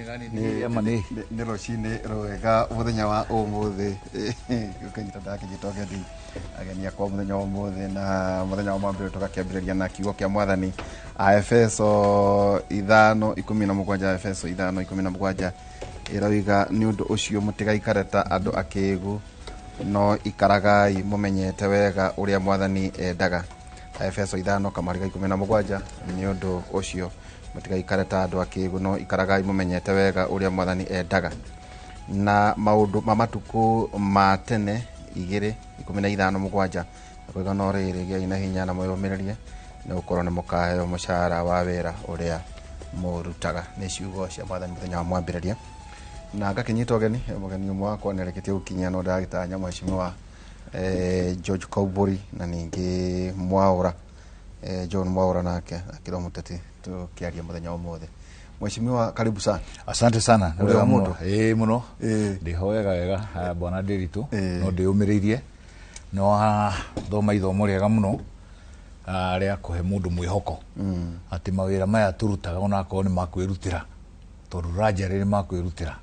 Nĩ Nĩ nĩ rũcinĩ rwega mũthenya wa ũmũthĩ. Ũkĩnyita ndakĩnyita ũgeni ageni akwa mũthenya wa ũmũthĩ, na mũthenya wa mwambĩrĩrio tũgakĩambĩrĩria na kiugo kĩa Mwathani, Aefeso 5:17. Aefeso 5:17 ĩroiga, "Nĩ ũndũ ũcio mũtigaikare ta andũ akĩĩgu, no ikaragai mũmenyete wega ũrĩa Mwathani endaga." Aefeso 5 kamari ga 17, "Nĩ ũndũ ũcio mũtigaikare ta andũ akĩĩgu, no ikaragai mũmenyete wega ũrĩa Mwathani endaga." Na Maũndũ ma Matukũ ma Tene 2:15 akoiga, "No rĩrĩ, gĩai na hinya na mwĩyũmĩrĩrie, nĩ gũkorwo nĩ mũkaheo mũcara wa wĩra ũrĩa mũrutaga." Nĩ ciugo cia Mwathani mũthenya wa mwambĩrĩria. Na ngakĩnyita ũgeni mũgeni ũmwe wakwa nĩ arĩkĩtie gũkinyia, no ndagĩtanya mheshimiwa George Kauburi na ningĩ Mwaũra, John Mwaũra, nake akĩrwo mũteti, tũkĩaria mũthenya wa ũmũthĩ. Mheshimiwa, karibu sana. Asante sana. Nĩ Ũrĩ wega o mũno. mũndũ? Ĩĩ mũno. Ĩĩ. Ndĩho wega wega, bwana Ndiritu. Ĩĩ. No ndĩyũmĩrĩirie. Nĩ wathoma ithomo rĩega mũno, rĩa kũhe mũndũ mwĩhoko atĩ mawĩra maya tũrutaga, onakorwo nĩ ma kwĩrutĩra, tondũ ranjarĩ nĩ ma kwĩrutĩra,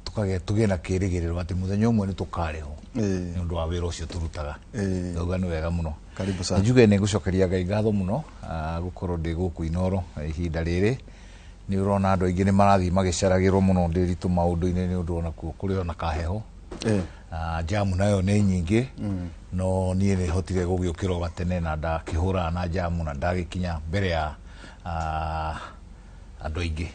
tũkagĩa tũgĩe na kĩrĩgĩrĩro atĩ mũthenya ũmwe nĩ tũkarĩhwo nĩ ũndũ wa wĩra ũcio tũrutaga. Ndauga nĩ wega mũno. Karibu sana. Njuge nĩ ngũcokeria Ngai ngatho mũno, gũkorwo ndĩ gũkũ Inoro ihinda rĩrĩ. Nĩ ũrona andũ aingĩ nĩ marathiĩ magĩceragĩrwo mũno, Ndĩritũ, maũndũ-inĩ, nĩ ũndũ onakuo kũrĩ ona kaheho. Jamu nayo nĩ nyingĩ, no niĩ nĩ hotire gũgĩũkĩra o gatene na ndakĩhũrana na jamu na ndagĩkinya mbere ya andũ aingĩ.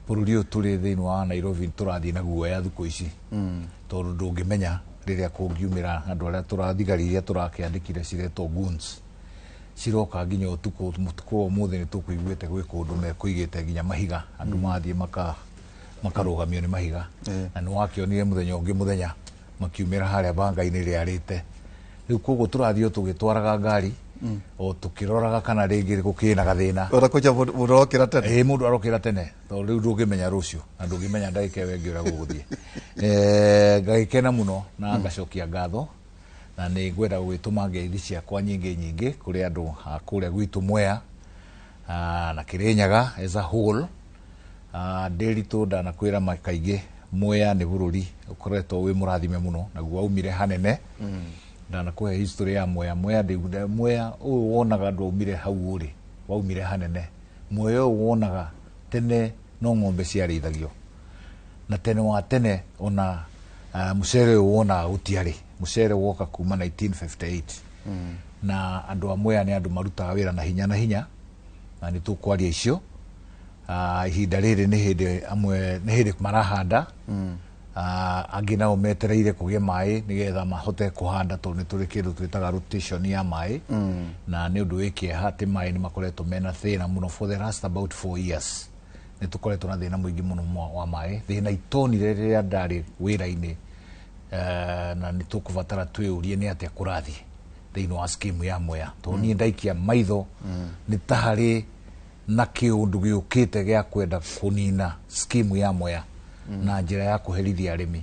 Bũrũri ũyũ tũrĩ thĩinĩ wa Nairobi tũrathiĩ na guoya thukũ ici, tondũ ndũngĩmenya rĩrĩa kũngiumĩra andũ arĩa tũrathigari iria tũrakĩandĩkire ciretwo goons, ciroka nginya ũtukũ. Mũtukũ wa ũmũthĩ nĩ tũkũiguĩte gwĩ kũndũ mekũigĩte nginya mahiga, andũ mathiĩ makarũgamio nĩ mahiga. Na nĩ wakĩonire mũthenya ũngĩ mũthenya makiumĩra harĩa banga-inĩ rĩarĩte. Rĩu koguo tũrathiĩ o tũgĩtwaraga ngari o tũkĩroraga kana rĩngĩ gũkĩrĩ na gathĩna. Ona kũja mũndũ arokĩra tene. Ĩĩ, mũndũ arokĩra tene, tondũ rĩu ndũngĩmenya rũciũ na ndũngĩmenya ndagĩka ĩyo ĩngĩ ũrĩa gũgũthiĩ. Ngagĩkena mũno na ngacokia ngatho, na nĩ ngwenda gũgĩtũma ngeithi ciakwa nyingĩ nyingĩ kũrĩ andũ a kũrĩa gwitũ Mwea, na Kĩrĩnyaga as a whole. Ndĩritũ, ndanakwĩra kaingĩ, Mwea nĩ bũrũri ũkoretwo wĩ mũrathime mũno, naguo waumire hanene. Ndanakũhe history ya Mwea. Mwea Mwea ũyũ wonaga ndwaumire hau ũrĩ, waumire hanene. Mwea ũyũ wonaga tene no ng'ombe ciarĩithagio, na tene wa tene ona mũcere ũyũ wonaga gũtiarĩ mũcere, woka kuma 1958. Na andũ a Mwea nĩ andũ marutaga wĩra na hinya na hinya, na nĩ tũkwaria icio. Ihinda rĩrĩ nĩ hĩndĩ amwe nĩ hĩndĩ marahanda, angĩ nao metereire kũgĩe maĩ nĩgetha mahote kũhanda, tondũ nĩ tũrĩ kĩndũ twĩtaga rotation ya maĩ. Na nĩ ũndũ wĩ kĩeha atĩ maĩ nĩ makoretwo mena thĩna mũno for the last about 4 years. Nĩ tũkoretwo na thĩna mũingĩ mũno wa maĩ, thĩna itonire rĩrĩa ndarĩ wĩra-inĩ. Na nĩ tũkũbatara twĩũrie nĩ atĩa kũrathiĩ thĩinĩ wa scheme ya Mwea, tondũ niĩ ndaikia maitho nĩ ta harĩ na kĩũndũ gĩũkĩte gĩa kwenda kũnina scheme ya Mwea na njĩra ya kũherithia arĩmi,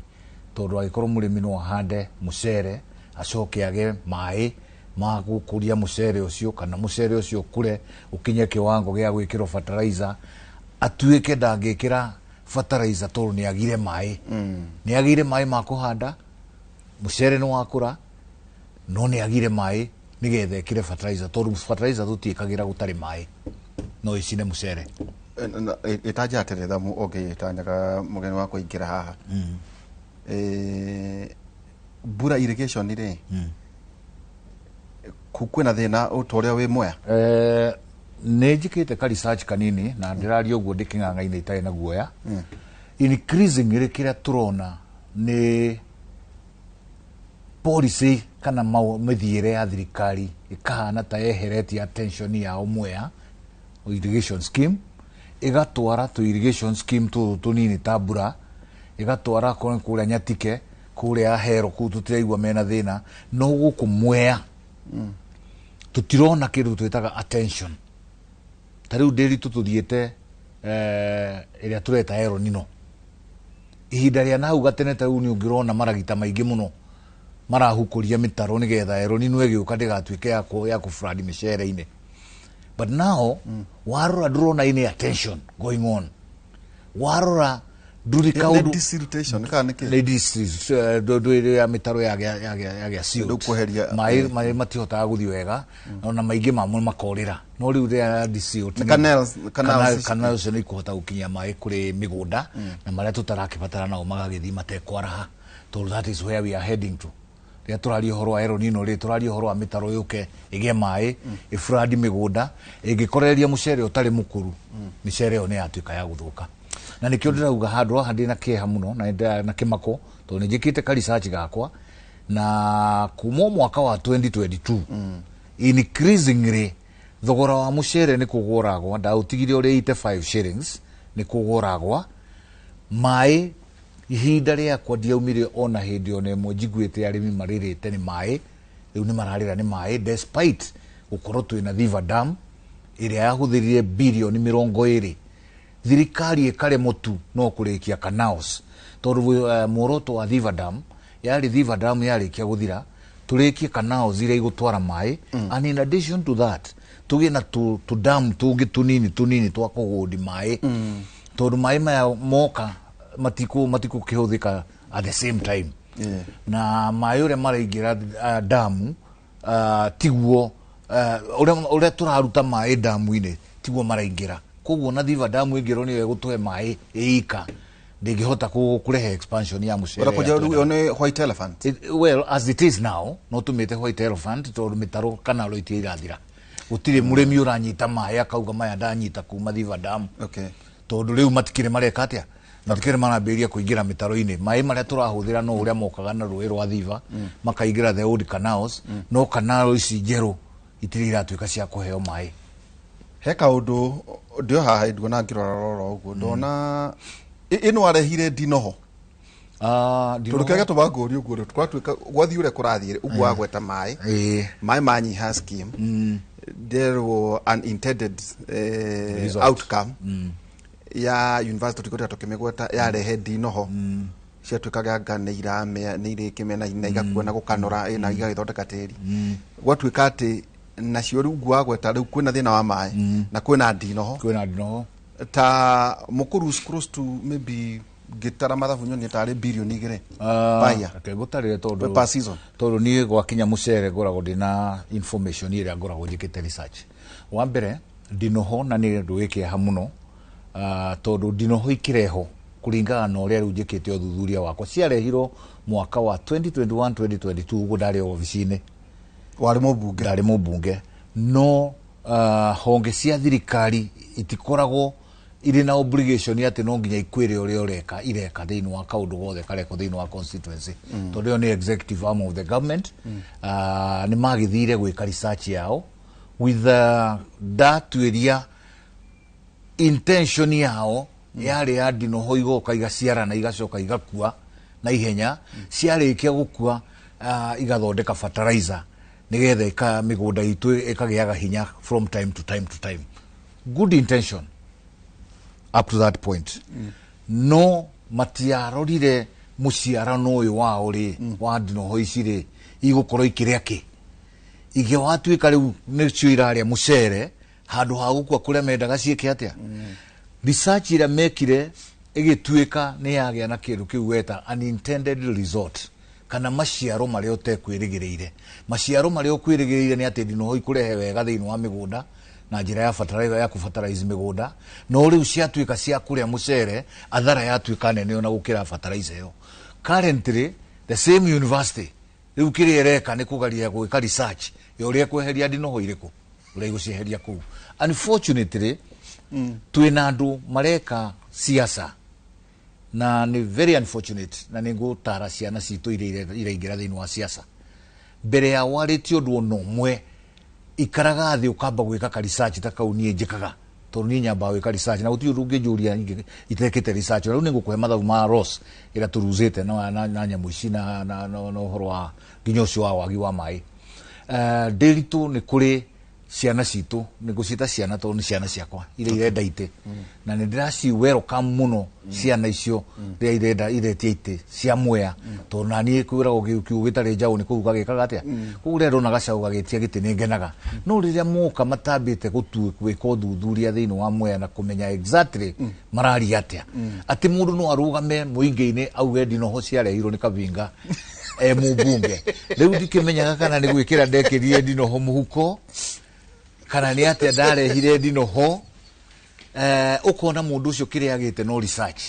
tondũ angĩkorwo mũrĩmi no ahande mũcere acoke age maĩ ma gũkũria mũcere ũcio, kana mũcere ũcio ũkũre ũkinye kĩwango gĩa gwĩkĩrwo fertilizer, atuĩke ndangĩkĩra fertilizer tondũ nĩ agire maĩ. Nĩ agire maĩ ma kũhanda mũcere, nĩ wakũra, no nĩ agire maĩ nĩgetha ĩkĩre fertilizer, tondũ fertilizer tũtiĩkagĩra gũtarĩ maĩ, no ĩcine mũcere. Ĩtanja atĩrĩ, thamu ũngĩtanyaga mũgeni wa kũingĩra haha. Mbura irrigation rĩ, kwĩna thĩna ta ũrĩa wĩ Mwea? Nĩ njĩkĩte ka research kanini, na ndĩraria ũguo ndĩ kĩng'ang'a-inĩ itarĩ na guoya. Increasingly kĩrĩa tũrona nĩ policy kana mĩthiĩre ya thirikari ĩkahana ta yeheretie attention yao Mwea irrigation scheme, ĩgatwara tũ irrigation scheme tũtũ tũnini ta mbura, ĩgatwara akorwo nĩ kũrĩa Nyatike, kũrĩa Ahero, kũu tũtiraigua mena thĩna. No gũkũ Mwea tũtirona kĩndũ twĩtaga attention. Ta rĩu Ndĩritũ, tũthiĩte ĩrĩa tũreta El Nino ihinda rĩa nahau gatene. Ta rĩu nĩ ũngĩrona maragita maingĩ mũno marahukũria mĩtaro nĩgetha El Nino ĩgĩũka ndĩgatuĩke ya kũflood mĩcere-inĩ. But now warora ndũrona any attention going on. Warora nduri Nĩ kaundu. Desiltation kana nĩ kĩ? Nĩ ndũ ya mĩtaro yagĩa silt. Rĩu kweheria- Maĩ matihotaga gũthiĩ wega ona maingĩ mamo makorĩra, no rĩu rĩa desilt Nĩ canals- canals ici. Canal ũcio nĩ ikũhota gũkinyia maĩ kũrĩ mĩgũnda na marĩa tũtarakĩbatara nao magagĩthiĩ matekwaraha, tondũ that is where we are heading to. Rĩrĩa tũraria ũhoro wa El Nino rĩ, tũraria ũhoro wa mĩtaro yũke ĩgĩe maĩ ĩfurandi mĩgũnda, ĩngĩkorereria mũcere ũtarĩ mũkũru, mĩcere ĩyo nĩ yatuĩka ya gũthũka. Na nĩkĩo ndĩrauga handũ haha ndĩna kĩeha mũno na ndĩra na kĩmako, tondũ nĩ njĩkĩte ka research gakwa na kuma o mwaka wa 2022 increasingly thogora wa mũcere nĩ kũgũragwa. Ndaũtigire ũrĩ 85 shillings, nĩ kũgũragwa. Maĩ ihinda rĩakwa ndiaumire ona hĩndĩ ona ĩmwe njiguĩte arĩmi marĩrĩte nĩ maĩ. Rĩu nĩ mararĩra nĩ maĩ despite gũkorwo twĩna Thiva Dam ĩrĩa yahũthĩrire birioni 20, thirikari ĩkaremwo tu no kũrĩkia canals, tondũ muoroto wa Thiva Dam yarĩ Thiva Dam yarĩkia gũthira tũrĩkie canals iria igũtwara maĩ, and in addition to that tũgĩe na tũdamu tũngĩ tũnini tũnini twa kũhũndi maĩ, tondũ maĩ maya moka matikũkĩhũthĩka at the same time. Na maĩ ũrĩa maraingĩra damu tiguo ũrĩa tũraruta maĩ damu-inĩ tiguo maraingĩra. Koguo na Thiva damu ĩngĩrwo nĩyo ĩgũtũhe maĩ ĩika, ndĩngĩhota kũrehe expansion ya mũcere. Ũrakuja ya rĩu twenda. Ĩyo nĩ white elephant. Well, as it is now no tumĩte white elephant, tondũ mĩtaro kanalo itirĩ irathira, gũtirĩ mũrĩmi ũranyita maĩ akauga maya ndanyita kuma Thiva Dam, tondũ rĩu matikĩrĩ mareka atĩa, matikĩrĩ marambĩrĩria kũingĩra mĩtaro-inĩ. Maĩ marĩa tũrahũthĩra no ũrĩa mokaga na rũĩ rwa Thiva makaingĩra the old canals, no canal ici njerũ itirĩ iratuĩka cia kũheo maĩ. He kaũndũ ndĩ o haha nduona ngĩrora rora ũguo ndona ĩno arehire ndinoho. Tondũ kĩrĩa gĩatũma ngũrie ũguo rĩ, twatuĩka gwathiĩ ũrĩa kũrathiĩ ũguo wagweta maĩ, maĩ manyiha scheme nderwo unintended Result. Outcome ya university tũtigũtira tũkĩmĩgweta yarehe ndinoho ciatuĩkaga anga nĩ iramea nĩ irĩkĩmea na igakua na gũkanora na igagĩthondeka tĩri, gwatuĩka atĩ nacio rĩu ũguo wagweta rĩu kwĩna thĩna wa maĩ na kwĩna ndinoho. Kwĩna ndinoho. Ta mũkũru is close to maybe ngĩtara mathabu nyonie tarĩ birioni 2 per year. Reke ngũtarĩre tondũ Per season. Tondũ niĩ gwakinya mũcere ngoragwo ndĩna information ĩrĩa ngoragwo njĩkĩte research. Wa mbere ndinoho na nĩ ũndũ wĩ kĩeha mũno, tondũ ndinoho ikĩrehwo kũringana na ũrĩa rĩu njĩkĩte ũthuthuria wakwa, ciarehirwo mwaka wa 2021 2022 ũguo ndarĩ obici-inĩ. Warĩ mũmbunge. Ndarĩ mũmbunge, no honge cia thirikari itikoragwo irĩ na obligation atĩ no nginya ikwĩre ũrĩa ũreka ireka thĩinĩ wa kaũndũ gothe karekwo thĩinĩ wa constituency, tondũ ĩyo nĩ executive arm of the government. Nĩ magĩthire gwĩka research yao with ndatuĩria intention yao yarĩ ya ndinoho igoka igaciarana igacoka igakua na ihenya, ciarĩkia gũkua igathondeka fertilizer nigetha ika mĩgũnda itũ ĩkagĩaga hinya from time to time to time. Good intention up to that point, no matiarorire mũciarano ũyũ wao rĩ wa ndinoho ici rĩ igũkorwo ikĩrĩa kĩ igĩ watuĩka rĩu nĩcio irarĩa mũcere handũ ha gũkua kũrĩa mendaga ciĩke atĩa. Research ĩrĩa mekire ĩgĩtuĩka nĩ yagĩa na kĩndũ kĩu weta unintended result, kana maciaro marĩa ũtekwĩrĩgĩrĩire. Maciaro marĩa ũkwĩrĩgĩrĩire nĩ atĩ ndinoho ikũrehe wega thĩinĩ wa mĩgũnda na njĩra ya fertilizer ya kũfertilize mĩgũnda, no rĩu ciatuĩka cia kũrĩa mũcere, athara yatuĩka nene ona gũkĩra fertilizer ĩyo. Currently the same university rĩu kĩrĩa ĩreka nĩ kũgeria gwĩka research ya ũrĩa kweheria ndinoho irĩkũ, ũrĩa igũcieheria kũu. Unfortunately twĩna andũ mareka siasa na nĩ very unfortunate, na nĩ ngũtara ciana citũ iria iraingĩra thĩinĩ wa siasa, mbere ya warĩtie ũndũ ona ũmwe ikaraga thĩ ũkamba gwĩka ka research ta kau niĩ njĩkaga, tondũ niĩ nyambaga gwĩka research na gũtirĩ ũndũ ũngĩnjũria itekĩte research. Na rĩu nĩ ngũkũhe mathabu ma Ross ĩrĩa tũruzĩte na nyamũ ici na ũhoro wa nginya ũcio wa wagi wa maĩ. Ndĩritũ nĩ kũrĩ Ciana citũ, nĩ ngũciĩta ciana tondũ nĩ ciana ciakwa iria irenda itĩ, na nĩ ndĩraci welcome mũno ciana icio rĩrĩa irenda iretia itĩ cia Mwea, tondũ naniĩ kwĩragwo kiugo gĩtarĩ njaũ nĩ kũu gagĩkaga atĩa. Koguo rĩrĩa ndona gacaũ gagĩtia gĩtĩ nĩ ngenaga, no rĩrĩa moka matambĩte gwĩka ũthuthuria thĩinĩ wa Mwea na kũmenya exactly mararia atĩa, atĩ mũndũ no arũgame mũingĩ-inĩ auge ndinoho ciarehirwo nĩ Kabinga e mũmbunge. Rĩu ndikĩmenyaga kana nĩ gwĩkĩra ndekĩrire ndinoho mũhuko kana nĩ atĩa ndarehire ndinoho. Ũkona mũndũ ũcio kĩrĩa agĩte no research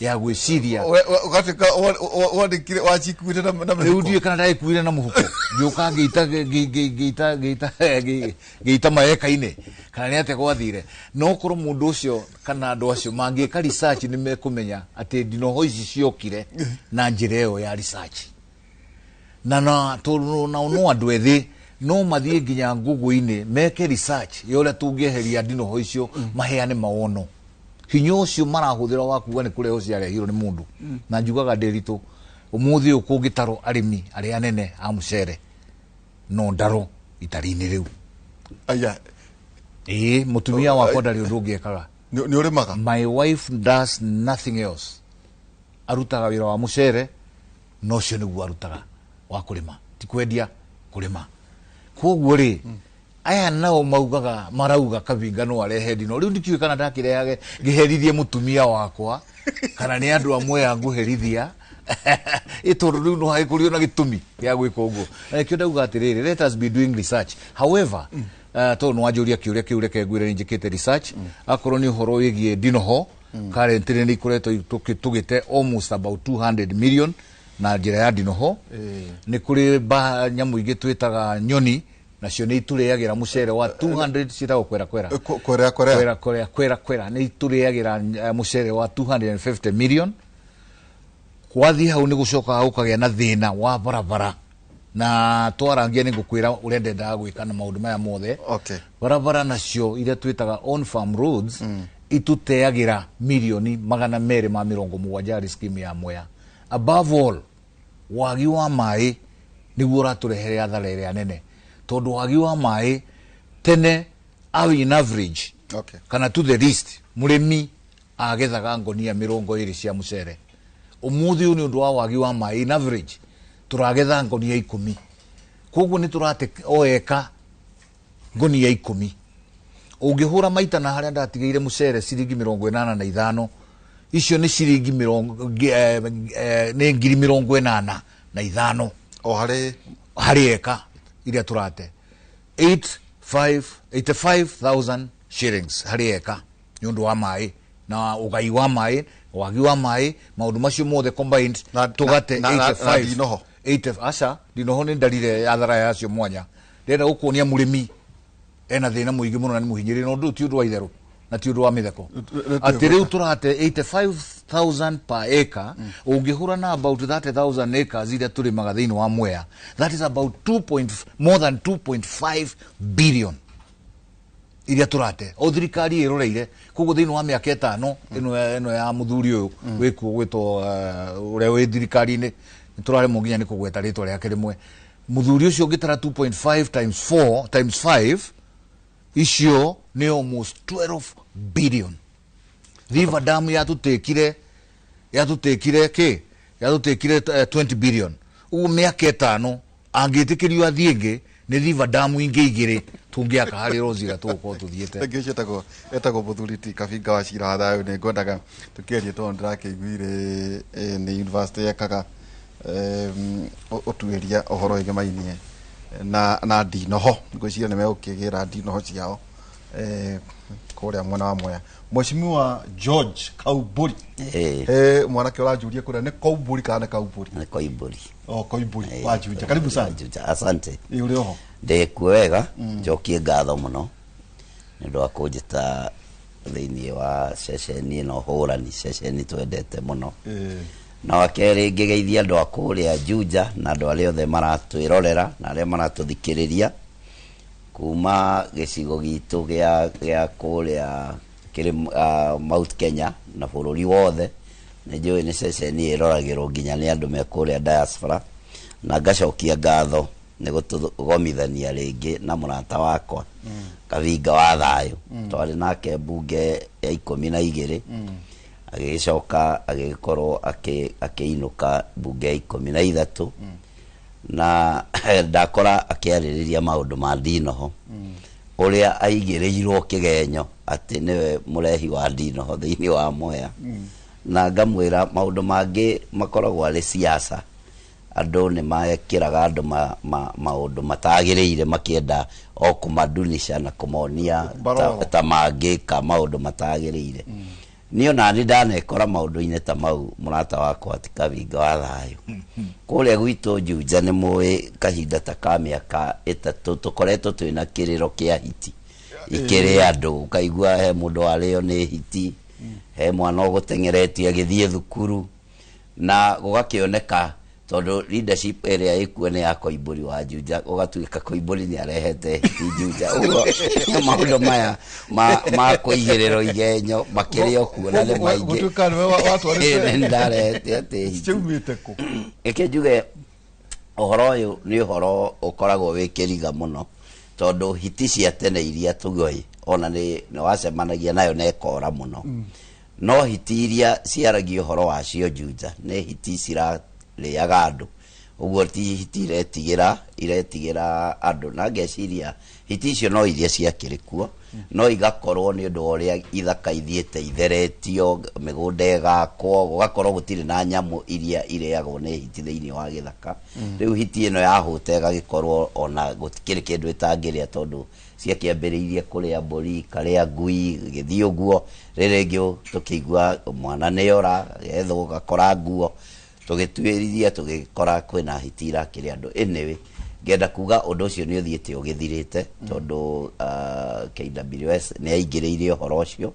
ya gwĩciria. Ũgatuĩka wandĩkire wacikuire na rĩu mĩhuko. Ndiũĩ kana ndagĩkuire na mũhuko, ngĩũka ngĩita ngĩita ngĩita ngĩita maeka-inĩ kana nĩ atĩa gwathire. No korwo mũndũ ũcio kana andũ acio mangĩka research, nĩ mekũmenya atĩ ndinoho ici ciokire na njĩra ĩyo ya research, na tondũ nao no andũ ethĩ no mathiĩ nginya ngũgũ-inĩ meke research ya ũrĩa tũngĩeheria ndinoho icio, maheane mawono. Hinya ũcio marahũthĩra wa kuga nĩ kũrehwo ciarehirwo nĩ mũndũ, na njugaga ndĩritũ ũmũthĩ ũyũ kũngĩtarwo arĩmi arĩa anene a mũcere no ndarwo itari-inĩ rĩu. Aya. Ĩĩ, mũtumia wakwa ndarĩ ũndũ ũngĩ ekaga. Nĩ ũrĩmaga? My wife does nothing else, arutaga wĩra wa mũcere, no ũcio nĩguo arutaga wa kũrĩma, ti kwendia, kũrĩma. Koguo rĩ, aya nao maugaga marauga Kabinga no arehe ndino. Rĩu ndikĩũĩ kana ndakĩrehage ngĩherithie mũtumia wakwa kana nĩ andũ amwe a ngũherithia, ĩ tondũ rĩu no hagĩkũrio na gĩtũmi gĩa gwĩka ũguo. Na nĩkĩo ndauga atĩrĩrĩ, let us be doing research. However, tondũ nĩ wanjũria kĩũria kĩu, reke ngwĩre nĩ njĩkĩte research. Akorwo nĩ ũhoro wĩgiĩ ndinoho, currently nĩ ikoretwo tũgĩte almost about 200 million na njĩra ya ndinoho. Nĩ kũrĩ nyamũ ingĩ twĩtaga nyoni, nacio nĩ itũrĩagĩra mũcere wa 200, ciĩtagwo kwera kwera. Kwerea kwerea. Kwera kwera, kwera kwera nĩ itũrĩagĩra mũcere wa 250 million. Kwathiĩ hau nĩ gũcokaga gũkagĩa na thĩna wa barabara, na twarangia nĩ ngũkwĩra ũrĩa ndendaga gwĩka na maũndũ maya mothe. Barabara nacio iria twĩtaga on farm roads ituteagĩra 270 milioni harĩ scheme ya Mwea. Above all, wagi wa maĩ nĩguo ũratũrehere athara ĩrĩa nene, tondũ wagi wa maĩ tene au in average kana to the least mũrĩmi agethaga ngonia 20 cia mũcere. Ũmũthĩ ũyũ, nĩ ũndũ wa wagi wa maĩ, in average tũragetha ngonia 10. Koguo nĩ tũrate o eka ngonia 10. Ũngĩhũra maita na harĩa ndatigĩire mũcere ciringi 85, icio nĩ ciringi mĩrongo nĩ 85,000. O harĩ Harĩ eka iria tũrate 85 85,000 shillings harĩ eka, nĩ ũndũ wa maĩ na ũgai wa maĩ, wagi wa maĩ, maũndũ macio mothe combined tũgate na 85. Ndinoho. 80, aca, ndinoho nĩ ndarire athara yacio mwanya. Ndĩrenda gũkuonia mũrĩmi ena thĩna mũingĩ mũno na nĩ mũhinyĩrĩrie, na ũndũ ũyũ ti ũndũ wa itherũ na ti ũndũ wa mĩtheko, atĩ rĩu tũrate 85,000 per acre. Ũngĩhũra na about 30,000 acres iria tũrĩmaga thĩinĩ wa Mwea, that is about 2 point, more than 2.5 billion iria tũrate o thirikari ĩroreire. Koguo thĩinĩ wa mĩaka 5 ĩno ya mũthuri ũyũ wĩkuo gwĩtwo ũrĩa wĩ thirikari-inĩ, nĩ tũraremwo nginya nĩ kũgweta rĩtwa rĩake rĩmwe, mũthuri ũcio, ũngĩtara 2.5 times 4 times 5, icio nĩ almost 12 billion. River Dam yatũtĩkire kĩ yatũtĩkire 20 billion. Ũguo mĩaka 5 angĩtĩkĩrio athiĩ ĩngĩ, nĩ River Dam ingĩ igĩrĩ tũngĩaka harĩ rozi ĩrĩa tũgũkorwo tũthiĩte. Thengiũ ũcio etagwo mũthuri ti Kabinga wa Cira wa Thayũ. Nĩ ngwendaga tũkĩarie tondũ ndĩrakĩiguire nĩ university yekaga ũtuĩria ũhoro wĩgemainie na ndinoho. Ngwĩciria nĩ megũkĩgĩra ndinoho ciao kũrĩa mwena wa Mwea. Mheshimiwa George Kaumbũri. Mwanake ũranjũria kũrĩa nĩ Kaumbũri kana nĩ Kaumbũri? Nĩ Koimbũri. O Koimbũri wa Juja, karibu sana. Juja, asante. Ĩ, ũrĩ oho? Ndĩkuo wega. Njokie ngatho mũno nĩ ũndũ wa kũnjĩta thĩinĩ wa ceceni ĩno hũrani, ceceni twendete mũno. Na wa kerĩ, ngĩgeithia andũ a kũrĩa Juja na andũ arĩa othe maratwĩrorera na arĩa maratũthikĩrĩria kuma gĩcigo gitũ gĩa kũrĩa kĩrĩ Mount Kenya na bũrũri wothe. Nĩ njũĩ nĩ ceceni ĩroragĩrwo nginya nĩ andũ me kũrĩa diaspora, na ngacokia ngatho. Nĩ gũtũgomithania rĩngĩ na mũrata wakwa Kavinga wa Thayũ. Twarĩ nake mbunge ya 12, agĩgĩcoka agĩgĩkorwo akĩinũka mbunge ya 13, na ndakora akĩarĩrĩria maũndũ ma ndinoho, ũrĩa aigĩrĩirwo kĩgenyo atĩ nĩwe mũrehi wa ndinoho thĩinĩ wa Mwea. Na ngamwĩra maũndũ mangĩ makoragwo arĩ siasa, andũ nĩ mekĩraga andũ maũndũ matagĩrĩire, makĩenda o kũmadunisha na kũmonia Mbaroro. ta mangĩka maũndũ matagĩrĩire. Niĩ ona nĩ ndanekora maũndũ-inĩ ta mau, mũrata wakwa ti Kavinga wa Thayũ. Kũrĩa gwitũ Juja nĩ mũĩ kahinda ta ka mĩaka 3 tũkoretwo twĩna kĩrĩro kĩa hiti ikĩrĩ andũ, ũkaigua he mũndũ warĩo nĩ hiti, he mwana ũgũteng'eretie agĩthiĩ thukuru, na gũgakĩoneka tondũ leadership ĩrĩa ĩkuo nĩ ya Koimbũri wa Juja, gũgatuĩka Koimbũri nĩ arehete hiti Juja. Ũguo maũndũ maya ma kũigĩrĩrwo igenyo makĩrĩ o kuo na nĩ maingĩ. Gũtuĩka nĩwe watwarĩte. Nĩ ndarehete atĩ hiti Ciaumĩte kũ? Reke njuge ũhoro ũyũ nĩ ũhoro ũkoragwo wĩ kĩriga mũno, tondũ hiti cia tene iria tũgoĩ ona nĩ wacemanagia nayo na ĩkora mũno. No hiti iria ciaragia ũhoro wacio Juja nĩ hiti cirarĩaga andũ, ũguo ti hiti iretigĩra andũ. Na ngeciria hiti icio no iria ciakĩrĩ kuo, no igakorwo nĩ ũndũ wa ũrĩa ithaka ithiĩte itheretio, mĩgũnda ĩgakwo, gũgakorwo gũtirĩ na nyamũ iria irĩagwo nĩ hiti thĩinĩ wa gĩthaka. Rĩu hiti ĩno yahũta ĩgagĩkorwo ona gũtikĩrĩ kĩndũ ĩtangĩrĩa, tondũ ciakĩambĩrĩirie kũrĩa mbũri, ikarĩa ngui, gĩthiĩ ũguo. Rĩrĩ rĩngĩ tũkĩigua mwana nĩora gethwo gakora nguo, tũgĩtuĩrithia tũgĩkora kwĩna hiti irakĩrĩa andũ. Anyway, ngenda kuga ũndũ ũcio nĩ ũthiĩte ũgĩthirĩte, tondũ KWS nĩ aingĩrĩire ũhoro ũcio,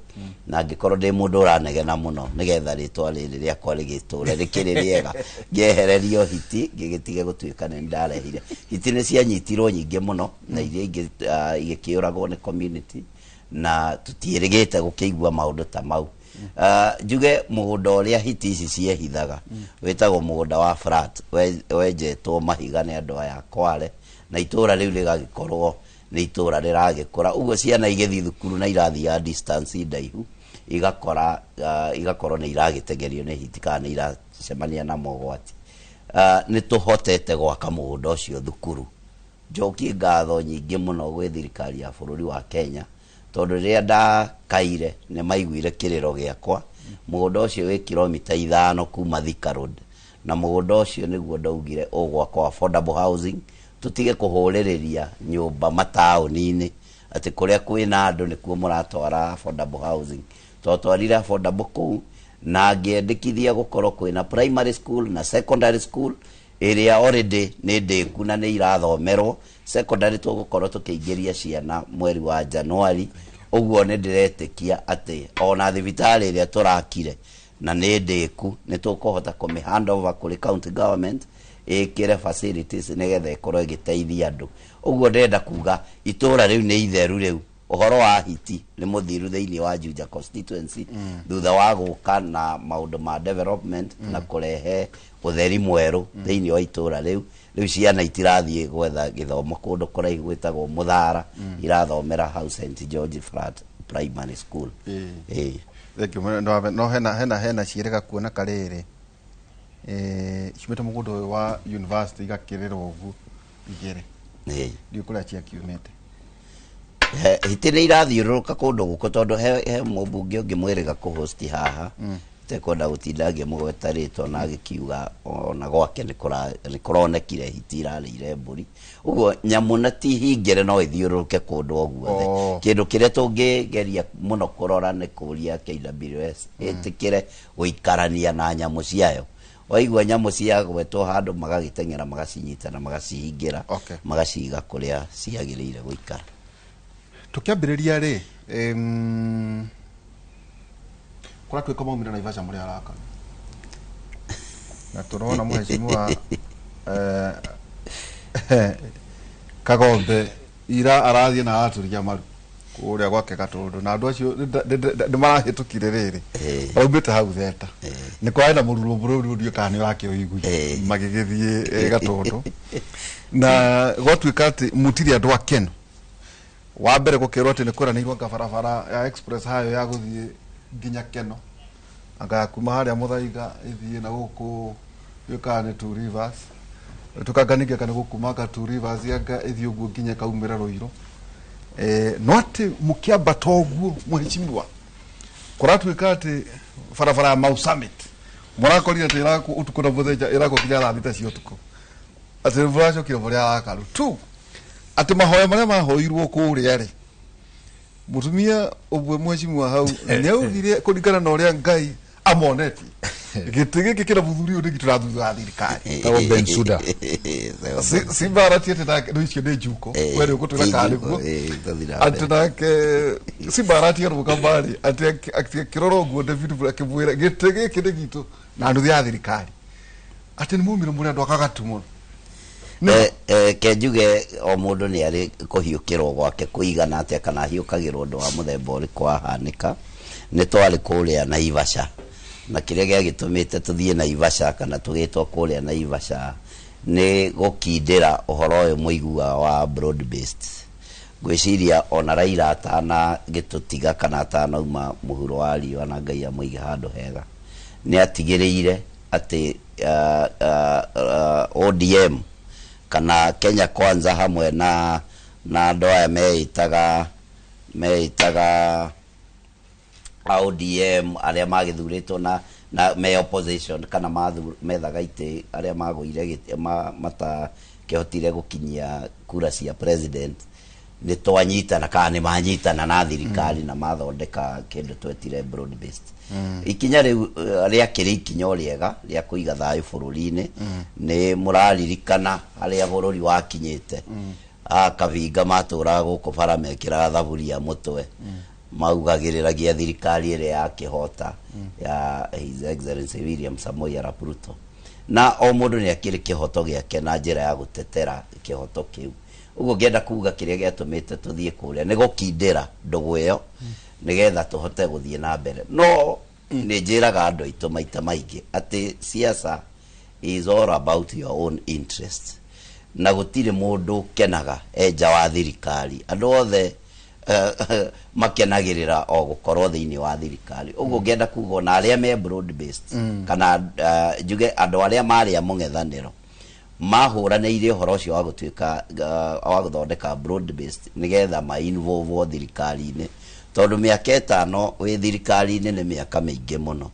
na angĩkorwo ndĩ mũndũ ũranegena mũno nĩgetha rĩtwa rĩrĩ rĩakwa rĩgĩtũre rĩkĩrĩ rĩega, ngĩehererio hiti ngĩgĩtige gũtuĩka nĩ ndarehire hiti. Nĩ cianyitirwo nyingĩ mũno na iria ingĩ igĩkĩũragwo nĩ community, na tũtiĩrĩgĩte gũkĩigua maũndũ ta mau. Njuge mũgũnda ũrĩa hiti ici ciehithaga wĩtagwo mũgũnda wa flat, wenjetwo mahiga nĩ andũ aya Kwale, na itũra rĩu rĩgagĩkorwo nĩ itũra rĩragĩkũra ũguo, ciana igĩthiĩ thukuru na irathiaga distance ndaihu, igakora igakorwo nĩ iragĩtengerio nĩ hiti kana nĩ iracemania na mogwati. Nĩ tũhotete gwaka mũgũnda ũcio thukuru. Njokie ngatho nyingĩ mũno gwĩ thirikari ya bũrũri wa Kenya, tondũ rĩrĩa ndakaire nĩ maiguire kĩrĩro gĩakwa. Mũgũnda ũcio wĩ kilomita 5 kuma Thika Road, na mũgũnda ũcio nĩguo ndaugire ũgwakwo affordable housing, tũtige kũhũrĩrĩria nyũmba mataũni-inĩ atĩ kũrĩa kwĩna andũ nĩkuo mũratwara affordable housing. Twatwarire affordable kũu na ngĩendekithia gũkorwo kwĩna primary school na secondary school ĩrĩa already nĩ ndĩku na nĩ irathomerwo. Secondary tũgũkorwo tũkĩingĩria ciana mweri wa Januari. Ũguo nĩ ndĩretĩkia atĩ ona thibitarĩ ĩrĩa tũrakire na nĩ ndĩku nĩ tũkũhota kũmĩ hand over kũrĩ county government ĩkĩre facilities nĩgetha ĩkorwo ĩgĩteithia andũ. Ũguo ndĩrenda kuga itũra rĩu nĩ itheru, rĩu ũhoro wa hiti nĩ mũthiru thĩinĩ wa Juja constituency, thutha wa gũka na maũndũ ma development na kũrehe ũtheri mwerũ thĩinĩ wa itũra rĩu. Rĩu ciana itirathiĩ gwetha gĩthomo kũndũ kũraihu gwĩtagwo Mũthara, irathomera hau St George Flat Primary School. Ĩĩ. Thank you mũno. No hena ciĩrĩga kuona karĩrĩ ciumĩte mũgũnda ũyũ wa university igakĩrĩrwo ũguo igĩrĩ. Ndiũ kũrĩa ciakiumĩte. Hiti nĩ irathiũrũrũka kũndũ gũkũ, tondũ he mũmbunge ũngĩ mwĩrĩga kũhosti haha, tekwenda gũtinda ngĩmũgweta rĩtwa, na agĩkiuga ona gwake nĩ kũronekire hiti irarĩire mbũri. Ũguo nyamũ na ti hingĩre no ĩthiũrũrũke kũndũ o guothe. Kĩndũ kĩrĩa tũngĩgeria mũno kũrora nĩ kũria KWS ĩtĩkĩre gũikarania na nyamũ ciayo. Waigua nyamũ ciagwetwo handũ, magagĩteng'era magacinyita na magacihingĩra, magaciga kũrĩa ciagĩrĩire gũikara. Tũkĩambĩrĩria rĩ, kũratuĩka maumire Naivasha mũrĩ haraka, na tũrona mheshimiwa Kagombe ira arathiĩ na aratũria maru. Kũrĩa gwake Gatũndũ, na andũ acio nĩ marahĩtũkire rĩrĩ maraumĩte hau theta, nĩ kwarĩ na mũrurumo mũrũru, ndiũ kana nĩ ũrakĩũigua, magĩgĩthiĩ Gatũndũ, na gwatuĩka atĩ mũtirĩ andũ akenu. Wa mbere gũkĩrwo atĩ nĩ kweranĩirwo anga barabara ya express hayo ya gũthiĩ nginya Keno, anga ya kuma harĩa Mũthaiga ĩthiĩ na gũkũ yũkaga nĩ Two Rivers, tũkanganĩkia kana gũkuma anga Two Rivers anga ĩthiĩ ũguo nginya ĩkaumĩra Rũirũ. No atĩ mũkĩambata ũguo, mheshimiwa, kũratuĩka atĩ barabara ya Mau Summit mũrakorire atĩ ĩrakwo ũtukũ na mũthenya, ĩrakwo nginya thaa 6 cia ũtukũ, atĩ mũracokire mũrĩ arakaru tu, atĩ mahoya marĩa mahoirwo kũrĩa rĩ, mũtumia ũmwe mheshimiwa hau nĩ augire kũringana na ũrĩa Ngai amonetie, gĩtĩ gĩkĩ kĩna mũthuri ũyũ nĩ gĩtũra thutha wa thirikari. Tagwo Bensouda. Simbarati atĩ nake rĩu icio nĩ njuko, we nĩ ũgũtwĩra kana nĩguo atĩ nake Simbarati arũgama-rĩ, atĩ akĩrora ũguo David akĩmwĩra gĩtĩ gĩkĩ nĩ gitũ na nuthu ya thirikari, atĩ nĩ maumire mũrĩ andũ akagatu mũno. Ke njuge o mũndũ nĩ arĩ kũhiũkĩrwo gwake kũigana atĩa, kana ahiũkagĩrwo ũndũ wa mũthemba ũrĩkũ wahanĩka. Nĩ twarĩ kũrĩa Naivasha, na kĩrĩa gĩagĩtũmĩte tũthiĩ Naivasha kana tũgĩtwo kũrĩa Naivasha nĩ gũkindĩra ũhoro ũyũ mũiguaga wa broad based. Ngwĩciria ona Raila atanagĩtũtiga kana atanauma mũhuro wa riũa, na Ngai amũige handũ hega, nĩ atigĩrĩire atĩ ODM kana Kenya Kwanza hamwe na andũ aya meĩtaga a ODM arĩa magĩthurĩtwo na me opposition kana methaga itĩ, arĩa magũire gĩtĩ matakĩhotire gũkinyia kura cia president, nĩ twanyitana kana nĩ manyitana na thirikari na mathondeka kĩndũ twetire broad based. Ikinya rĩu rĩakĩrĩ ikinya o rĩega rĩa kũiga thayũ bũrũri-inĩ. Nĩ mũraririkana harĩa bũrũri wakinyĩte, akabinga matũraga gũkũ bara mekĩraga thaburia mũtwe, maugagĩrĩragia thirikari ĩrĩa yakĩhota ya His Excellency William Samoei Arap Ruto, na o mũndũ nĩ akĩrĩ kĩhoto gĩake na njĩra ya gũtetera kĩhoto kĩu. Ũguo ngĩenda kuga kĩrĩa gĩatũmĩte tũthiĩ kũrĩa nĩ gũkindĩra ndũgũ ĩyo nĩgetha tũhote gũthiĩ na mbere. No nĩ njĩraga andũ aitũ maita maingĩ atĩ siasa is all about your own interest, na gũtirĩ mũndũ ũkenaga e nja wa thirikari. Andũ othe makenagĩrĩra o gũkorwo thĩinĩ wa thirikari. Ũguo ngĩenda kuga ona arĩa me broad based kana njuge andũ arĩa marĩ a mũng'ethanĩro mahũranĩire ũhoro ũcio wa gũtuĩka wa gũthondeka broad based nĩgetha ma involve thirikari-inĩ, tondũ mĩaka 5 wĩ thirikari-inĩ nĩ mĩaka mĩingĩ mũno,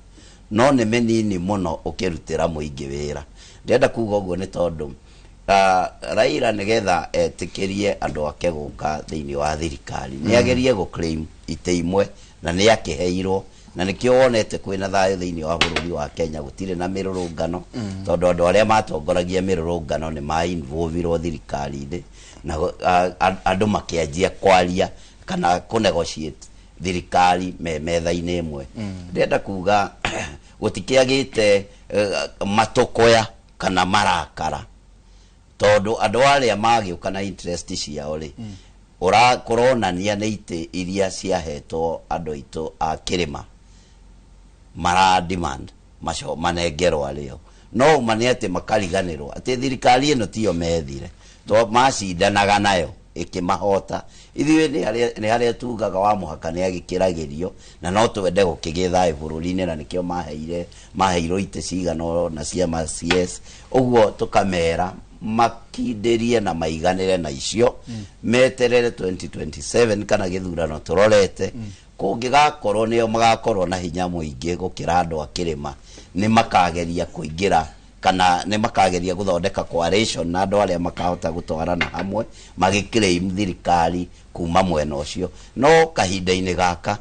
no nĩ mĩnini mũno ũkĩrutĩra mũingĩ wĩra. Ndĩrenda kuga ũguo nĩ tondũ Raila nĩgetha etĩkĩrie andũ ake gũka thĩinĩ wa thirikari nĩ agerie gũ claim itĩ imwe, na nĩ akĩheirwo, na nĩkĩo wonete kwĩna thayũ thĩinĩ wa bũrũri wa Kenya, gũtirĩ na mĩrũrũngano, tondũ andũ arĩa matongoragia mĩrũrũngano nĩ ma involvirwo thirikari-inĩ, na andũ makĩanjia kwaria kana kũ negotiate thirikari me metha-inĩ ĩmwe. Ndĩrenda kuga gũtikĩagĩte matũkũya kana marakara, tondũ andũ arĩa magĩũka na interest ciao rĩ, kũronania nĩ itĩ iria ciahetwo andũ aitũ a kĩrĩma mara demand maco manengerwo arĩo, no ũma nĩ atĩ makariganĩrwo atĩ thirikari ĩno tiyo methire, to macindanaga nayo ĩkĩmahota. Ithuĩ nĩ harĩa tugaga wa mũhaka nĩ agĩkĩragĩrio, na no twende gũkĩgĩe thayũ bũrũri-inĩ, na nĩkĩo maheirwo itĩ cigana ũna cia ma CS. Ũguo tũkamera makindĩrie na maiganĩre na icio, meterere 2027 kana gĩthurano tũrorete, kũngĩgakorwo nĩo magakorwo na hinya mũingĩ gũkĩra andũ a kĩrĩma, nĩ makageria kũingĩra kana nĩ makageria gũthondeka coalition na andũ arĩa makahota gũtwarana hamwe magĩclaim thirikari kuma mwena ũcio. No kahinda-inĩ gaka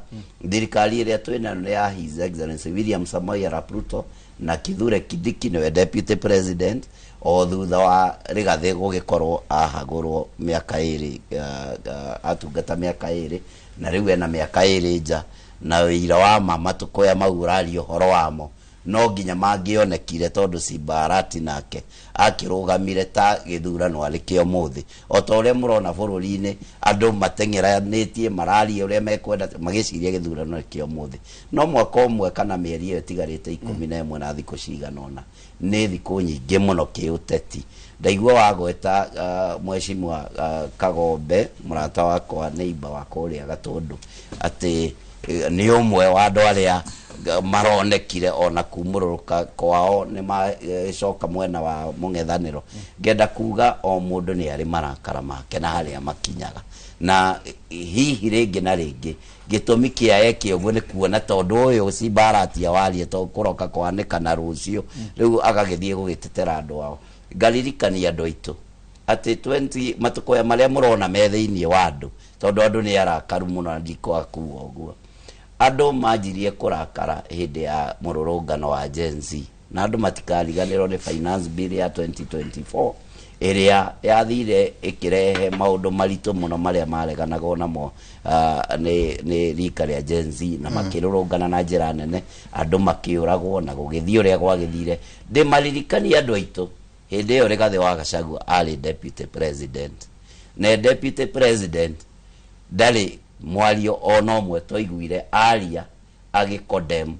thirikari ĩrĩa twĩnayo nĩ ya His Excellency William Samoei Arap Ruto na Kithure Kindiki nĩwe deputy president, o thutha wa Rigathĩ gũgĩkorwo ahagũrwo mĩaka 2, atungata mĩaka 2, na rĩu ena mĩaka 2 nja, na wĩira wa ma matũkũya mau ũraria ũhoro wamo. No nginya mangĩonekire tondũ Simbarati nake akĩrũgamire ta gĩthurano arĩ kĩo mũthĩ. O ta ũrĩa mũrona bũrũri-inĩ andũ mateng'eranĩtie mararia ũrĩa mekwenda magĩciria gĩthurano nĩ kĩo mũthĩ. No mwaka ũmwe kana mĩeri ĩyo ĩtigarĩte 11 na thikũ cigana ũna nĩ thikũ nyingĩ mũno kĩũteti. Ndaigua wagweta mheshimiwa Kagombe mũrata wakwa neighbor wa kũrĩa Gatũndũ atĩ nĩ ũmwe wa andũ arĩa maronekire ona kumũrũrũka kwao nĩ macoka mwena wa mũng'ethanĩro. Ngenda kuga o mũndũ nĩ arĩ marakara make na harĩa makinyaga, na hihi rĩngĩ na rĩngĩ gĩtũmi kĩa eke ũguo nĩ kuona tondũ ũyũ Simbarati warie to kũroka kwanĩkana rũciũ rĩu agagĩthiĩ gũgĩtetera andũ ao. Ngaririkania andũ aitũ atĩ 20 matukũ marĩa mũrona me thĩinĩ wa andũ tondũ andũ nĩ arakaru mũno na ndikwaga kuga ũguo. Andũ manjirie kũrakara hĩndĩ ya mũrũrũngano wa Gen Z, na andũ matikariganĩrwo nĩ finance bill ya 2024 ĩrĩa yathire ĩkĩrehe maũndũ maritũ mũno marĩa mareganagwo namo nĩ rika rĩa Gen Z, na makĩrũrũngana na njĩra nene, andũ makĩũragwo na gũgĩthiĩ ũrĩa gwagĩthire. Ndĩmaririkanie andũ aitũ hĩndĩ ĩyo Rigathĩ wa Gachagua arĩ deputy president, na deputy president ndarĩ mwario ona ũmwe twaiguire aria agĩkondem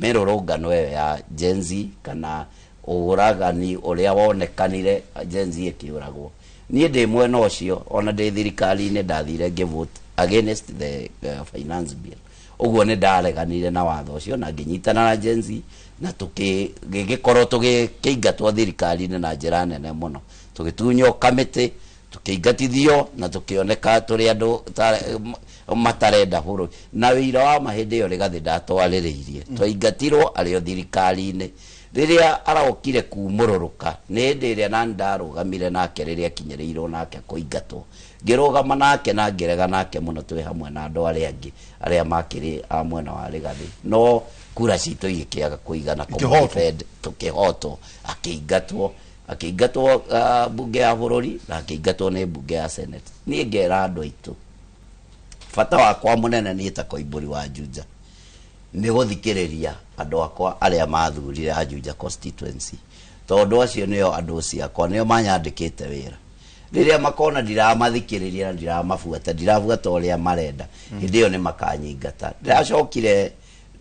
mĩrũrũngano ĩyo ya Gen Z kana ũragani ũrĩa wonekanire Gen Z ĩkĩũragwo. Niĩ ndĩ mwena ũcio, ona ndĩ thirikari-inĩ ndathire ngĩvote against the finance bill. Ũguo nĩ ndareganire na watho ũcio na ngĩnyitana na Gen Z na tũgĩgĩkorwo tũgĩkĩingatwo thirikari-inĩ na njĩra nene mũno, tũgĩtunywo kamĩtĩ, tũkĩingatithio na tũkĩoneka tũrĩ andũ matarenda bũrũri. Na wĩira wa ma hĩndĩ ĩyo Rigathĩ ndatwarĩrĩirie, twaingatirwo arĩ o thirikari-inĩ. Rĩrĩa arokire kumũrũrũka nĩ hĩndĩ ĩrĩa nani ndarũgamire nake rĩrĩa akinyĩrĩirwo nake kũingatwo, ngĩrũgama nake na ngĩrega nake mũno twĩ hamwe na andũ arĩa angĩ arĩa makĩrĩ a mwena wa Rigathĩ, no kura citũ igĩkĩaga kũigana Ikĩhotwo. tũkĩhotwo, akĩingatwo bunge ya bũrũri na akĩingatwo nĩ bunge ya Senate. Niĩ ngera andũ aitũ bata wakwa mũnene niĩ ta Koimbũri wa Juja nĩ gũthikĩrĩria andũ akwa arĩa mathurire a Juja constituency, tondũ acio nĩo andũ ciakwa, nĩo manyandĩkĩte wĩra. Rĩrĩa makona ndiramathikĩrĩria na ndiramabuata, ndirabuata ũrĩa marenda, hĩndĩ ĩyo nĩ makanyingata. Ndĩracokire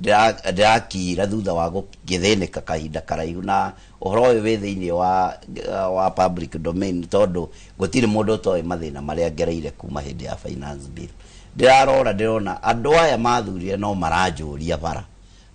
ndĩrakira thutha wa gũgĩthĩnĩka kahinda karaihu, na ũhoro ũyũ wĩ thĩinĩ wa public domain tondũ gũtirĩ mũndũ ũtoĩ mathĩna marĩa ngereire kuma hĩndĩ ya finance bill. Ndĩrarora ndĩrona andũ aya mathurire no maranjũria bara,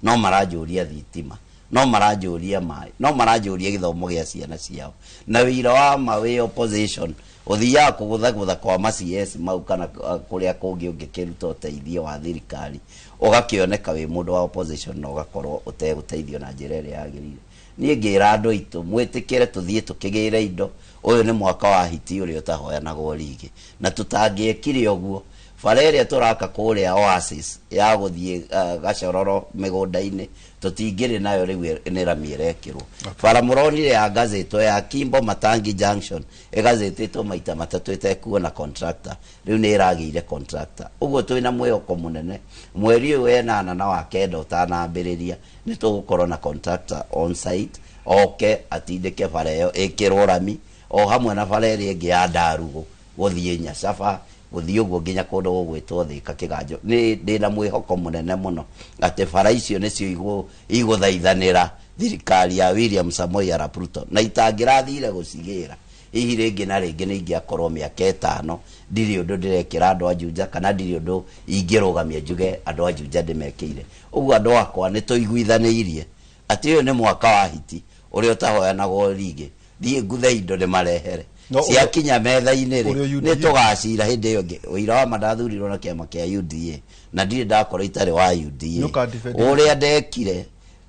no maranjũria thitima, no maranjũria maĩ, no maranjũria gĩthomo gĩa ciana ciao. Na wĩira wa ma wĩ opposition ũthiaga kũgũthagũtha kwa ma CS mau kana kũrĩa kũngĩ ũngĩkĩruta ũteithio wa thirikari, ũgakĩoneka wĩ mũndũ wa opposition na ũgakorwo ũtegũteithio na njĩra ĩrĩa yagĩrĩire. Niĩ ngĩra andũ aitũ mwĩtĩkĩre tũthiĩ tũkĩgĩre indo, ũyũ nĩ mwaka wa hiti ũrĩa ũtahoyanagwo rĩngĩ, na tũtangĩekire ũguo bara ĩrĩa tũraka kũrĩa Oasis ya gũthiĩ Gacororo mĩgũnda-inĩ tũtingĩrĩ nayo rĩu nĩ rami ĩrekĩrwo. Bara mũronire ya gazetwo ya Kimbo Matangi Junction ĩgazetĩtwo maita matatũ ĩtekuona contractor, rĩu nĩ ĩragĩire contractor. Ũguo twĩna mwĩhoko mũnene mweri ũyũ 8 na wa 9 ũtanambĩrĩria nĩ tũgũkorwo na contractor on site oke atindĩke bara ĩyo ĩkĩrwo rami o hamwe na bara ĩrĩa ĩngĩ ya Ndarugũ gũthiĩ Nyacaba gũthiĩ ũguo nginya kũndũ gũgwĩtwo Thĩka Kĩganjo. Nĩ ndĩna mwĩhoko mũnene mũno atĩ bara icio nĩcio igũthaithanĩra thirikari ya William Samoei Arap Ruto, na itangĩrathire gũcigĩra hihi rĩngĩ na rĩngĩ nĩ ingĩakorwo mĩaka 5 ndirĩ ũndũ ndĩrekĩra andũ a Juja kana ndirĩ ũndũ ingĩrũgamia njuge andũ a Juja ndĩmekĩire. Ũguo andũ akwa nĩ tũiguithanĩirie atĩ ũyũ nĩ mwaka wa hiti ũrĩa ũtahoyanagwo rĩngĩ, thiĩ nguthe indo ndĩmarehere ciakinya metha-inĩ rĩ nĩ tũgacira hĩndĩ ĩyo ĩngĩ. Ũira wa ma ndathurirwo na kĩama kĩa UDA na ndirĩ ndakorwo itarĩ wa UDA.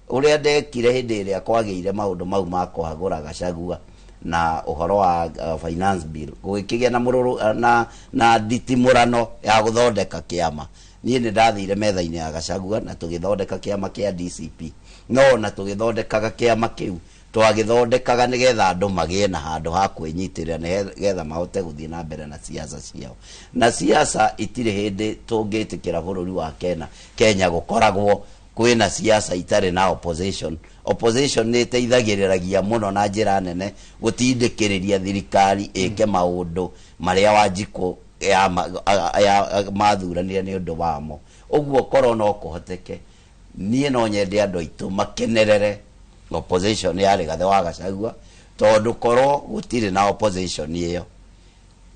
Ũrĩa ndekire hĩndĩ ĩrĩa kwagĩire maũndũ mau ma kũhagũra Gachagua na ũhoro wa finance bill gũgĩkĩgĩa na mũrũrũ na nditimũrano ya gũthondeka kĩama, niĩ nĩ ndathire metha-inĩ ya Gachagua na tũgĩthondeka kĩama kĩa DCP. No na tũgĩthondekaga kĩama kĩu twagĩthondekaga nĩgetha andũ magĩe na handũ ha kwĩnyitĩrĩra nĩgetha mahote gũthiĩ na mbere na siasa ciao. Na siasa itirĩ hĩndĩ tũngĩtĩkĩra bũrũri wa Kenya gũkoragwo Kwĩna siasa itarĩ na opposition. Opposition nĩ ĩteithagĩrĩragia mũno na njĩra nene gũtindĩkĩrĩria thirikari ĩke maũndũ marĩa Wanjikũ ya ya mathuranire nĩ ũndũ wamo. Ũguo korwo no kũhoteke, niĩ no nyende andũ aitũ makenerere opposition ya Rigathĩ wa Gachagua, tondũ korwo gũtirĩ na opposition ĩyo,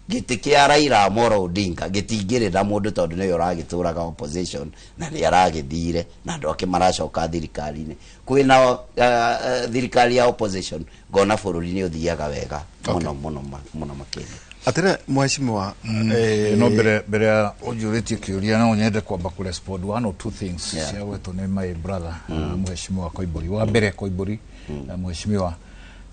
gĩtĩ kĩa Raila Amolo Odinga gĩtingĩrĩ na mũndũ, tondũ nĩwe ũragĩtũraga opposition na nĩ aragĩthire na andũ ake maracoka thirikari-inĩ. Kwĩna thirikari ya opposition, ngona bũrũri nĩ ũthiaga wega mũno mũno mũno makĩria. Atĩrĩ mheshimiwa, No mbere ya ũnjũrĩtie kĩũria, no nyende kwamba kũ respond one or two things ciagwetwo nĩ my brother, mheshimiwa Koimbũri. Wa mbere, Koimbũri, mheshimiwa,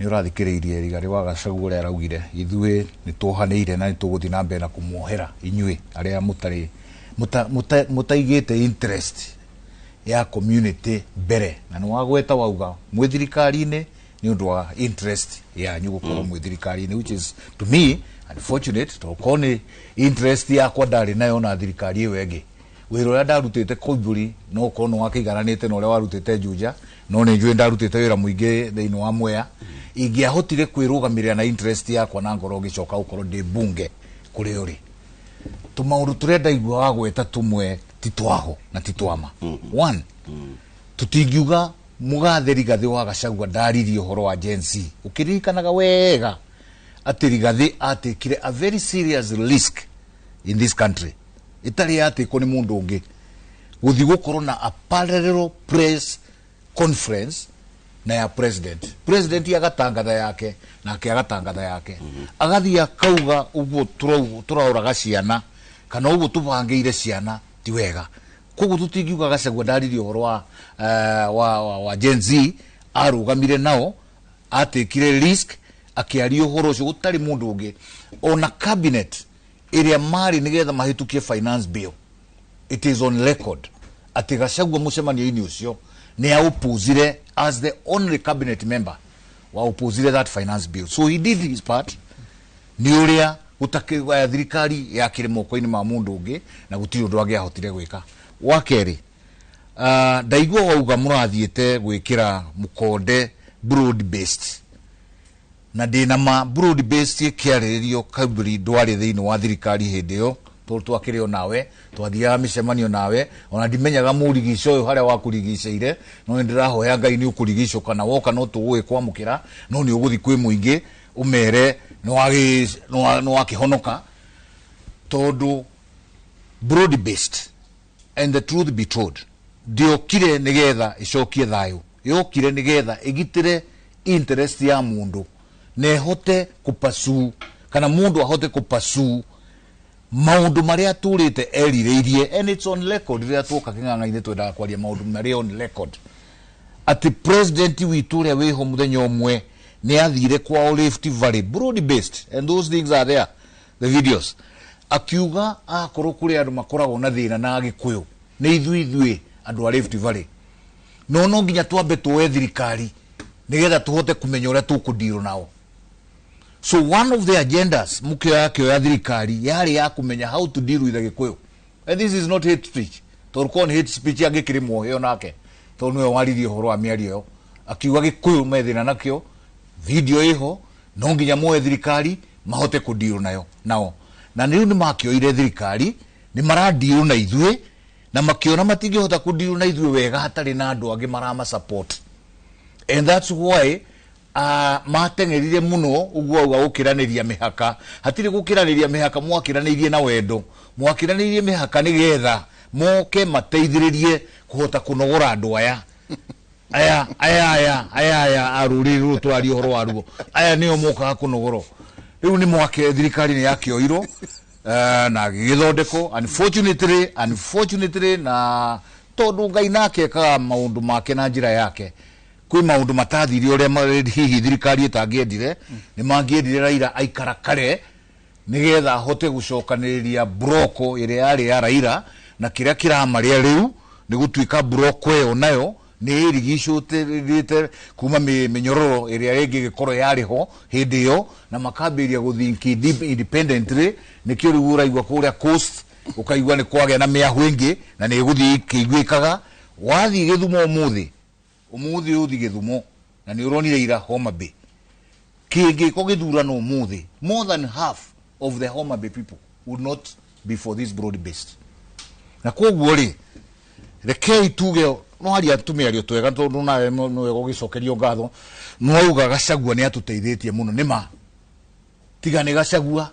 nĩ ũrathikĩrĩirie Rigathĩ wa Gachagua ũrĩa araugire ithuĩ nĩ tuohanĩire na nĩ tũgũthiĩ na mbere na kũmuohera inyuĩ arĩa mũtarĩ mũtaigĩte interest ya community mbere, na nĩ wagweta wauga mwĩ thirikari-inĩ nĩ ũndũ wa interest yanyu gũkorwo mwĩ thirikari-inĩ, which is to me unfortunate, tondũ korwo nĩ interest yakwa ndarĩ nayo na thirikari ĩyo ĩngĩ, wĩra ũrĩa ndarutĩte Koimbũri no ũkorwo nĩ wakĩigananĩte na ũrĩa warutĩte Juja, no nĩ njũĩ ndarutĩte wĩra mũingĩ thĩinĩ wa Mwea. Ingĩahotire kwĩrũgamĩrĩra na interest yakwa na ngorwo ngĩcoka gũkorwo ndĩ mbunge kũrĩa ũrĩ, tũmaũndũ tũrĩa ndaigua wagweta tũmwe ti twaho na ti twama. One, tũtingiuga mũgathe Rigathĩ wa Gachagua ndaririe ũhoro wa Gen Z, ũkĩririkanaga wega atĩ Rigathĩ atekire a very serious risk in this country ĩtarĩ yatekwo nĩ mũndũ ũngĩ, gũthiĩ gũkorwo na a parallel press conference na ya president. President agatangatha yake nake agatangatha yake, agathiĩ akauga ũguo tũraũraga ciana kana ũguo tũbangĩire ciana ti wega. Koguo tũtingiuga Gachagua ndaririe ũhoro wa Gen Z. Arũgamire nao, atekire risk akĩaria ũhoro ũcio gũtarĩ mũndũ ũngĩ ona cabinet ĩrĩa marĩ nĩgetha mahĩtũkie finance bill. It is on record atĩ Gachagua mũcemanio-inĩ ũcio nĩ aopposire as the only cabinet member wa opposire that finance bill, so he did his part. Nĩ ũrĩa gũtakĩ thirikari yakĩrĩ moko-inĩ ma mũndũ ũngĩ na gũtirĩ ũndũ angĩahotire gwĩka. Wa kerĩ, ndaigua wauga mũrathiĩte gwĩkĩra mũkonde broad based, na ndĩna ma broad based ĩkĩarĩrĩrio Koimbũri ndwarĩ thĩinĩ wa thirikari hĩndĩ ĩyo, tondũ twakĩrĩ o nawe, twathiaga mĩcemanio nawe, ona ndimenyaga mũrigico ũyũ harĩa wakũrigicĩire, no nĩ ndĩrahoya Ngai nĩ ũkũrigicũka na woka no tũgũgĩkwamũkĩra, no nĩ ũgũthiĩ kwĩ mũingĩ ũmere nĩ wakĩhonoka, tondũ broad based, and the truth be told, ndiokire nigetha icokie thayũ, yokire nigetha ĩgitĩre interest ya mũndũ na ĩhote kũpasu kana mũndũ ahote kũpasu maũndũ marĩa atũrĩte erirĩirie, and it's on record. Rĩrĩa tuoka kĩng'ang'a-inĩ twendaga kwaria maũndũ marĩa on record, atĩ president witũ ũrĩa wĩho mũthenya ũmwe nĩ athire kwao Rift Valley, broad based, and those things are there, the videos, akiuga akorwo kũrĩ andũ makoragwo na thĩna na Agĩkũyũ nĩ ithuĩ andũ a Rift Valley, no nginya twambe tuoe thirikari nigetha tũhote kũmenya ũrĩa tũkũndirwo nao. So one of the agendas mukioya kĩoya thirikari yarĩ ya kũmenya how to deal with the Gĩkũyũ, and this is not hate speech, tondũ korwo nĩ hate speech angĩkĩrĩ muohe onake, tondũ nĩwe waririe ũhoro wa mĩario ĩyo akiuga Gĩkũyũ me thĩna nakĩo. Video ĩho, no nginya moe thirikari mahote kũndirwo nayo nao, na rĩu nĩ makĩoire thirikari, nĩ marandirwo na ithuĩ, na makĩona matingĩhota kũndirwo na ithuĩ wega hatarĩ na andũ angĩ marama support, and that's why mateng'erire mũno ũguo auga gũkĩranĩria mĩhaka. Hatirĩ gũkĩranĩria mĩhaka, mwakĩranĩirie na wendo, mwakĩranĩirie mĩhaka nĩgetha moke mateithĩrĩrie kũhota kũnogora andũ aya aya aya aya aya aya a rũrĩrĩ rũrũ tũraria ũhoro waruo, aya nĩo mokaga kũnogorwo. Rĩu nĩ mwake thirikari nĩ yakĩoirwo na gĩgĩthondekwo, unfortunately, na tondũ Ngai nake ekaga maũndũ make na njĩra yake, kwĩ maũndũ matathire ũrĩa hihi thirikari ĩtangĩendire. Nĩ mangĩendire Raila aikara kare nigetha ahote gũcokanĩrĩria broko ĩrĩa yarĩ ya Raila, na kĩrĩa kĩramarĩa rĩu nĩ gũtuĩka broko ĩyo nayo nĩ ĩrigicũtĩte kuma mĩnyororo ĩrĩa ĩngĩ ĩgĩkorwo yarĩ ho hĩndĩ ĩyo, na makambĩrĩria gũthink independently. Nĩkĩo rĩu ũraigua kũrĩa coast ũkaigua nĩ kwagĩa na mĩahũ ĩngĩ na nĩ ĩgũthiĩ ĩkĩiguĩkaga. Wathiĩ Gĩthumo ũmũthĩ, ũmũthĩ ũthi Gĩthumo na nĩ ũronire ira Homa Bay, kĩngĩko gĩthurano ũmũthĩ, more than half of the Homa Bay people would not be for this broad based. Na koguo rĩ, rekei tuge no aria tũmĩario twega, tondũ nawe nĩwe gũgĩcokerio ngatho. Nwauga Gachagua nĩ atũteithĩtie mũno, nĩ ma tiga nĩ Gachagua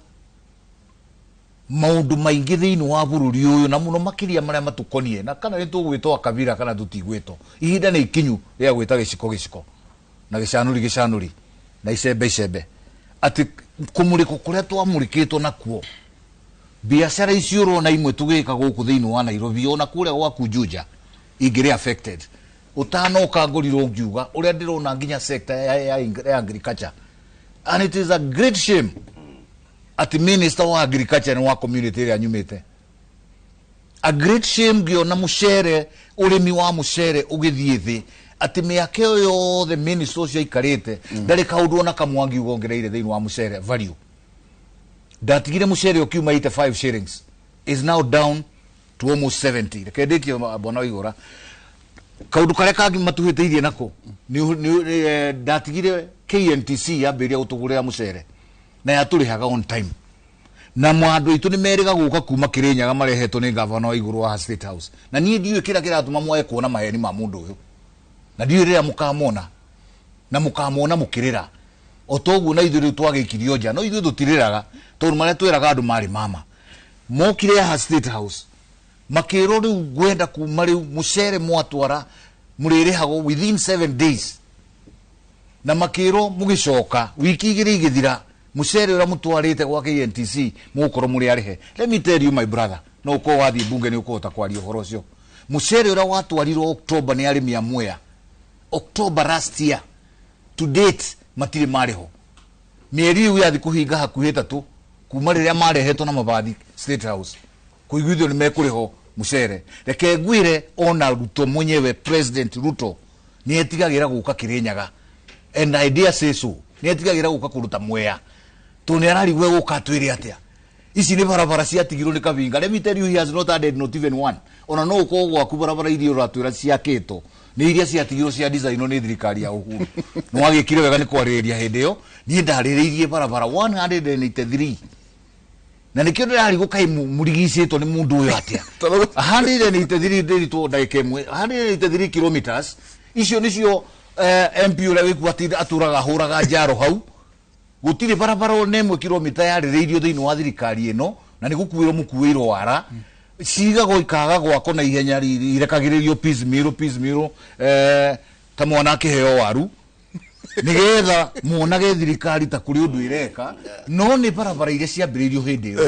maũndũ maingĩ thĩinĩ wa bũrũri ũyũ, na mũno makĩria marĩa matũkonie na kana nĩ tũgwĩtwo kabira kana tũtigwĩtwo. Ihinda nĩ ikinyu rĩa gwĩta gĩciko gĩciko na gĩcanũri gĩcanũri na icembe icembe, atĩ kũmũrĩkwo kũrĩa twamũrĩkĩtwo nakuo, biacara icio ũrona imwe tũgĩka gũkũ thĩinĩ wa Nairobi ona kũrĩa gwaku Juja ingĩrĩ affected. Ũtanoka ngorirwo ngiuga ũrĩa ndĩrona nginya sector ya agriculture, and it is a great shame atĩ minister wa agriculture nĩ wa community ĩrĩa nyumĩte. A great shame ngĩona mũcere, ũrĩmi wa mũcere ũgĩthiĩ thĩ, atĩ mĩaka ĩyo yothe minister ũcio aikarĩte ndarĩ kaũndũ ona kamwe angiuga ongereire thĩinĩ wa mũcere value. Ndatigire mũcere ũkiuma 85 shillings, is now down to almost 70. Reke ndĩkie, bwana Waigũra. Kaũndũ karĩa kangĩ matuhĩtĩirie nako nĩ ndatigire KNTC yambĩrĩria gũtũgũrĩra mũcere na yatũrĩhaga on time, na andũ aitũ nĩ merĩga gũka kuma Kĩrĩnyaga marehetwo nĩ gavana wa igũrũ wa State House. Na niĩ ndiũĩ kĩrĩa kĩratũma mwage kuona maheni ma mũndũ ũyũ, na ndiũĩ rĩrĩa mũkamona na mũkamona mũkĩrĩra o toguo na ithuĩ rĩu twagĩikirio nja. No ithuĩ tũtirĩraga, tondũ marĩa twĩraga andũ marĩ mama mokire haha State House makĩrwo rĩu ngwenda kuma rĩu mũcere mwatwara mũrĩrĩhagwo within 7 days, na makĩrwo mũgĩcoka wiki 2 igĩthira mũcere ũrĩa mũtwarĩte gwa KNTC mũgũkorwo mũrĩ arĩhe. Let me tell you, my brother, no ũkorwo wathiĩ bunge nĩ ũkũhota kwaria ũhoro ũcio. Mũcere ũrĩa watwarirwo October nĩ arĩmi a Mwea, October last year, to date matirĩ marĩho. Mĩeri rĩu yathi kũhinga hakuhĩ 3 kuma rĩrĩa marehetwo na mabathi State House kũiguithio nĩ mekũrĩhwo mũcere. Reke ngwĩre, ona Ruto mwenyewe, President Ruto, nĩ etigagĩra gũka Kĩrĩnyaga, and I dare say so, nĩ etigagĩra gũka kũruta Mwea, tondũ nĩ ararigwo gũka atwĩre atĩa. Ici nĩ barabara ciatigirwo nĩ Kabinga. Let me tell you, he has not added not even one. Ona no ũkorwo gwaku barabara iria ũratwĩra ciakĩtwo nĩ iria ciatigirwo cia design nĩ thirikari ya Uhuru. Nĩ wagĩkire wega nĩ kwarĩrĩria hĩndĩ ĩyo. Niĩ ndarĩrĩirie barabara 183, na nĩkĩo ndĩrarigwo kaĩ mũrigicĩtwo nĩ mũndũ ũyũ atĩa. 183, ndĩritwo ndagĩka ĩmwe, 183 kilometers icio nĩcio MP ũrĩa wĩkuo atũraga ahũraga njaro hau. Gũtirĩ barabara ona ĩmwe kilomita yarĩrĩirio thĩinĩ wa thirikari ĩno, na nĩ gũkuĩrwo mũkuĩirwo wara cigagwo ikaga gwakwo na ihenya, irekagĩrĩrio piecemeal piecemeal, ta mwana akĩheo waru, nigetha muonage thirikari ta kũrĩ ũndũ ĩreka, no nĩ barabara iria ciambĩrĩirio hĩndĩ ĩyo.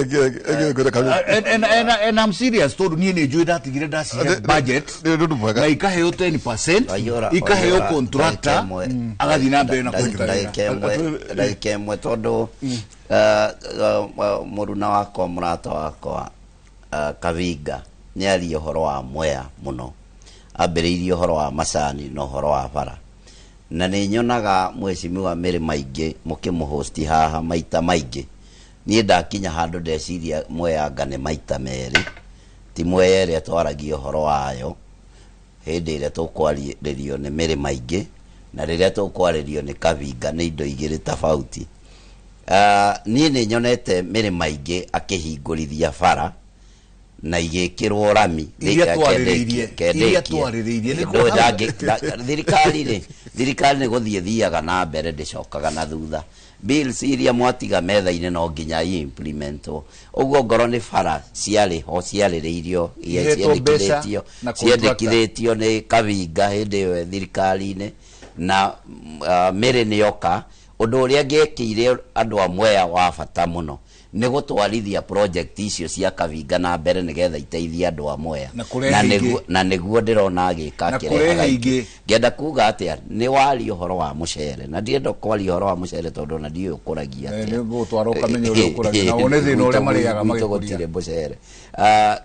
And I'm serious, tondũ niĩ nĩ njũĩ ndatigire ndacihe budget Nĩ ũndũ mwega. na ikaheo 10%, Waiyũra- ikaheo waiyũra contractor ndagĩka ĩmwe. agathiĩ na mbere na kũruta wĩra. Ndagĩka ĩmwe, tondũ mũruna wakwa, mũrata wakwa, Kavinga nĩ aria ũhoro wa Mwea mũno, ambĩrĩirie ũhoro wa macani na ũhoro wa bara, na nĩ nyonaga mheshimiwa Mĩrĩ maingĩ mũkĩmũhosti haha maita maingĩ. Niĩ ndakinya handũ ndeciria Mwea nĩ maita merĩ, ti Mwea ĩrĩa twaragia ũhoro wayo hĩndĩ ĩrĩa tũkwarĩrio nĩ Mĩrĩ maingĩ na rĩrĩa tũkwarĩrio nĩ Kavinga, nĩ indo igĩrĩ tofauti. Niĩ nĩ nyonete Mĩrĩ maingĩ akĩhingũrithia bara na igĩkĩrwo rami. Iria twarĩrĩirie, iria twarĩrĩirie, nĩ Ndũĩ thirikari rĩ, thirikari nĩ gũthiĩ thiaga na mbere, ndĩcokaga na thutha. Bills iria mwatiga metha-inĩ no nginya implementwo. Ũguo ngorwo nĩ bara ciarĩ ho ciarĩrĩirio, iria Ihetwo mbeca ciendekithĩtio na contractor. ciendekithĩtio nĩ Kavinga hĩndĩ ĩyo e thirikari-inĩ na Mĩrĩ nĩoka. Ũndũ ũrĩa angĩekĩire andũ a Mwea wa bata mũno nĩ gũtwarithia project icio cia Kavinga na mbere nĩgetha iteithie andũ a Mwea. Na kũrehe Na ingĩ. Na nĩguo ndĩrona agĩka Na akĩrehaga kũrehe ingĩ. ingĩ. Ngenda kuga atĩa, nĩ waria ũhoro wa mũcere, na ndienda kwaria ũhoro wa mũcere tondũ ona ndiũĩ ũkũragia Eh, atĩa. nĩ ngũgũtwara ũkamenye ũrĩa ũkũragia, na wone thĩna ũrĩa marĩaga Gwitũ magĩkũria. gũtirĩ mũcere.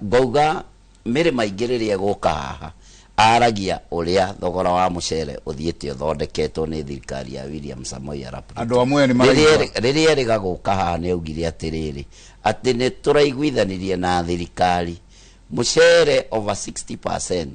Ngauga Mĩrĩ maingĩ rĩrĩa ĩgũka haha aragia ũrĩa thogora wa mũcere ũthiĩte ũthondeketwo nĩ thirikari ya William Samoei Arap Ruto. Andũ a Mwea nĩ maraigua. Rĩrĩa erĩga gũka haha nĩ augire atĩrĩrĩ, atĩ nĩ tũraiguithanirie na thirikari mũcere over 60.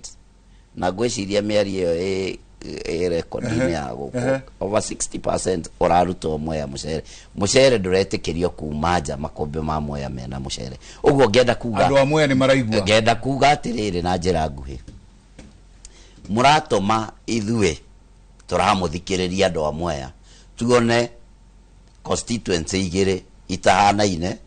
Na ngwĩciria mĩario ĩyo ĩ rekondi-inĩ ya gũkũ, over 60% ũrarutwo Mwea mũcere. Mũcere ndũretĩkĩrio kuma nja, makũmbĩ ma Mwea mena mũcere. Ũguo ngenda kuga, Andũ a Mwea nĩ maraigua. Ngenda kuga atĩrĩrĩ, na njĩra nguhĩ, mũratũma ithuĩ tũramũthikĩrĩria andũ a Mwea tuone constituency igĩrĩ itahanaine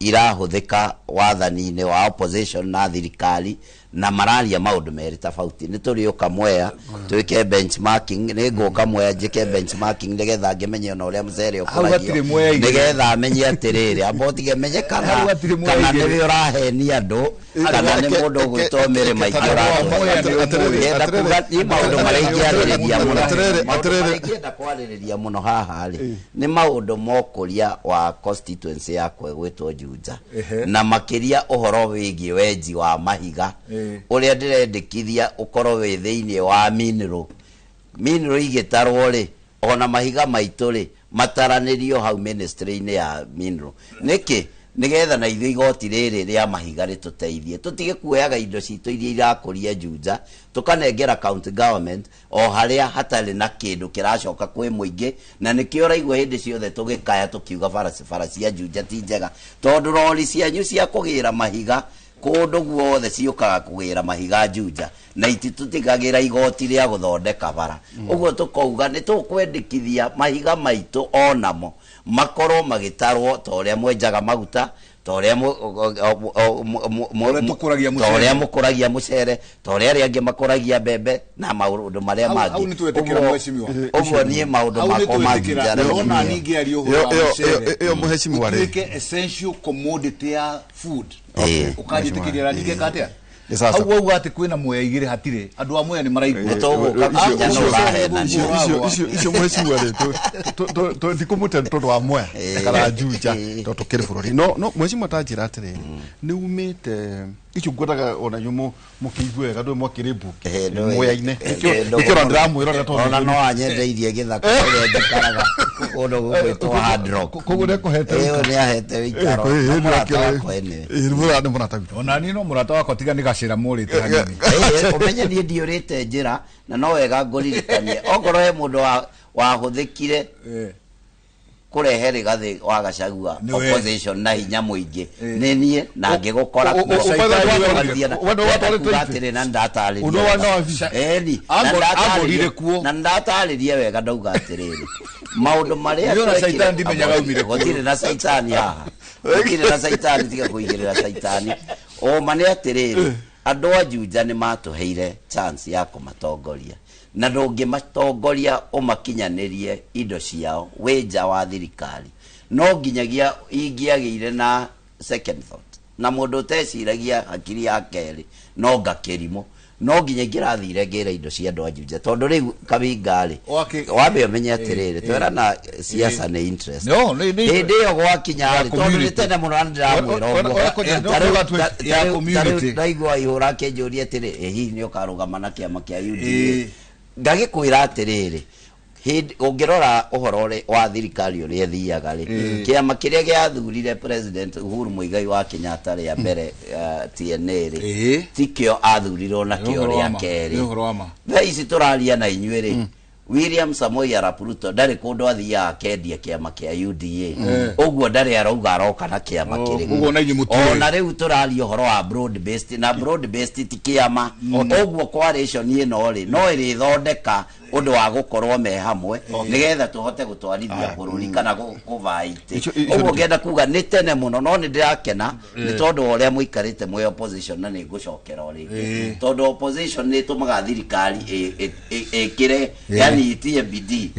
irahũthĩka wathani-inĩ wa opposition na thirikari, na mararia maũndũ merĩ tofauti. Nĩ tũrĩũka Mwea twĩke benchmarking, nĩ ngũka Mwea njĩke benchmarking nĩgetha ngĩmenye ona ũrĩa mũcere Hau hatirĩ Mwea ũkũragio, igĩrĩ. Nĩgetha menye atĩrĩrĩ, amba ũtige menye kana Hau hatirĩ Mwea kana igĩrĩ. nĩwe ũrahenia andũ kana nĩ mũndũ ũgwĩtwo mĩrĩ maingĩ. Andũ a Mwea nĩ ũmwe. Ngenda kuga niĩ maũndũ marĩa ingĩarĩrĩria mũno, Atĩrĩrĩ, maũndũ atĩrĩrĩ. marĩa ingĩenda kwarĩrĩria mũno haha rĩ, nĩ maũndũ ma ũkũria wa constituency yakwa ĩgwĩtwo Juja, na makĩria ũhoro wĩgiĩ wenji wa mahiga, ũrĩa ndĩrendekithia ũkorwo wĩ thĩinĩ wa mineral. Mineral igĩtarwo rĩ, ona mahiga maitũ rĩ, mataranĩrio hau ministry-inĩ ya mineral. Nĩkĩ? Nĩgetha na ithuĩ igoti rĩrĩ rĩa mahiga rĩtũteithie, tũtige kuoyaga indo citũ iria irakũria Juja tũkanengera county government o harĩa hatarĩ na kĩndũ kĩracoka kwĩ mũingĩ. Na nĩkĩo ũraigua hĩndĩ ciothe tũgĩkaya tũkiuga bara, bara cia Juja ti njega, tondũ rori cianyu cia kũgĩra mahiga kũndũ guothe ciũkaga kũgĩra mahiga Juja na ititũtigagĩra igoti rĩa gũthondeka bara. Ũguo tũkauga nĩ tũkwendekithia mahiga maitũ onamo makorwo magĩtarwo ta ũrĩa mwenjaga maguta, ta ũrĩa Ũrĩa tũkũragia ta mũcere. Ũrĩa mũkũragia mũcere, ta ũrĩa arĩa angĩ makũragia mbembe na maũndũ marĩa Hau- mangĩ. Hau nĩtwetĩkĩra, mheshimiwa. Ũguo niĩ maũndũ Hau makwa ma nĩtwetĩkĩra. Juja Ndĩrona ningĩ aria ũhoro wa mũcere. Ĩyo mheshimiwa rĩ. Ũtuĩke essential commodity ya food. Ũkanjĩtĩkĩria na ningĩka atĩa? Nĩ sasa. Hau wauga atĩ kwĩna Mwea igĩrĩ, hatirĩ. Andũ a Mwea nĩ maraigua. Nĩ tũgũka Icio- kanja no ũrahenania. Icio mheshimiwa rĩ, ndikũmũte tondũ wa Mwea kana Juja, tondũ tũkĩrĩ bũrũri. No mheshimiwa, ta njĩra atĩrĩrĩ, nĩ umĩte icio, ngwendaga ona inyuĩ mũkĩigue wega, ndũĩ mwakĩrĩ mbunge Mwea-inĩ. Nĩkĩo ona ndĩramwĩrorera tondũ Ona no anyendeirie gĩthaka kũrĩa njikaraga kũndũ gũgwĩtwo Hard Rock. Koguo nĩakũhete. Ĩyo nĩ ahete wĩikaro na mũrata wakwa anyway. Nĩ mũrata witũ. Ona niĩ no mũrata wakwa, tiga nĩ gacĩra morĩte hanini. Ũmenye niĩ ndiũrĩte njĩra, na no wega ngũririkanie okorwo he mũndũ wahũthĩkire kũrehe Rigathĩ wa Gachagua Nĩ we. opposition na hinya mũingĩ nĩ niĩ, na ngĩgũkora kuo. Watwarĩte Kuga itĩ. atĩrĩ, na nĩndatarĩria Ũndũ wa wega. na Ĩni, na Angorire kuo. Na nĩndatarĩria wega, ndauga atĩrĩrĩ, maũndũ marĩa Nĩ ona twekire- Caitani ndimenyaga aumire kũ. Gũtirĩ na caitani haha, gũtirĩ na caitani, tiga kũigĩrĩra caitani. Ũma nĩ atĩrĩrĩ, andũ a Juja nĩ matũheire chance ya kũmatongoria, na ndũngĩmatongoria ũmakinyanĩrie indo ciao wĩ nja wa thirikari. No nginyagia ingĩagĩire na second thought na mũndũ ũteciragia hakiri ya kerĩ no ngakĩrimũ, no nginya ingĩrathire ngĩra indo cia andũ a Juja, tondũ rĩu Kawinga rĩ, wambe ũmenye atĩrĩrĩ, twerana siasa nĩ interest. No, Hĩndĩ ĩyo gwakinya Ya rĩ, tondũ nĩ community. tene mũno na ndĩramwĩra ũguo. Ya community. Tarĩu ndaigua ihũra akĩnjũria atĩrĩ, ĩ hihi nĩ ũkarũgama na kĩama kĩa UDA? Ngagĩkwĩra atĩrĩrĩ, hĩndĩ ũngĩrora ũhoro wa thirikari ũrĩa ĩthiaga rĩ, kĩama kĩrĩa gĩathurire President Uhuru Muigai wa Kenyatta rĩa mbere, TNA rĩ, tikĩo athurirwo nakĩo Nĩ ũhoro rĩa wa ma. kerĩ. Nĩ ũhoro wa ma. Thaa ici tũraria na inyuĩ rĩ, William Samoei Arap Ruto ndarĩ kũndũ athiaga akendia kĩama kĩa UDA. Ũguo ndarĩ arauga aroka na kĩama Oh, kĩrĩkũ. ũguo na inyuĩ mũtiũĩ. Ona rĩu tũraria ũhoro wa broad based, na broad based ti kĩama. Ũguo coalition ĩno rĩ, no ĩrĩthondeka ũndũ wa gũkorwo me hamwe nĩgetha tũhote gũtwarithia bũrũri kana kũvaa itĩ. Icio Ũguo ngenda kuga nĩ tene mũno, no nĩ ndĩrakena nĩ tondũ wa ũrĩa mũikarĩte mwĩ opposition, na nĩ ngũcokera o rĩngĩ, tondũ opposition nĩ ĩtũmaga thirikari ĩkĩre, yani itie bidii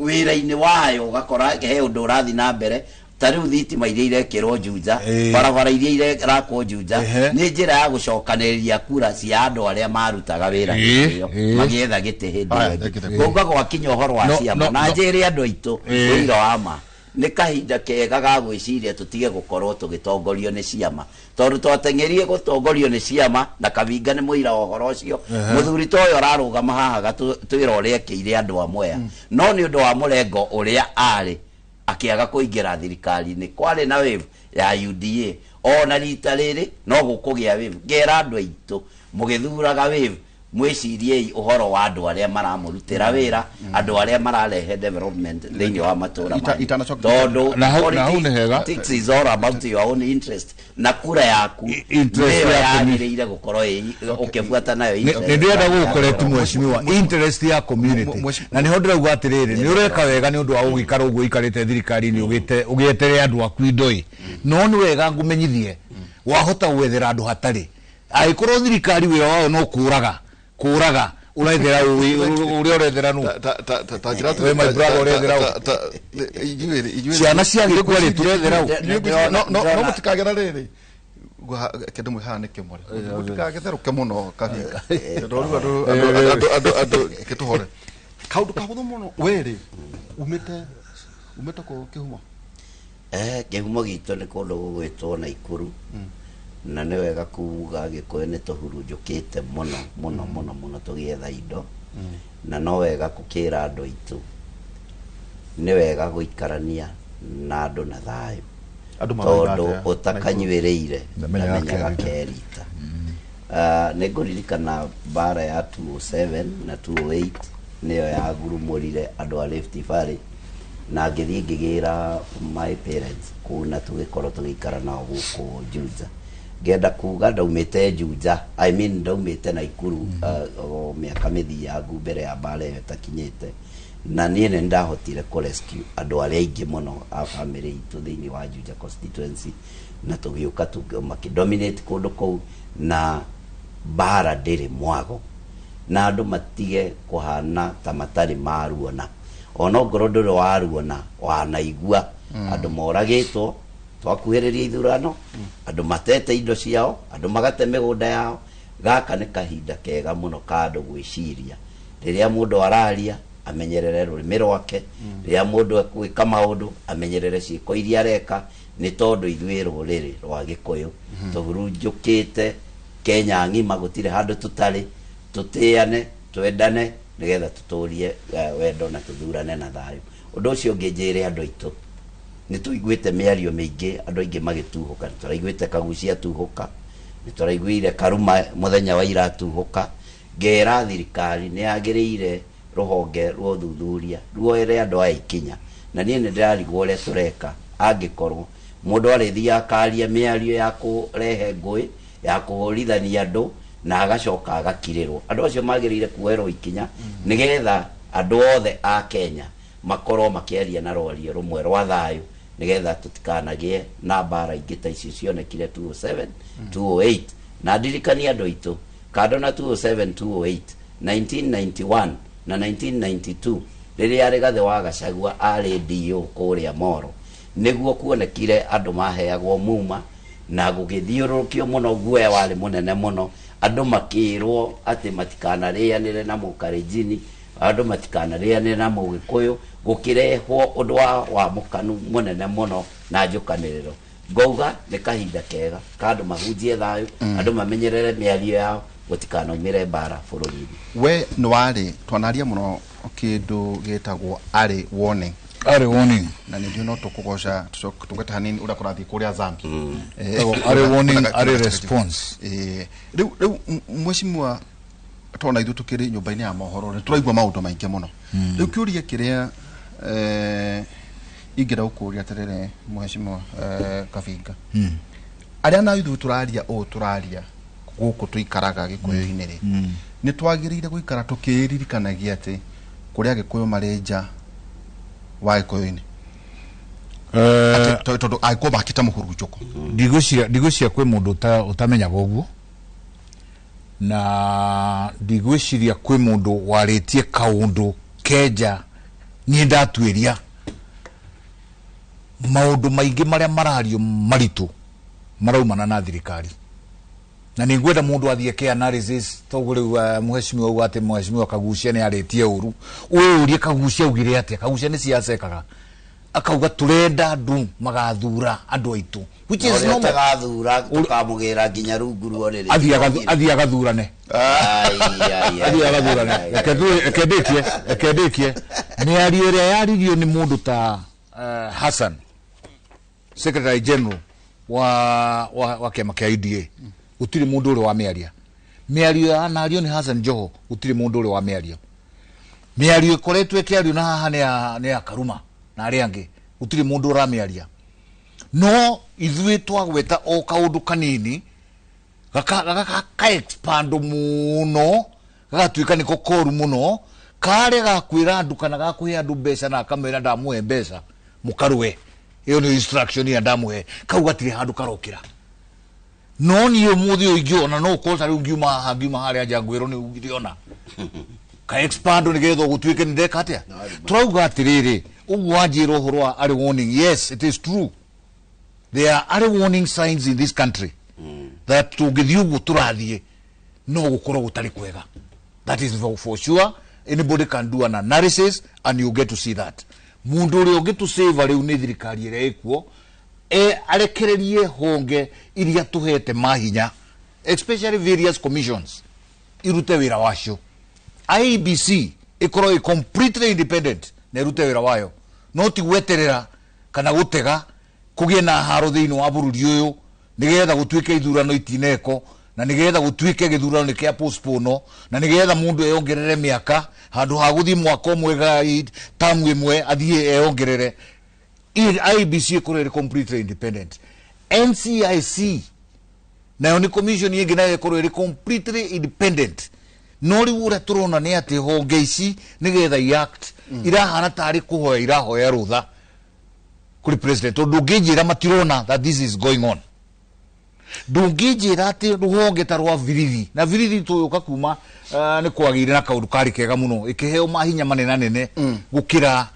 wĩra-inĩ wayo, ũgakora he ũndũ ũrathiĩ na mbere, ta rĩu thitima iria irekĩrwo Juja, barabara iria irakwo Juja, nĩ njĩra ya gũcokanĩrĩria kura cia andũ arĩa marutaga wĩra hĩndĩ ĩyo magĩetha gĩtĩ hĩndĩ Aya, ĩyo ĩngĩ. thank you, thank you. Kuga gwakinya ũhoro wa No, ciama, no, na no. njĩre andũ aitũ ũira wa ma, nĩ kahinda kega ga gwĩciria tũtige gũkorwo tũgĩtongorio nĩ ciama, tondũ twateng'erie gũtongorio nĩ ciama, na Kavinga nĩ mũira wa ũhoro ũcio. Mũthuri ta ũyũ ararũgama haha gatwĩra ũrĩa ekĩire andũ a Mwea, no nĩ ũndũ wa mũrengo ũrĩa arĩ akĩaga kũingĩra thirikari-inĩ. Kwarĩ na wave ya UDA, ona rita rĩrĩ no gũkũgĩa wave. Ngera andũ aitũ, mũgĩthuraga wave, Mwĩciriei ũhoro wa andũ arĩa maramũrutĩra wĩra, andũ arĩa mararehe development thĩinĩ wa matũra manyu. Tondũ Na hau nĩ hega. Politics is all about your own interest, na kura yaku Interest nĩyo yaku yagĩrĩire gũkorwo ũkĩbuata nayo Nĩ interest. ndĩrenda gũgũkoreti mheshimiwa, interest ya community. Na nĩho ndĩrauga atĩrĩrĩ, nĩ ũreka wega nĩ ũndũ wa gũgĩikara ũguo ũikarĩte thirikari-inĩ ũgĩeterere andũ aku indo ĩ, no nĩ wega ngũmenyithie wahota gwethera andũ hatarĩ, angĩkorwo thirikari wĩra wayo no kũraga kũraga, ũrethera ũrĩa ũrethera nũ? Ta njĩra We, my brother, ũrethera ũ? Ciana cia gĩkũyũ rĩ, tũrethera ũ? No mũtikagera rĩrĩ kĩndũ mwĩ haha nĩ kĩmwe, mũtikagĩtherũke mũno kahinda, tondũ rĩu andũ kĩtũhore kaũndũ kahũthũ mũno. We rĩ, umĩte kũ kĩhumo? Kĩhumo gitũ nĩ kũndũ gũgwĩtwo Naikuru, na nĩ wega kuga Gĩkũyũ nĩ tũhurunjũkĩte mũno mũno mũno mũno tũgĩetha indo, na no wega gũkĩra andũ aitũ nĩ wega gũikarania na andũ na thayũ. Andũ maroiga Tondũ atĩa? ũtakanyuĩrĩire Ndamenyaga ndamenyaga kerita. Kerita. Nĩ ngũririkana mbara ya 207 na 208, nĩyo yagurumũrire andũ a Rift Valley, na ngĩthiĩ ngĩgĩra my parents kũu na tũgĩkorwo tũgĩikara nao gũkũ Juja. Ngenda kuga ndaumĩte Juja, I mean ndaumĩte Naikuru o mĩaka mĩthiangu mbere ya mbara ĩyo ĩtakinyĩte, na niĩ nĩ ndahotire kũ rescue andũ arĩa aingĩ mũno a family itũ thĩinĩ wa Juja constituency, na tũgĩũka makĩdominate kũndũ kũu, na mbara ndĩrĩ mwago, na andũ matige kũhana ta matarĩ maruona, ona ongorwo ndũrĩ waruona wanaigua andũ moragĩtwo twakuhĩrĩria ithurano, andũ matete indo ciao, andũ magate mĩgũnda yao. Gaka nĩ kahinda kega mũno ka andũ gwĩciria, rĩrĩa mũndũ araria amenyerere rũrĩmĩ rwake, rĩrĩa mũndũ egwĩka maũndũ amenyerere ciĩko iria areka, nĩ tondũ ithuĩ rũrĩrĩ rwa Gĩkũyũ tũhurunjũkĩte Kenya ng'ima, gũtirĩ handũ tũtarĩ. Tũtĩane, twendane, nĩgetha tũtũrie wendo na tũthurane na thayũ. Ũndũ ũcio ũngĩ njĩre andũ aitũ, nĩ tũiguĩte mĩario mĩingĩ, andũ aingĩ magĩtuhũka, nĩ tũraiguĩte Kagucia atuhũka, nĩ tũraiguire Karuma mũthenya wa ira atuhũka. Ngera thirikari nĩ yagĩrĩire rũhonge rwa ũthuthuria ruoere andũ aya ikinya, na niĩ nĩ ndĩrarigwo ũrĩa tũreka angĩkorwo mũndũ arĩthiaga akaria mĩario ya kũrehe ngũĩ, ya kũhũrithania andũ, na agacoka agakirĩrwo. Andũ acio magĩrĩire kuoerwo ikinya nĩgetha andũ othe a Kenya makorwo makĩaria na rwario rũmwe rwa thayũ, nĩgetha tũtikanagĩe na mbara ingĩ ta icio cionekire 207 208. Na ndirikania andũ aitũ, kando na 207 208, 1991 na 1992, rĩrĩa Rigathĩ wa Gachagua arĩ DO kũrĩa Moro, nĩguo kuonekire andũ maheagwo muma na gũgĩthiũrũrũkio mũno, guoya warĩ mũnene mũno, andũ makĩrwo atĩ matikanarĩanĩre na mũkarenjini, andũ matikanarĩanĩre na mũgĩkũyũ, gũkĩrehwo ũndũ wa mũkanu mũnene mũno na njũkanĩrĩro. Ngauga nĩ kahinda kega ka andũ mahunjie thayũ, andũ mamenyerere mĩario yao, gũtikanaumĩre mbara bũrũri-inĩ. We nĩ warĩ twanaria mũno kĩndũ gĩtagwo early warning. Early warning. Na nĩ ndiũ no tũkũgoca tũgwete hanini ũrĩa kũrathiĩ kũrĩa Zambia. Early warning, early response. Rĩu mheshimiwa, tona ithuĩ tũkĩrĩ nyũmba-inĩ ya mohoro nĩ tũraigua maũndũ maingĩ mũno. Rĩu kĩũria kĩrĩa ingĩenda gũkũria atĩrĩrĩ, mheshimiwa Kabinga, arĩa na ithuĩ tũraria ũũ tũraria gũkũ tũikaraga Gĩkũyũ-inĩ rĩ, nĩ twagĩrĩire gũikara tũkĩririkanagia atĩ kũrĩa Agĩkũyũ marĩ nja wa Gĩkũyũ-inĩ? Tondũ angĩkorwo makĩte mũhurunjũko. Ndigwĩciria kwĩ mũndũ ũtamenyaga ũguo, na ndigwĩciria kwĩ mũndũ warĩtie kaũndũ kenja. Niĩ ndatuĩria maũndũ maingĩ marĩa marario maritũ maraumana na thirikari, na nĩ ngwenda mũndũ athiĩ eke analysis, toguo rĩu mheshimiwa auga atĩ mheshimiwa Kagucia nĩ arĩtie ũru, ũyũrie Kagucia augire atĩa. Kagucia nĩ siasa ekaga, akauga turenda andũ magathura andũ aitũ, which is Ũrĩa normal. ũtagathura tũkamũgĩra nginya rungu rwa rĩrĩ. Athiĩ agathurane. Ai, ai, ai, athiĩ agathurane. Ai, ai. Reke ndĩkie mĩario ĩrĩa yaririo nĩ mũndũ ta Hassan, secretary general wa kĩama kĩa UDA, gũtirĩ mũndũ ũrĩ wamĩaria. Mĩario ya nario nĩ Hassan Joho, gũtirĩ mũndũ ũrĩ wa mĩario. Mĩario ĩkoretwo ĩkĩario na haha nĩ ya Karuma na arĩa angĩ, gũtirĩ mũndũ ũramĩaria. No ithuĩ twagweta o kaũndũ kanini gaka ka expand mũno, gagatuĩka nĩko koru mũno, karĩa gakwĩra andũ kana gakũhe andũ mbeca na akamera ndamũhe mbeca mũkarũe, ĩyo nĩ instruction ya ndamũhe, kau gatirĩ handũ karokĩra. No niĩ ũmũthĩ ũyũ ingĩona no ũkorwo ta rĩu ngiuma haha, ngiuma harĩa nja ngwĩrwo nĩ ugire ona ka expand nĩgetha gũtuĩke nĩ ndeka atĩa. Tũrauga atĩrĩrĩ, ũguo wanjĩra ũhoro wa early warning, yes, it is true, there are early warning signs in this country that tũngĩthiĩ ũguo tũrathiĩ no gũkorwo gũtarĩ kwega. That is for sure. Anybody can do an analysis and you get to see that mũndũ ũrĩa ũngĩtũsave rĩu nĩ thirikari ĩrĩa ĩkuo, e arekererie honge iria tũhete mahinya, especially various commissions, irute wĩra wacio. IEBC ĩkorwo ĩ completely independent na ĩrute wĩra wayo, no ti gweterera kana gũtega kũgĩe na haro thĩinĩ wa bũrũri ũyũ nĩgetha gũtuĩke ithurano itineko, na nĩgetha gũtuĩke gĩthurano nĩ kĩa postpone, na nĩgetha mũndũ eyongerere mĩaka handũ ha gũthiĩ mwaka ũmwe tamu ĩmwe athiĩ eyongerere. IEBC ĩkorwo ĩrĩ completely independent. NCIC nayo nĩ commission ĩngĩ, nayo ĩkorwo ĩrĩ completely independent. No rĩu ũrĩa tũrona nĩ atĩ honge ici nĩgetha i act irahana tarĩ kũhoya irahoya rũtha kũrĩ president, tondũ ndũngĩnjĩra matirona that this is going on. Ndũngĩnjĩra atĩ rũhonge ta rwa birithi na birithi tũyũka kuma nĩ kwagĩire na kaũndũ karĩ kega mũno, ĩkĩheo mahinya manenanene gũkĩra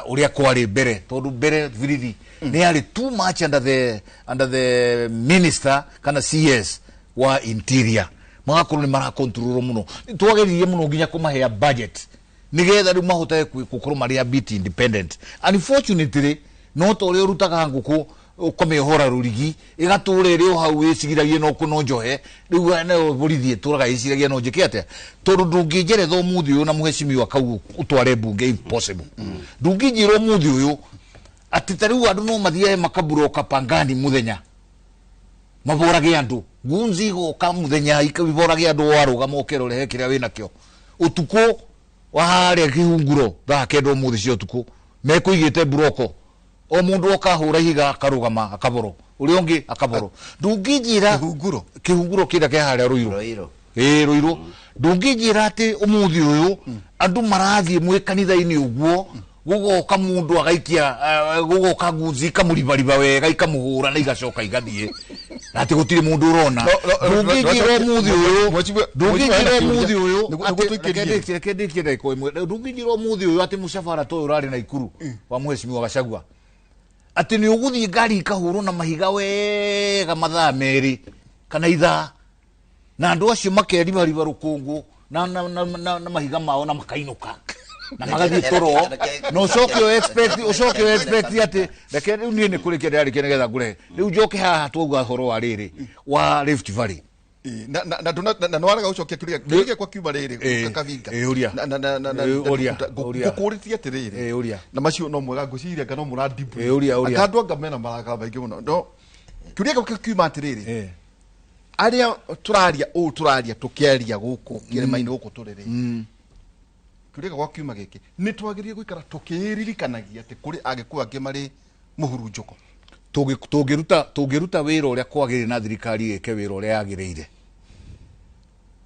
ũrĩa kwarĩ mbere, tondũ mbere birithi nĩ yarĩ too much under the minister kana CS wa interior, magakorwo nĩ marakontrolwo mũno. Twageririe mũno nginya kũmahea budget nigetha rĩu mahote gũkorwo marĩ a bit independent. Unfortunately, no ta ũrĩa ũrutaga ngũkũ ũkamĩohora rũrigi ĩgatũra ĩrĩ o hau ĩcigiragie no kũno njohe, rĩu nayo borithi ĩtũraga ĩciragia no njĩke atĩa, tondũ ndũngĩnjeretha ũmũthĩ ũyũ na mũhecimiwa kau ũtware mbunge, impossible. Ndũngĩnjĩra ũmũthĩ ũyũ atĩ ta rĩu andũ no mathiage makaburoka Pangani mũthenya maborage andũ, gunzi igoka mũthenya iborage andũ, warũgama ũkera ũrehe kĩrĩa wĩnakĩo ũtukũ wa harĩa kĩhunguro thaa 9 ũmũthĩ cia ũtukũ mekũigĩte buroko, o mũndũ oka hũra ihiga akarũgama akaboro ũrĩa ũngĩ akaboro. Ndũngĩnjĩra Kĩhunguro? Kĩhunguro kĩrĩa kĩa harĩa Rũirũ. Ruiru. Ĩĩ, Rũirũ. Ndũngĩnjĩra atĩ ũmũthĩ ũyũ andũ marathiĩ mwĩ kanitha-inĩ ũguo, gũgoka mũndũ agaikia gũgoka ngunzi ikamũribariba wega ikamũhũra na igacoka igathiĩ na atĩ gũtirĩ mũndũ ũrona. No, Ndũngĩnjĩra ũmũthĩ ũyũ Mheshimiwa, ndũngĩnjĩra ũmũthĩ ũyũ nĩguo tũikĩrie. Reke ndĩkie ndagĩka ĩmwe. Ndũngĩnjĩra ũmũthĩ ũyũ atĩ mũcabara ta ũyũ ũrarĩ Naikuru wa mheshimiwa Gachagua atĩ nĩ ũgũthiĩ ngari ikahũrwo na mahiga wega mathaa 2 kana ithaa, na andũ acio makeribariba rũkũngũ na mahiga mao na makainũka na magathiĩ toro, na ũcoke o expect atĩ reke rĩu niĩ nĩ kũrĩkia ndĩrarĩkia nĩgetha ngũrehe rĩu njoke haha twauga ũhoro wa rĩrĩ wa Rift Valley. Ĩĩ, na nĩwarega gũcokia kĩũria gĩakwa kiuma rĩrĩ kavinga. Ĩĩ, ũria. Na Ĩĩ, ũria, ũria. Ngũkũrĩtie atĩrĩrĩ, Ĩĩ, ũria. na macio no mwega ngwĩciria anga no mũradibu. Ĩĩ, ũria, ũria. Anga andũ anga mena marakara maingĩ mũno, no kĩũria gĩakwa kiuma atĩrĩrĩ, arĩa tũraria ũũ tũraria tũkĩaria gũkũ kĩrĩma-inĩ gũkũ tũrĩ rĩ, kĩũria gĩakwa kiuma gĩkĩ: nĩ twagĩrĩire gũikara tũkĩĩririkanagia atĩ kũrĩ agĩkũyũ angĩ marĩ mũhurunjũko? Tũngĩruta wĩra ũrĩa kwagĩrĩire na thirikari ĩke wĩra ũrĩa yagĩrĩire,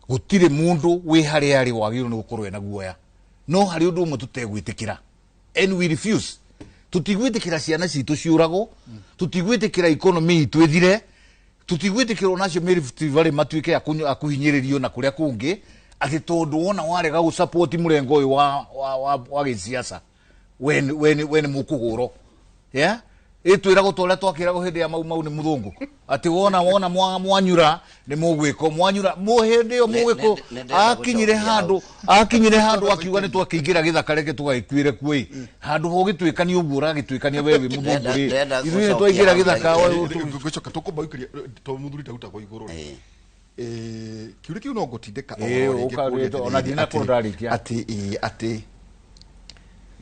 gũtirĩ mũndũ wĩ harĩa arĩ wagĩrĩirwo nĩ gũkorwo ena guoya. No harĩ ũndũ ũmwe tũtegwĩtĩkĩra, and we refuse: tũtigwĩtĩkĩra ciana citũ ciũragwo, tũtigwĩtĩkĩra economy itũ ĩthire, tũtigwĩtĩkĩra onacio Rift Valley matuĩke a kũhinyĩrĩrio na kũrĩa kũngĩ, atĩ tondũ wona warega gũsupport mũrengo ũyũ wa gĩsiasa we nĩ mũkũhũrwo. Yeah, ĩtwĩragwo ta ũrĩa twakĩragwo hĩndĩ ya Mau Mau nĩ mũthũngũ atĩ wona mwanyura nĩ mũgwĩko mwanyura mũ hĩndĩ ĩyo mũgwĩko. Nĩ ndĩrenda Akinyire gũcokia. handũ, akinyire handũ akiuga nĩ twakĩingĩra gĩthaka, reke tũgagĩkuĩre kuo ĩ handũ ho ũgĩtuĩkania ũguo ũragĩtuĩkania we wĩ mũthũngũ rĩ. Ndĩrenda Ithuĩ nĩ gũcokia twaingĩra hau gĩthaka. ndagĩka. Ngũcoka tũkũmba to mũthuri tarutagwo igũrũ rĩ. Kĩũria kĩu no ngũtindĩka Ĩĩ, oro rĩngĩ ũka- kũũria ona atĩrĩrĩ, ndinakorwo ndarĩkia. Atĩ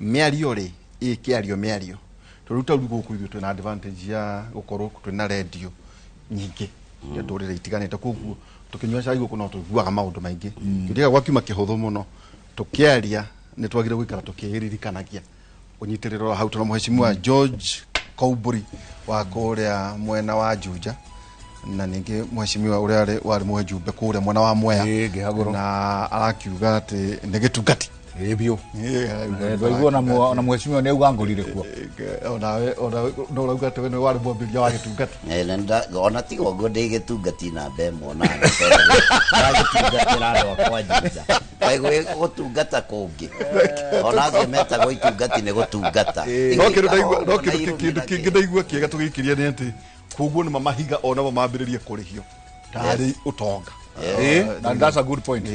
mĩario rĩ ĩkĩario mĩario tondũ rĩu ta rĩu gũkũ ithuĩ twĩna advantage ya gũkorwo twĩna radio nyingĩ. Ya ndũrĩrĩ itiganĩte. Koguo tũkĩnyua cai gũkũ no tũiguaga maũndũ maingĩ. Kĩũria gĩakwa kiuma kĩhũthũ mũno. Tũkĩaria nĩ twagĩrĩire gũikara tũkĩririkanagia ũnyitĩrĩro hau. Tũna mheshimiwa George Koimburi wa kũrĩa mwena wa Juja, na ningĩ mheshimiwa ũrĩa warĩ mũjumbe kũrĩa mwena wa Mwea. Ĩĩ, Ngĩhagũrwo. Na arakiuga atĩ nĩ gĩtungati. Ĩ biũ. Twaigua na mheshimiwa nĩ auga ngũrire kuo. Onawe onawe no ũrauga atĩ we nĩwe warĩ mwambĩrĩria wa gĩtungati. Ona tiga ũguo, ndĩ gĩtungati namba ĩmwe, ona ndagĩtungatĩra andũ akwa Juja. Kaĩ gwĩ gũtungata kũngĩ? Ona acio metagwo itungati nĩ gũtungata. No kĩndũ ndaigua, no kĩndũ kĩngĩ ndaigua kĩega tũgĩikĩria nĩ atĩ koguo nĩ mahiga onamo mambĩrĩrie kũrĩhio tarĩ ũtonga. Ĩ, na that's a good point.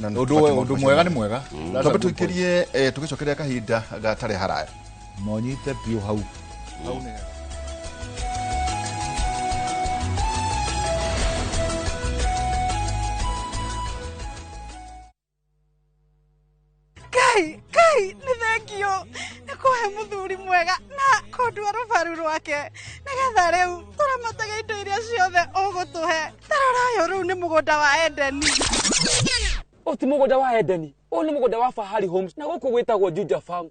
Na nĩ Ũndũ tũbatiĩ ũndũ mwega nĩ mwega. That's a Twambe good point. tũikĩrie, tũgĩcokeria kahinda gatarĩ haraya. Monyite biũ hau. Hau nĩ hega. Ngai, Ngai, nĩ thengio nĩ kũhe mũthuri mwega na kũndua rũbaru rwake, nĩgetha rĩu tũramatage indo iria ciothe ũgũtũhe. Tarora ũyũ, rĩu nĩ mũgũnda wa Edeni. Ũyũ ti mũgũnda wa Edeni, ũyũ nĩ mũgũnda wa Fahari Homes, na gũkũ gwĩtagwo Juja Farm.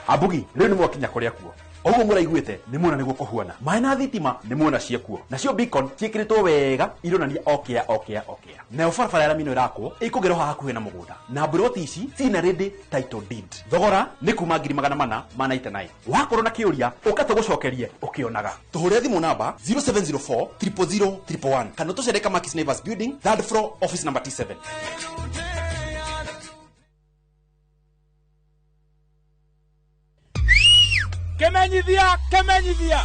Ambugi rĩu nĩ mwakinya kũrĩa kuo ũguo mũraiguĩte, nĩ muona nĩguo kũhuana. Maĩ na thitima nĩ muona ciekuo, nacio beacon ciĩkĩrĩtwo wega ironania okĩa okĩa okĩa. Nayo barabara ya rami ĩno ĩrakwo ĩkũgerwo haha hakuhĩ na mũgũnda, na mburoti ici ciina ready title deed. Thogora nĩ kuma 499,000. Wakorwo na kĩũria, ũka tũgũcokerie ũkĩonaga. Tũhũre thimũ namba 0704 000 111 kana tũcere Kamakis Neighbors Building, third floor, office number T7. Kemenyithia, kemenyithia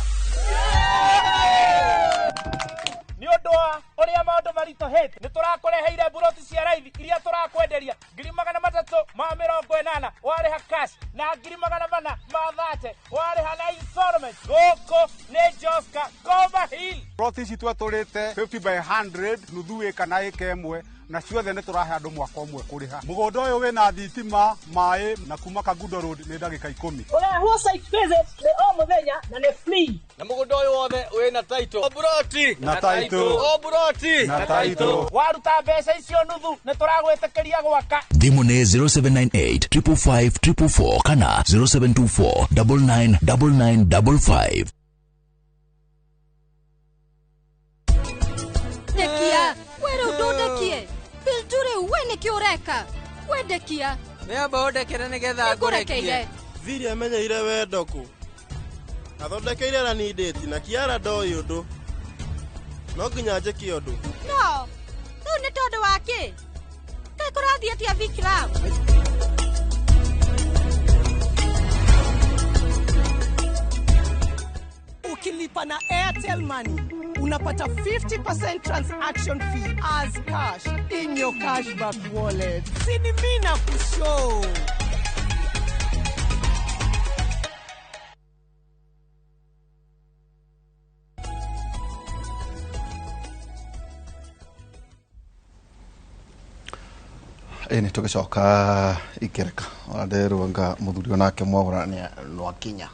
nĩ ũndũ wa ũrĩa maũndũ maritũhĩte, nĩ tũrakũreheire mburoti cia raithi iria tũrakwenderia 380,000 warĩha cash, na 430,000 warĩha na installment. Gũkũ nĩ Joska Goma Hill. Ploti ici twatũrĩte 50 by 100, nuthu ĩka na ĩka ĩmwe, na ciothe nĩ tũrahe andũ mwaka ũmwe kũrĩha. Mũgũnda ũyũ wĩna thitima, maĩ, na kuma Kangundo Road nĩ ndagĩka 10. Ũrehwo site visit nĩ o mũthenya na nĩ free. Na mũgũnda ũyũ wothe wĩna title, o buroti. Na title. O buroti. Na title. Waruta mbeca icio nuthu, nĩ tũragwĩtĩkĩria gwaka. Thimũ nĩ 0798 555 444 kana 0724 999955. Ndekia we, rĩu ndũndekie Biltu, rĩu we nĩkĩ ũreka we? Ndekia. Nĩamba ũndekere nĩgetha. Nĩngũrekeire. Viri amenyeire wendo kũ athondekeire ranindĩti na Kiara ndoĩ ũndũ, no nginya njĩke ũndũ. No rĩu nĩ tondũ wa kĩ? Kaĩ kũrathiĩ atĩa, Vikram? Ukilipa na Airtel Money unapata 50% transaction fee as cash in your cashback wallet. Sini mimi na kushow. Ĩ nĩ tũgĩcoka ikereka ona nderwo nga mũthuri onake mwagũra nĩ nwakinya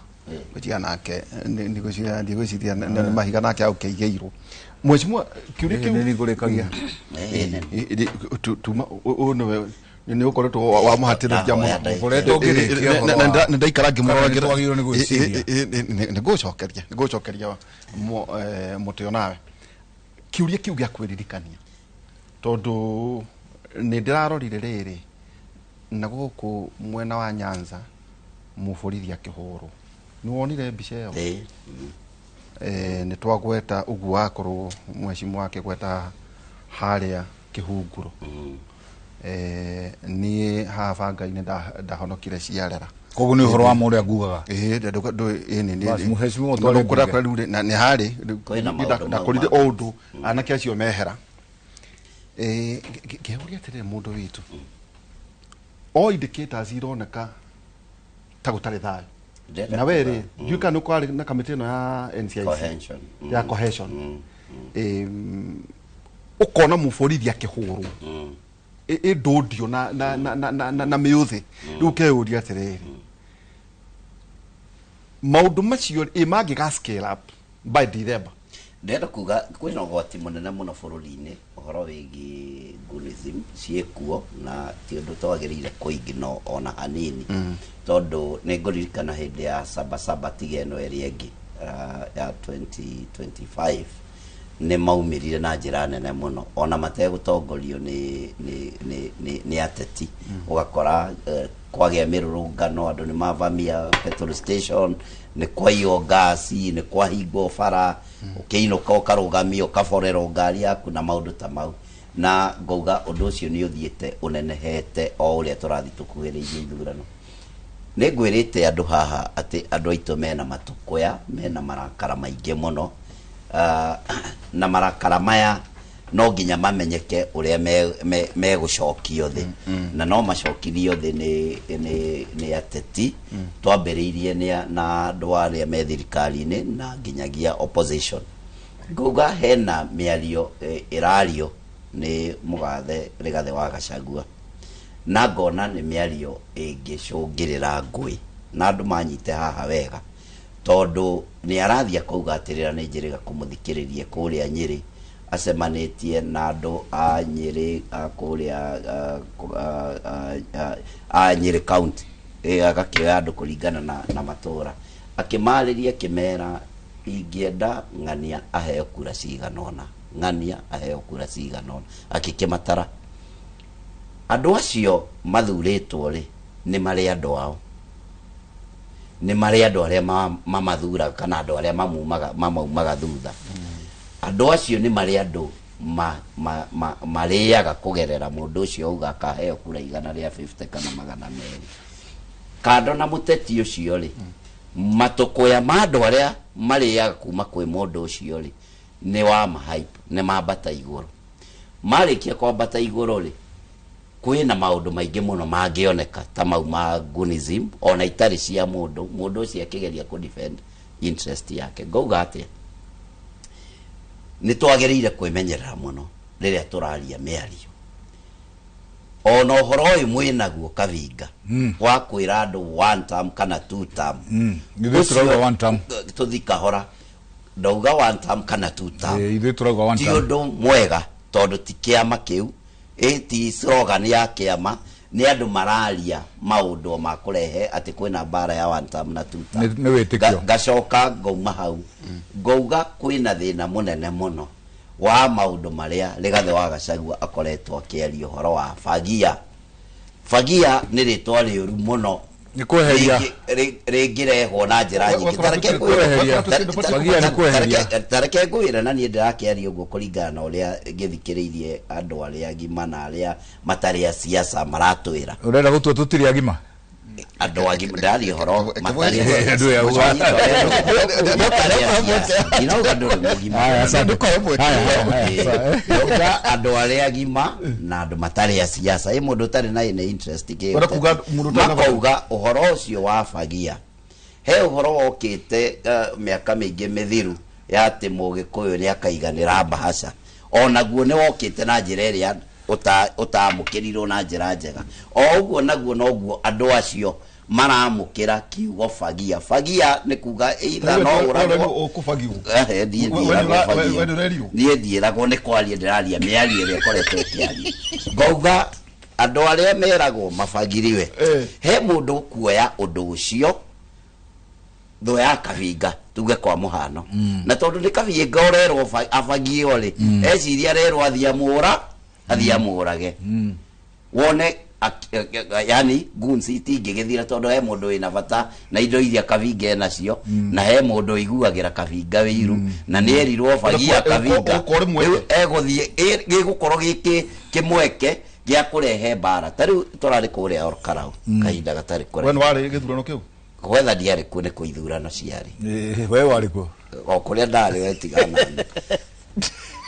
gwĩciria nake ndigwĩciria nĩ mahiga nake aũkĩigĩirwo. Mheshimiwa, kĩũria kĩu Nĩ ngũrĩkagia. Tuma ũyũ nĩwe nĩ ũkoretwo wamũhatĩrĩria mũno. Ngoretwo ngĩrĩkia ũhoro wa- Nĩ ndaikara Kana nĩ twagĩrĩirwo nĩ gwĩciria. Nĩ ngũcokeria, nĩ ngũcokeria mũtĩ onawe kĩũria kĩu gĩa kwĩririkania, tondũ nĩ ndĩrarorire rĩrĩ na gũkũ mwena wa Nyanza mũborithi akĩhũrwo. Nĩ wonire mbica ĩyo? Nĩ twagweta ũguo wakorwo mheshimiwa akĩgweta harĩa kĩhunguro. Niĩ haha banga-inĩ ndahonokire ciarera. Koguo nĩ ũhoro wa ma ũrĩa ngugaga. Ĩĩ, ĩĩ, Bas, mheshimiwa, ũtware kũrĩa mbunge. kũrĩa rĩu rĩ, na nĩ harĩ Kwĩna maũndũ mau ndakorire o ũndũ anake acio mehera. Ngeuria atĩrĩrĩ, mũndũ witũ, o indicators ironeka ta gũtarĩ thayũ. Ndĩrenda Na we rĩ, kuga, ndiũĩ kana nĩ kwarĩ na kamĩtĩ ĩno ya NCIC. Cohesion. Ya cohesion. Ũkona mũborithi akĩhũrwo ĩndũndio na mĩũthĩ. Rĩu ũkeyũria atĩrĩrĩ, maũndũ macio ĩ mangĩga scale up by December? Ndĩrenda kuga kwĩna ũgwati mũnene mũno bũrũri-inĩ ũhoro wĩgiĩ gunism ciĩkuo, na ti ũndũ twagĩrĩire kũignore ona hanini, tondũ nĩ ngũririkana hĩndĩ ya Sabasaba, tiga ĩno ĩrĩa ĩngĩ, ya 2025, nĩ maumĩrire na njĩra nene mũno ona mategũtongorio nĩ ateti. Ũgakora kwagĩa mĩrũrũngano, andũ nĩ mavamia petrol station, nĩ kwaiywo ngasi, nĩ kwahingwo bara, ũkĩinũka ũkarũgamio, ũkaborerwo ngari yaku na maũndũ ta mau. Na ngauga ũndũ ũcio nĩ ũthiĩte ũnenehete o ũrĩa tũrathiĩ tũkuhĩrĩirie ithurano. Nĩ ngwĩrĩte andũ haha atĩ andũ aitũ mena matũkũya, mena marakara maingĩ mũno. Na marakara maya no nginya mamenyeke ũrĩa megũcokio thĩ, na no macokithio thĩ nĩ ateti. Twambĩrĩirie na andũ arĩa me thirikari-inĩ na nginyagia opposition. Ngauga hena mĩario ĩrario nĩ mũgathe Rigathĩ wa Gachagua, na ngona nĩ mĩario ĩngĩcũngĩrĩra ngũĩ, na andũ manyite haha wega, tondũ nĩ arathiĩ akauga atĩrĩra, nĩ njĩrĩga kũmũthikĩrĩria kũrĩa Nyĩrĩ, acemanĩtie na andũ a Nyĩrĩ, a kũrĩa a Nyĩrĩ county, agakĩoya andũ kũringana na matũra, akĩmarĩria, akĩmera ingĩenda ng'ania aheo kura cigana ũna, ng'ania aheo kura cigana ũna, akĩkĩmatara. Andũ acio mathurĩtwo rĩ, nĩ marĩ andũ ao, nĩ marĩ andũ arĩa mamathuraga kana andũ arĩa mamaumaga thutha. Andũ acio nĩ marĩ andũ marĩaga kũgerera mũndũ ũcio auga akaheo kura 150 kana 200. Kando na mũteti ũcio rĩ, matũkũya ma andũ arĩa marĩaga kuma kwĩ mũndũ ũcio rĩ, nĩ wa mahype, nĩ mambata igũrũ. Marĩkia kwambata igũrũ rĩ, kwĩna maũndũ maingĩ mũno mangĩoneka ta mau ma gunism, ona itarĩ cia mũndũ, mũndũ ũcio akĩgeria kũ defend interest yake. Ngauga atĩa, nĩ twagĩrĩire kwĩmenyerera mũno rĩrĩa tũraria mĩario, ona ũhoro ũyũ mwĩnaguo Kavinga wa kwĩra andũ one term kana two term. Ithuĩ tũrauga one term. Tũthi kahora, ndauga one term kana two term. Ithuĩ tũrauga one ti term. Ũndũ mwega, tondũ ti kĩama kĩu, ti slogan ya kĩama, nĩ andũ mararia maũndũ ma kũrehe atĩ kwĩna mbara ya one term na two term. Nĩ wĩtĩkio. Ngacoka ngauma hau, ngauga kwĩna thĩna mũnene mũno wa maũndũ marĩa Rigathĩ wa Gachagua akoretwo akĩaria ũhoro wa fagia. Fagia nĩ rĩtwa rĩũru mũno. Nĩ kweheria. Rĩngĩrehwo na njĩra nyingĩ. Ta reke Kweheria. Fagia nĩ kweheria. Ta reke ngwĩre, na niĩ ndĩrakĩaria ũguo kũringana na ũrĩa ngĩthikĩrĩirie andũ arĩa agima na arĩa matarĩ a siasa maratwĩra. Ũrenda gũtua tũtirĩ agima? Andũ agima, ndĩraria ũhoro matarĩ a Andũ ya matarĩ a siasa. Ndinauga ndũrĩ mũgima. Haya, asante. Haya, haya, haya. Ndauga andũ arĩa agima na andũ matarĩ a siasa, ĩ mũndũ ũtarĩ na any interest kĩ Ũrenda kuga mũndũ ũtarĩ na makauga ũhoro ũcio wa fagia, he ũhoro wokĩte mĩaka mĩingĩ mĩthiru ya atĩ mũgĩkũyũ nĩ akaiganĩra mbahaca, onaguo nĩ wokĩte na njĩra ĩrĩa ũtamũkĩrirwo na njĩra njega. O ũguo naguo noguo andũ acio maramũkĩra kiugo fagia. Fagia nĩ kuga either no ũragwo. Ũkũbagirwo. Niĩ We- ndiĩragwo fagia. We nĩũrerirwo? Niĩ ndiĩragwo, nĩ kwaria ndĩraria mĩario ĩrĩa ĩkoretwo ĩkĩaria. Ngauga andũ arĩa meragwo mabagiriwe, he mũndũ ũkuoya ũndũ ũcio thũ ya Kavinga, tuge kwa mũhano, na tondũ nĩ Kavinga ũrerwo abagio rĩ, eciria arerwo athiĩ amũra, athiĩ amũrage, wone yani goons itingĩgĩthira, tondũ he mũndũ wĩna bata na indo iria Kavinga enacio, na he mũndũ ũiguagĩra Kavinga wĩiru, na nĩ erirwo bagia Kavinga. Ũkorwo mweke. Rĩu egũthiĩ gĩgũkorwo gĩkĩ kĩmweke gĩa kũrehe mbara. Ta rĩu tũrarĩ kũrĩa Olkalau kahinda gatarĩ We kũraihu. nĩ warĩ gĩthurano kĩu? Gwetha ndiarĩ kuo, nĩ kũ ithurano ciarĩ. We warĩ kuo? O kũrĩa ndarĩ, we tigana nani.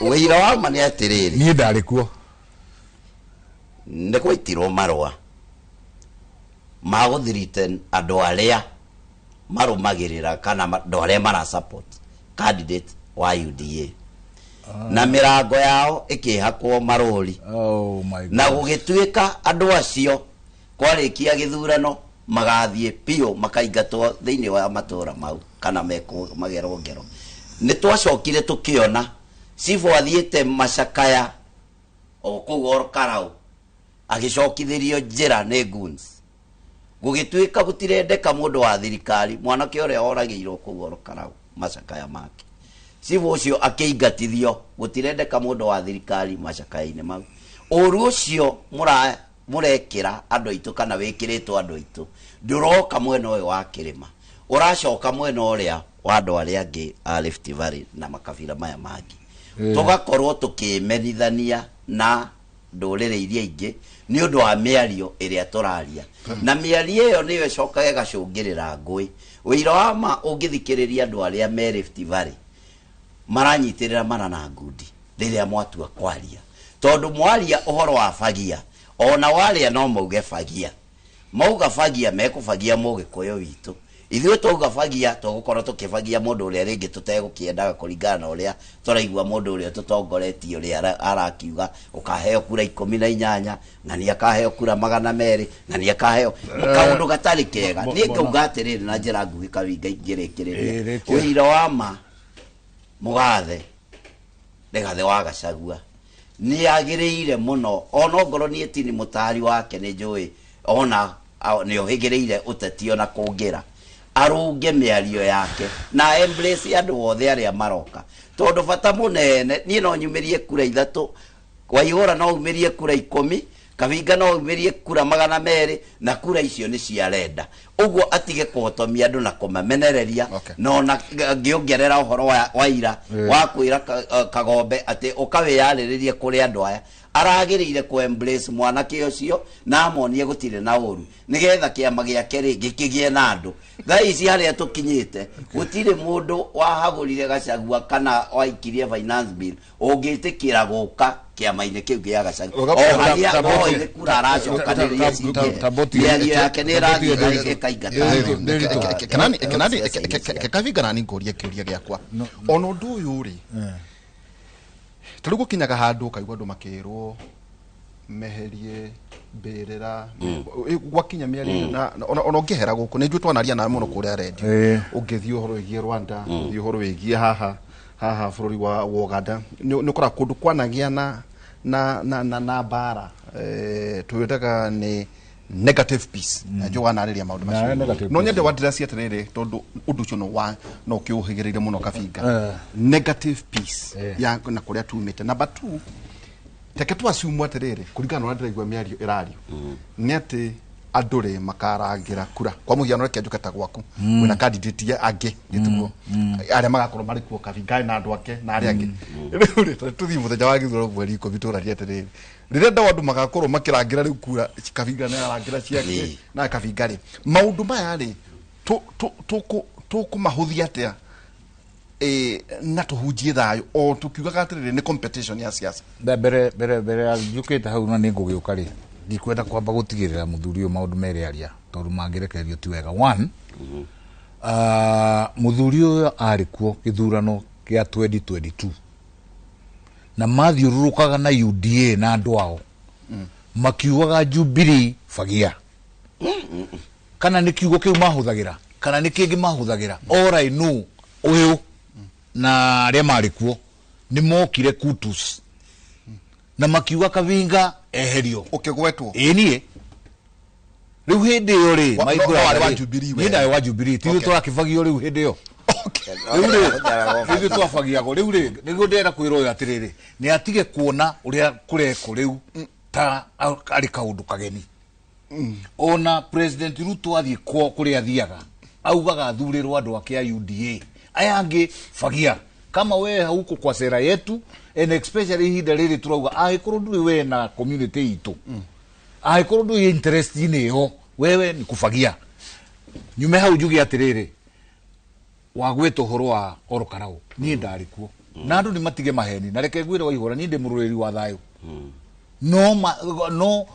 Wĩira wa ma nĩ atĩrĩrĩ, Niĩ ndarĩ kuo. Nĩ gwaitirwo marũa ma gũthiriten andũ arĩa marũmagĩrĩra kana andũ arĩa mara support candidate wa UDA, na mĩrango yao ĩkĩhakwo marũri. Oh my God. Na gũgĩtuĩka andũ acio kwarĩkia gĩthurano magathiĩ biũ makaingatwo thĩinĩ wa matũra mau kana mekwo magerwo ngero. Nĩ twacokire tũkĩona cibũ athiĩte macakaya o kũu Olkarau agĩcokithĩrio njĩra nĩ goons. Gũgĩtuĩka gũtirendeka mũndũ wa thirikari, mwanake ũrĩa oragĩirwo kũu Olkarau macakaya make. Cibũ ũcio akĩingatithio, gũtirendeka mũndũ wa thirikari macakaya-inĩ mau. Ũru ũcio mũrekĩra andũ aitũ kana wĩkĩrĩtwo andũ aitũ ndũroka mwena ũyũ wa kĩrĩma, ũracoka mwena ũrĩa wa andũ arĩa angĩ a Rift Valley na makabira maya mangĩ. Tũgakorwo tũkĩmenithania na ndũrĩrĩ iria ingĩ nĩ ũndũ wa mĩario ĩrĩa tũraria, na mĩario ĩyo nĩyo ĩcokaga ĩgacũngĩrĩra ngũĩ. Ũira wa ma ũngĩthikĩrĩria andũ arĩa me Rift Valley maranyitĩrĩra mana na ngundi rĩrĩa mwatua kwaria, tondũ mwaria ũhoro wa bagia ona waria no mauge bagia, mauga bagia mekũbagia mũgĩkũyũ witũ. Ithuĩ twauga bagia tũgũkorwo tũkĩbagia mũndũ ũrĩa rĩngĩ tũtegũkĩendaga kũringana na ũrĩa tũraigua mũndũ ũrĩa tũtongoretie ũrĩa arakiuga ũkaheo kura 18 na nĩ akaheo kura 200 na nĩ akaheo kaũndũ gatarĩ kega. Niĩ ngauga atĩrĩrĩ na njĩra nguhĩ Kawinga ingĩrĩkĩrĩria, ũira wa ma Mũgathe Rigathĩ wa Gachagua nĩ agĩrĩire mũno, ona ongorwo niĩ ti nĩ mũtari wake nĩ njũĩ ona nĩ ohĩgĩrĩire ũteti ona kũngĩra, arũnge mĩario yake na embrace andũ othe arĩa maroka, tondũ bata mũnene niĩ no nyumĩrie kura 3, Waihũra no umĩrie kura 10, Kawinga no umĩrie kura 200, na kura icio nĩ ciarenda. Ũguo atige kũhotomia andũ na kũmamenereria, na ona ngĩongerera ũhoro wa ira wa kwĩra Kagombe atĩ ũkawĩyarĩrĩrie kũrĩ andũ aya, aragĩrĩire kũ embrace mwanake ũcio na amonie gũtirĩ na ũru nĩgetha kĩama gĩake rĩ gĩkĩgĩe na andũ. Thaa ici harĩa tũkinyĩte gũtirĩ mũndũ wahagũrire Gachagua kana waikirie finance bill ũngĩtĩkĩra gũka kĩama-inĩ kĩu kĩa Gachagua. O harĩa oĩ kura aracokanĩrĩria cingĩ, mĩario yake nĩ ĩrathiĩ ĩkaingata. Kavinga nani ngũrie kĩũria gĩakwa ona ũndũ ũyũ rĩ, ta rĩu gũkinyaga handũ ũkaigua andũ makĩrwo meherie mbĩrĩra, gwakinya mĩario ona ũngĩhera gũkũ nĩ njũĩ twanaria nawe mũno kũrĩa redio, ũngĩthiĩ ũhoro wĩgiĩ Rwanda, ũthiĩ ũhoro wĩgiĩ haha bũrũri wa Uganda, nĩ ũkoraga kũndũ kwanagĩa na mbara twĩtaga nĩ negative peace. Na njũĩ wanarĩria maũndũ macio, no nyende wandiracie atĩrĩrĩ tondũ ũndũ ũcio no ũkĩũhĩgĩrĩire mũno Kabinga, negative peace ya na kũrĩa tumĩte. Number 2, reke twaciumwo atĩrĩrĩ kũringana na ũrĩa ndĩraigua mĩario ĩrario nĩ atĩ andũ rĩ makarangĩra kura. Kwa mũhiano reke njuke ta gwaku wĩna candidate angĩ gĩtiguo arĩa magakorwo marĩ kuo Kabinga na andũ ake na arĩa angĩ. Rĩu rĩ tũthiĩ mũthenya wa gĩthurano mweri 10 tũraria atĩrĩrĩ, rĩrĩa ndawa andũ magakorwo makĩrangĩra rĩu kura, Kabinga nĩ ararangĩra ciake na Kabinga rĩ, maũndũ maya rĩ tũkũmahũthia atĩa na tũhunjie thayũ o tũkiugaga atĩrĩrĩ nĩ competition ya siasa? Mbere mbere ya njũkĩte hau na nĩ ngũgĩũka rĩ, ndikwenda kwamba gũtigĩrĩra mũthuri ũyũ maũndũ merĩ aria tondũ mangĩrekererio ti wega. One, mũthuri ũyũ arĩ kuo gĩthurano kĩa 2022 na mathiũrũrũkaga na UDA na andũ ao makiugaga Jubilee bagia, kana nĩ kiugo kĩu mahũthagĩra kana nĩ kĩngĩ mahũthagĩra. All I know ũyũ na arĩa marĩ kuo nĩ mokire kutus na makiuga Kavinga eherio ũkĩgwetwo. Ĩĩ niĩ rĩu hĩndĩ ĩyo rĩ niĩ ndarĩ wa Jubilee, ti ithuĩ tũrakĩbagio rĩu hĩndĩ ĩyo. Rĩu rĩ ithuĩ twabagiagwo rĩu rĩ, nĩguo ndĩrenda kwĩra ũyũ atĩrĩrĩ, nĩ atige kuona ũrĩa kũrekwo rĩu ta arĩ kaũndũ kageni. Ona President Ruto athiĩ kũrĩa athiaga augaga athurĩrwo andũ ake a UDA, aya angĩ bagia kama we hauko kwa sera yetu, and especially ihinda rĩrĩ turauga angĩkorwo ndũrĩ we na community itũ, angĩkorwo ndũrĩ interest inĩ ĩyo, wewe ni kubagia. Nyume hau njuge atĩrĩrĩ, wagwĩta ũhoro wa Orokarau, niĩ ndarĩ kuo na andũ nĩ matige maheni, na reke ngwĩre Waihũra niĩ ndĩ mũrũĩrĩri wa thayũ, no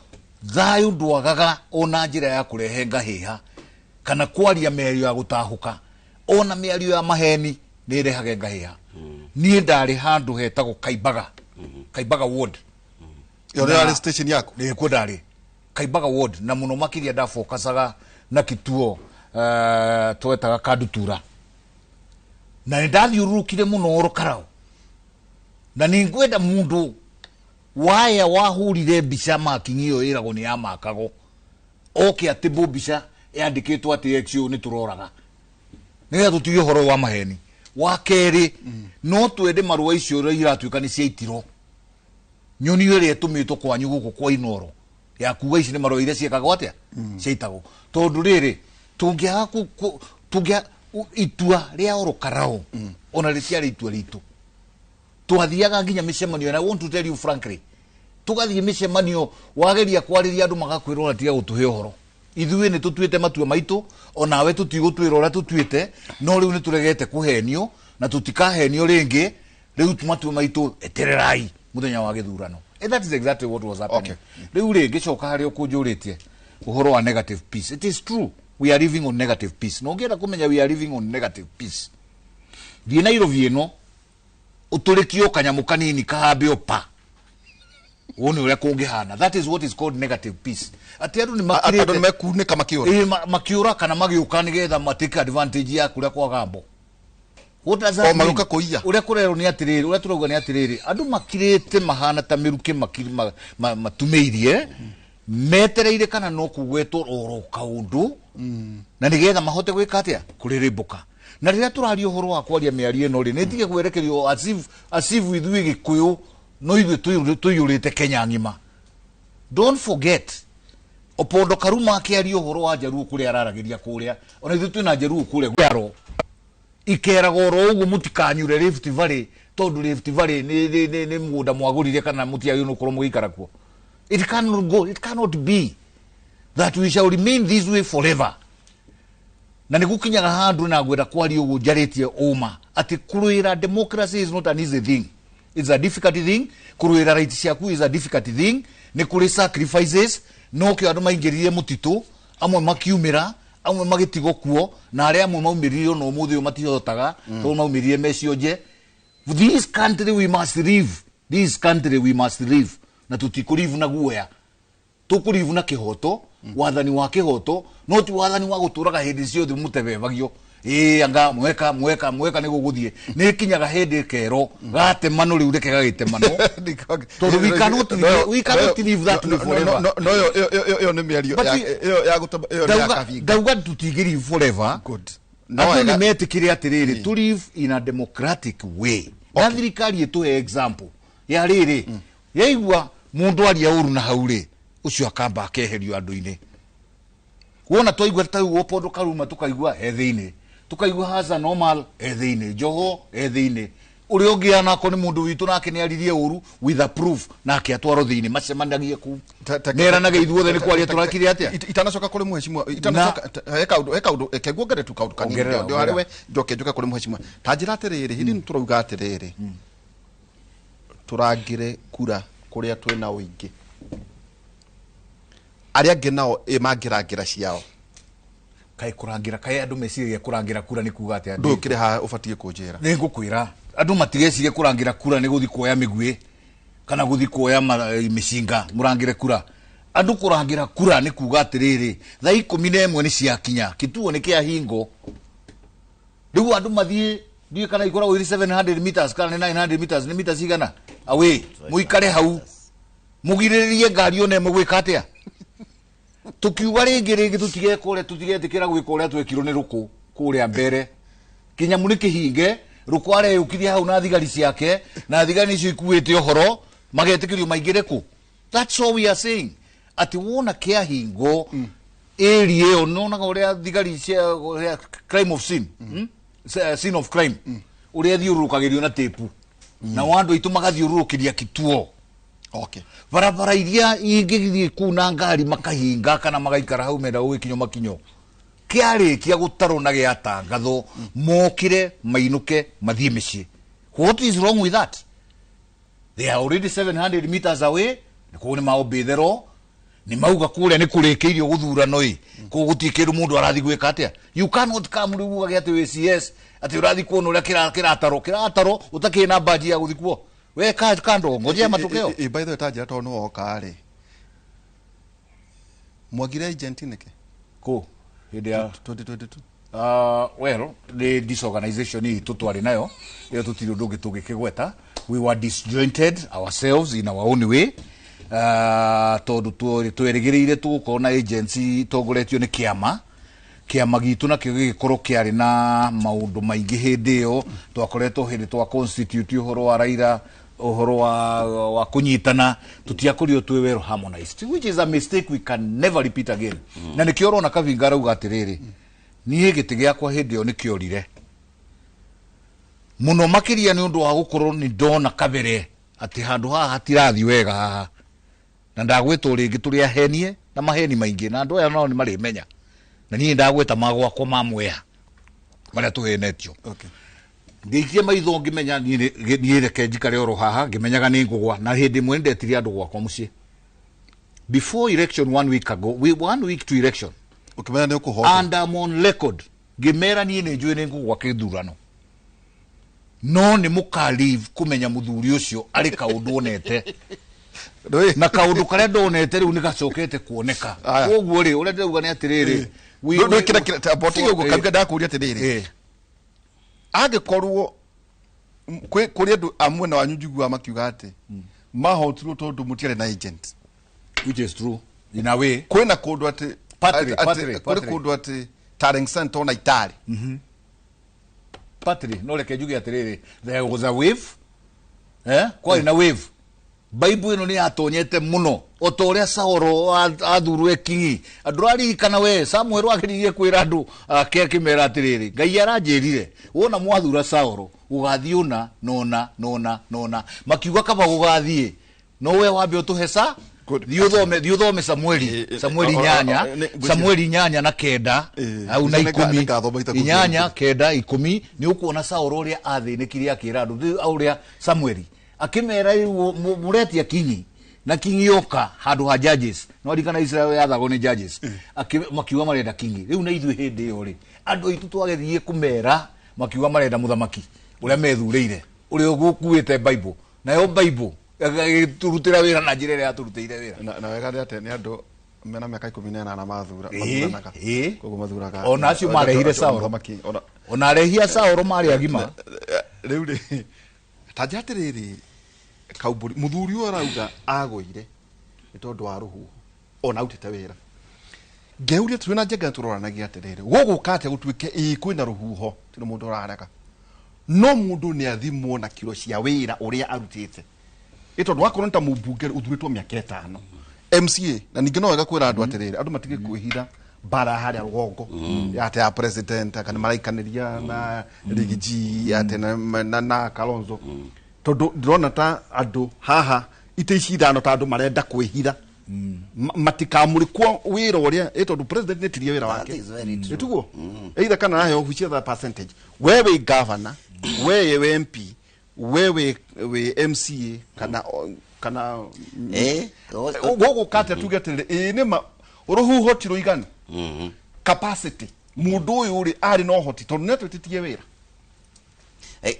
thayũ ndwagaga ona njĩra ya kũrehe ngahĩha kana kwaria mĩario ya gũtahũka, ona mĩario ya maheni nĩ ĩrehage ngahĩha. Niĩ ndarĩ handũ hetagwo Kaimbaga, Kaimbaga ward. Ĩyo nĩ yarĩ station yaku? Nĩ kuo ndarĩ Kaimbaga ward, na mũno makĩria ndafokacaga na kituo twetaga Kandutura. Na nĩ ndathiũrũrũkire mũno oro karao na nĩ ngwenda mũndũ waya wahũrire mbica makingi ĩyo ĩragwo nĩ ya makago oke atĩmbũ mbica yandĩkĩtwo atĩ XO nĩ tũroraga nĩgetha tũtige ũhoro wa maheni. Wa kerĩ, no twende marũa icio ũrĩa iratuĩka nĩ ciaitirwo nyoni ĩrĩa ĩtũmĩtwo kwanyu gũkũ kwa Inoro ya kuga ici nĩ marũa iria ciĩkagwo atĩa ciaitagwo, tondũ rĩrĩ tũngĩaga tũngĩa itua rĩa oro karao ona rĩtiarĩ itua ritũ. Twathiaga nginya mĩcemanio, and I want to tell you frankly, tũgathiĩ mĩcemanio wageria kwarĩria andũ magakwĩra ona tiga gũtũhe ũhoro, ithuĩ nĩ tũtuĩte matua maitũ, onawe tũtigũtwĩra ũrĩa tũtuĩte, no rĩu nĩ tũregete kũhenio na tũtikahenio rĩngĩ. Rĩu matua maitũ, etererai mũthenya wa gĩthurano. And that is exactly what was happening. Rĩu rĩ ngĩcoka harĩa ũkũnjũrĩtie ũhoro wa negative peace, it is true we are living on negative peace. Na ũngĩenda kũmenya we are living on negative peace, thiĩ Nairobi ĩno ũtũrĩkio kanyamũ kanini kahambe pa wone ũrĩa kũngĩhana. That is what is called negative peace, atĩ andũ nĩ makirĩte. Andũ nĩ mekunĩka makĩũra. Ĩĩ, makĩũra kana magĩũka nĩgetha matake advantage ya kũrĩa kwa gambo. What does that O, mean? magĩũka kũiya. Ũrĩa kũrerwo nĩ atĩrĩrĩ, ũrĩa tũrauga nĩ atĩrĩrĩ, andũ makirĩte mahana ta mĩrukĩ matumĩirie metereire kana no kũgwetwo oro kaũndũ na nĩgetha mahote gwĩka atĩa kũrĩrĩmbũka. Na rĩrĩa tũraria ũhoro wa kwaria mĩario ĩno rĩ, nĩ tige kwerekerio as if ithuĩ Gĩkũyũ no ithuĩ tũiyũrĩte Kenya ng'ima. Don't forget, Opondo Karuma akĩaria ũhoro wa Njaruo kũrĩa araragĩria kũrĩa, ona ithuĩ twĩna Njaruo kũrĩa Gwaro ikeragwo oro ũguo, mũtikanyure Rift Valley tondũ Rift Valley nĩ mũgũnda mwagũrire kana mũtiagĩrĩirwo nĩ gũkorwo mũgĩikara kuo. It cannot go, it cannot be that we shall remain this way forever. Na nĩ gũkinyaga handũ na ngwenda kwaria ũguo njarĩtie ũma atĩ kũrũĩra democracy is not an easy thing, it's a difficult thing. Kũrũĩra right ciaku is a difficult thing, nĩ kũrĩ sacrifices. No kĩo andũ maingĩrire mũtitũ, amwe makiumĩra, amwe magĩtigwo kuo, na arĩa amwe maumĩrire ona ũmũthĩ ũyũ matihotaga tondũ maumĩrire mecionje. This country we must live, this country we must live, na tũtikũrivu na guoya, tũkũrivu na kĩhoto, wathani wa kĩhoto, no ti wathani wa gũtũraga hĩndĩ ciothe mũtebebagio ĩĩ anga mweka mweka mweka nĩ gũgũthiĩ. Nĩ ĩkinyaga hĩndĩ ĩkerwo gatemano rĩu reke gagĩtemano tondũ we cannot live that way forever. No, ĩyo nĩ mĩario But ĩyo ya gũtema ĩyo nĩ ya kabinga. Ndauga tũtingĩlive forever. Good. No, Andũ nĩ wega. metĩkĩre atĩrĩrĩ, to live in a democratic way na thirikari ĩtũhe example ya rĩrĩ yaigua mũndũ aria ũru na hau rĩ, ũcio akamba akeherio andũ-inĩ. Wona twaigua ta rĩu Opondo Karuma tũkaigua e thĩinĩ, tũkaigua Hassan Omar e thĩinĩ, Joho e thĩinĩ, ũrĩa ũngĩ anako nĩ mũndũ witũ nake nĩ aririe ũru with a proof nake atwarwo thĩinĩ, macemanagie kuu meranage ithuothe nĩ kwaria tũrakire atĩa. Itanacoka kũrĩ mheshimiwa, itanacoka he kaũndũ reke nguongere tu kaũndũ kanini. Ongerera, Ndio harĩ ongerera. we njoke njoke kũrĩ mheshimiwa. Ta njĩra atĩrĩrĩ, hĩndĩ nĩ tũrauga atĩrĩrĩ, tũrangĩre kura kũrĩa twĩna ũingĩ, arĩa angĩ nao ĩ mangĩrangĩra ciao? Kaĩ kũrangĩra, kaĩ andũ meciragia kũrangĩra kura nĩ kuga atĩa? Ndũĩ ũkĩrĩ haha ũbatiĩ kũnjĩra. Nĩ ngũkwĩra, andũ matigecirie kũrangĩra kura nĩ gũthi kuoya mĩguĩ kana gũthi kuoya mĩcinga mũrangĩre kura. Andũ kũrangĩra kura nĩ kuga atĩrĩrĩ, thaa 11 nĩ ciakinya, kituo nĩ kĩa hingo, rĩu andũ mathiĩ ndiũĩ kana ikoragwo irĩ 700 meters kana nĩ 900 meters, nĩ mita cigana away, mũikare hau mũgirĩrĩrie ngari ona ĩmwe gwĩka atĩa. Tukiuga rĩngĩ rĩngĩ tũtigeka ũrĩa tũtigetĩkĩra gwĩka ũrĩa twekirwo nĩ rũkũ kũrĩa mbere, kĩnyamũ nĩ kĩhinge, rũkũ areyũkirie hau na thigari ciake, na thigari icio ikuĩte ũhoro magetĩkĩrio maingĩre kũ. That's all we are saying, atĩ wona kĩahingo area ĩyo nonaga ũrĩa thigari cia ũrĩa crime of scene, Scene of crime ũrĩa thiũrũrũkagĩrio na tĩpu na andũ aitũ magathiũrũrũkĩria kituo barabara iria ingĩthiĩ kuu na ngari makahinga kana magaikara hau menda gũgĩkinyo makinyo kĩarĩkia gũtarwo na gĩatangathwo mokĩre mainũke mathiĩ mĩciĩ. What is wrong with that? They are already 700 meters away. Kũu nĩ maombĩtherwo nĩ mauga kũrĩa nĩ kũrĩkĩirio gũthurano ĩ kũu gũtirĩ kĩndũ mũndũ arathiĩ gwĩka atĩa. You cannot come rĩu ugage atĩ wĩ CS atĩ ũrathiĩ kuona ũrĩa kĩratarwo kĩratarwo ũtakĩrĩ na baji ya gũthiĩ kuo we kando ngojea matokeo. By the way, ta njĩra tondũ nĩ woka rĩ, mwagire agent nĩkĩ? Kũ hĩndĩ ya 2022. Well, the disorganization itũ twarĩ nayo ĩyo tũtirĩ ũndũ ũngĩ tũngĩkĩgweta. We were disjointed ourselves in our own way, tondũ twerĩgĩrĩire tũgũkorwo na agency itongoretio nĩ kĩama kĩama gitũ, nakĩo gĩgĩkorwo kĩarĩ na maũndũ maingĩ. Hĩndĩ ĩyo twakoretwo hĩndĩ twa constitute ũhoro wa Raila, ũhoro wa kũnyitana, tũtiakorirwo twĩ well harmonized, which is a mistake we can never repeat again. Na nĩkĩo ũrona Kavinga arauga atĩrĩrĩ, niĩ gĩtĩ gĩakwa hĩndĩ ĩyo nĩkĩorire mũno makĩria nĩ ũndũ wa gũkorwo nĩ ndona kabere atĩ handũ haha hatirathiĩ wega haha, na ndagwĩtwo rĩngĩ tũrĩ ahenie na maheni maingĩ, na andũ aya nao nĩ marĩmenya, na niĩ ndagwĩta magwakwa ma Mwea marĩa tũhenetio. Ngĩikia maitho ngĩmenya niĩ reke njikare oro haha ngĩmenyaga nĩ ngũgwa. Na hĩndĩ ĩmwe nĩndetire andũ gwakwa mũciĩ before election, one week ago, one week to election. Ũkĩmenya nĩ ũkũhotwo. And I'm on record ngĩmera niĩ nĩ njũĩ nĩ ngũgwa kĩthurano, no nĩ mũkalive kũmenya mũthuri ũcio arĩ kaũndũ onete, na kaũndũ karĩa ndonete rĩu nĩ gacokete kuoneka. Koguo rĩ, ũrĩa ndĩrauga nĩ atĩrĩrĩ, Ndwĩkĩra ũguo. Kabika, ndakũria atĩrĩrĩ, angĩkorwo kũrĩ andũ a mwena wanyu njiguaga makiuga atĩ mahotirwo tondũ mũtiarĩ na agent. Which is true in a way. Kwĩna kũndũ atĩ Partly, kũrĩ partly. kũndũ atĩ Tareng Center ona itarĩ. Partly. No reke njuge atĩrĩrĩ, there was a wave, kwarĩ na wave. Bible ĩno nĩ yatonyete mũno o ta ũrĩa Saũlũ athurwo e kingi. Andũ aririkana we Samuel ageririe kwĩra andũ ake akĩmera atĩrĩrĩ, Ngai aranjĩrire wona mwathura Saũlũ gũgathiĩ ũna nona nona nona, makiuga kaba gũgathiĩ no we wambe ũtũhe sa thiĩ ũthome Samueli 8, Samueli 8 na 9 au na 10, Nĩngathoma itakũthoma. 8, 9, 10, nĩ ũkuona Saũlũ ũrĩa athĩnĩkire akĩra andũ. Rĩu ũrĩa Samueli akĩmera rĩu mũretia kinyi na kinyi yoka handũ ha judges, no ririkana Israel yathagwo nĩ judges. Makiuga marenda kinyi. Rĩu na ithuĩ hĩndĩ ĩyo rĩ, andũ aitũ twageririe kũmera, makiuga marenda mũthamaki ũrĩa methurĩire, ũrĩa ũgũkuĩte Bible, nayo Bible ĩgĩtũrutĩra wĩra na njĩra ĩrĩa yatũrutĩire wĩra. Na wega nĩ atĩ nĩ andũ mena mĩaka 18 mathura mathuranaga. Koguo mathuraga. Ona acio marehire Saũlũ. Mũthamaki, ona Ona arehi a Saũlũ marĩ agima. Rĩu rĩ, ta njĩra atĩrĩrĩ, Kaumbũri, mũthuri ũyũ arauga agũire nĩ tondũ wa rũhuho ona arutĩte wĩra. Ngeuria twĩ na Njenga tũroranagia atĩrĩrĩ, gũgũka atĩa gũtuĩke ĩĩ kwĩna rũhuho, tirĩ mũndũ ũrarega, no mũndũ nĩ athimwo na kiro cia wĩra ũrĩa arutĩte, ĩ tondũ wakorwo nĩ ta mũmbunge ũthurĩtwo mĩaka 5, MCA, na ningĩ no wega kwĩra andũ atĩrĩrĩ, andũ matige kwĩhitha mbara harĩa rũgongo ya atĩ ya president kana maraikanĩria na Riggy G atĩ na Kalonzo, tondũ ndĩrona ta andũ haha itĩ ici ithano ta andũ marenda kwĩhitha matikamũrĩkwo wĩra ũrĩa, ĩ tondũ president nĩ tirie wĩra wake. That is very true. Ĩtiguo either kana araheo obici etha percentage, we wĩ governor, we wĩ MP, we wĩ MCA kana gũgũka atĩa tuge atĩrĩrĩ, ĩĩ nĩ ma rũhuho ti rũiganu, capacity mũndũ ũyũ rĩ arĩ na ũhoti tondũ nĩ atwĩtĩtie wĩra.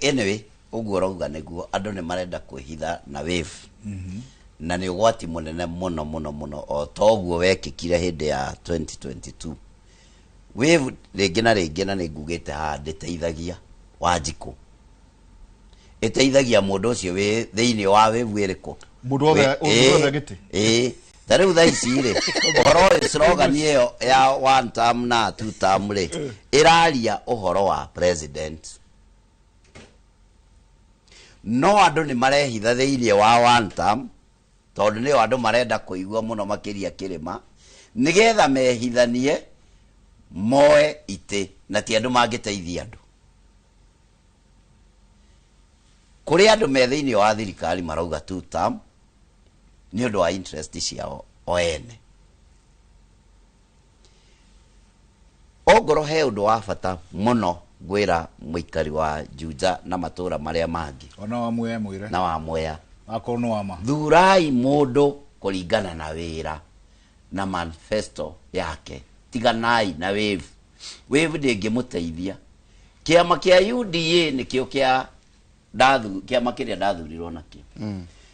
Anyway, ũguo ũrauga nĩguo, andũ nĩ marenda kwĩhitha na wave, na nĩ ũgwati mũnene mũno mũno mũno, o toguo wekĩkire hĩndĩ ya 2022 wave rĩngĩ na rĩngĩ. Na nĩ ngugĩte haha, ndĩteithagia Wanjikũ, ĩteithagia mũndũ ũcio wĩ thĩinĩ wa wave ĩrĩkũ. Mũndũ wothe ũrĩa gĩtĩ. Ĩĩ, ta rĩu thaa ici rĩ, ũhoro ũyũ, slogan ĩyo ya one term na two term rĩ, ĩraria ũhoro wa president, no andũ nĩ marehitha thĩinĩ wa one term tondũ nĩyo andũ marenda kũigua mũno makĩria kĩrĩma, nĩgetha mehithanie moe itĩ, na ti andũ mangĩteithia andũ. Kũrĩ andũ me thĩinĩ wa thirikari marauga two term nĩ ũndũ wa interest ciao o ene. Ongorwo he ũndũ wa bata mũno ngwĩra mũikari wa Juja na matũra marĩa mangĩ, Ona wa Mwea mwĩre. Na wa Mwea. Akorwo nĩ wama. Thurai mũndũ kũringana na wĩra na manifesto yake. Tiganai na wave. Wave ndĩngĩmũteithia. Kĩama kĩa UDA nĩkĩo kĩa ndathu kĩama kĩrĩa ndathurirwo nakĩo,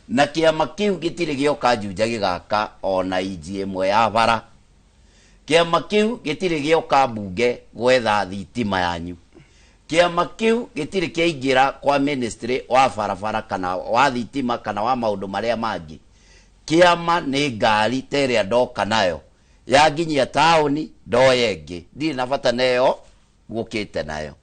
na kĩama kĩu gĩtirĩ gĩoka Juja gĩgaka ona inji ĩmwe ya bara. Kĩama kĩu gĩtirĩ gĩoka mbunge gwetha thitima yanyu. Kĩama kĩu gĩtirĩ kĩaingĩra kwa ministry wa barabara kana wa thitima kana wa maũndũ marĩa mangĩ. Kĩama nĩ ngari ta ĩrĩa ndoka nayo yanginyia taũni ndoya ĩngĩ, ndirĩ na bata neyo ngũkĩte nayo.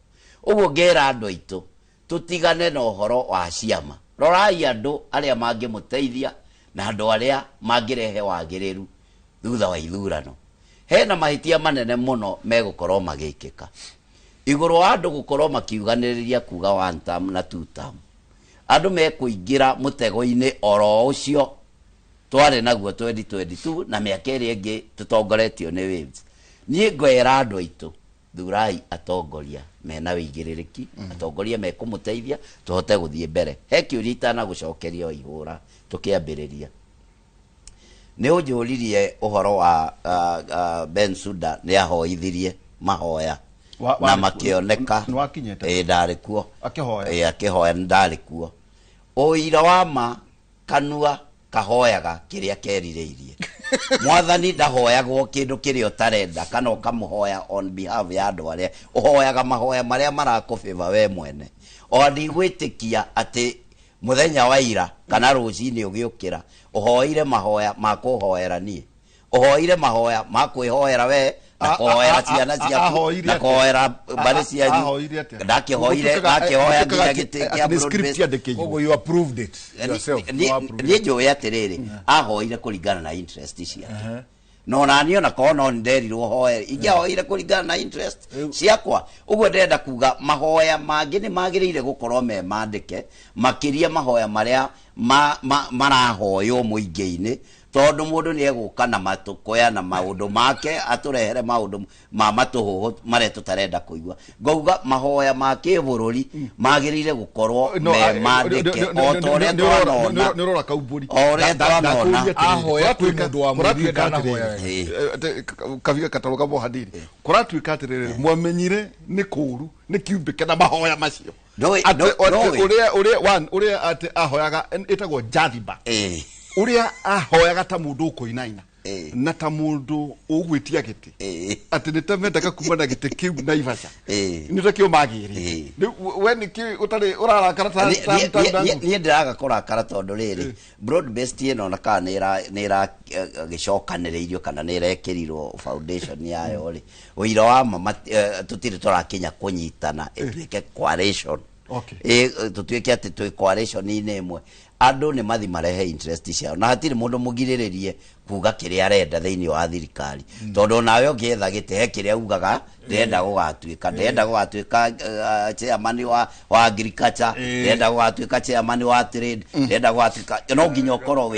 Ũguo ngera andũ aitũ tũtigane na ũhoro wa ciama. Rorai andũ arĩa mangĩmũteithia na andũ arĩa mangĩrehe wagĩrĩru thutha wa ithurano. Hena mahĩtia manene mũno megũkorwo magĩkĩka igũrũ wa andũ gũkorwo makiuganĩrĩria kuga one term na two term. Andũ mekũingĩra mũtego-inĩ oro ũcio twarĩ naguo 2022 na mĩaka ĩrĩa ĩngĩ tũtongoretio nĩ Waves. Niĩ ngwĩra andũ aitũ, thurai atongoria mena wĩigĩrĩrĩki, atongoria mekũmũteithia tũhote gũthiĩ mbere. He kĩũria itanagũcokeria o ihũra tũkĩambĩrĩria. Nĩ ũnjũririe ũhoro wa Bensouda nĩ ahoithirie mahoya na makĩoneka. Nĩwakinyĩte? Ĩĩ, ndarĩ kuo. Akĩhoya? Ĩĩ, akĩhoya nĩ ndarĩ kuo. Ũira wa ma kanua kahoyaga kĩrĩa kerirĩirie. Mwathani ndahoyagwo kĩndũ kĩrĩa ũtarenda kana ũkamũhoya on behalf ya andũ arĩa ũhoyaga mahoya marĩa marakũbĩva we mwene. O ndigwĩtĩkia atĩ mũthenya wa ira kana rũcinĩ ũgĩũkĩra ũhoire mahoya ma kũhoera niĩ, ũhoire mahoya ma kwĩhoera we na kũhoera ciana ciaku na kũhoera mbarĩ cianyu. Ndakĩhoire, ndakĩhoya nginya gĩtĩ kĩa broad-based. Koguo you approved it yourself. Niĩ njũĩ atĩrĩrĩ, ahoire kũringana na interest ciake. No nani ona korwo no nĩnderirwo hoe, ingĩahoire kũringana na interest ciakwa. Ũguo ndĩrenda kuga mahoya mangĩ nĩ magĩrĩire gũkorwo me mandĩke, makĩria mahoya marĩa marahoywo mũingĩ-inĩ, tondũ mũndũ nĩ egũka na matũkoya na maũndũ make atũrehere maũndũ ma matũhũhũ marĩa tũtarenda kũigua. Ngauga mahoya ma kĩbũrũri magĩrĩire gũkorwo me mandĩke o ta ũrĩa twanona. Nĩ ũrora kaumbũri. O ũrĩa twanona. Ahoya kwĩ mũndũ wamwĩrire ndanahoya wega. Kabiga katarũ kamwe hanini. Kũratuĩka atĩrĩrĩ, mwamenyire nĩ kũũru nĩ kiumbĩke na mahoya macio. Ũrĩa atĩ ahoyaga ĩtagwo jathiba. Ũrĩa ahoyaga ta mũndũ ũkũinaina na ta mũndũ ũgwĩtia gĩtĩ atĩ nĩ ta mendaga kuma na gĩtĩ kĩu Naivasha nĩ ta kĩo magĩrĩte. Rĩu we nĩkĩ ũtarĩ ũrarakara ta niĩ ndĩraga kũrakara tondũ rĩrĩ broad based ĩno ona kana nĩ ĩragĩcokanĩrĩirio kana nĩ ĩrekĩrirwo foundation yayo rĩ, ũira wa ma tũtirĩ tũrakinya kũnyitana ĩtuĩke coalition. Tũtuĩke atĩ twĩ coalition-inĩ ĩmwe. Andũ nĩ mathi marehe interest ciao na hatirĩ mũndũ mũgirĩrĩrie kuga kĩrĩa arenda thĩinĩ wa thirikari, tondũ onawe ũngĩetha gĩtĩ he kĩrĩa ugaga ndĩrenda gũgatuĩka, ndĩrenda gũgatuĩka chairman wa agriculture, ndĩrenda gũgatuĩka chairman wa trade, ndĩrenda gũgatuĩka, no nginya ũkorwo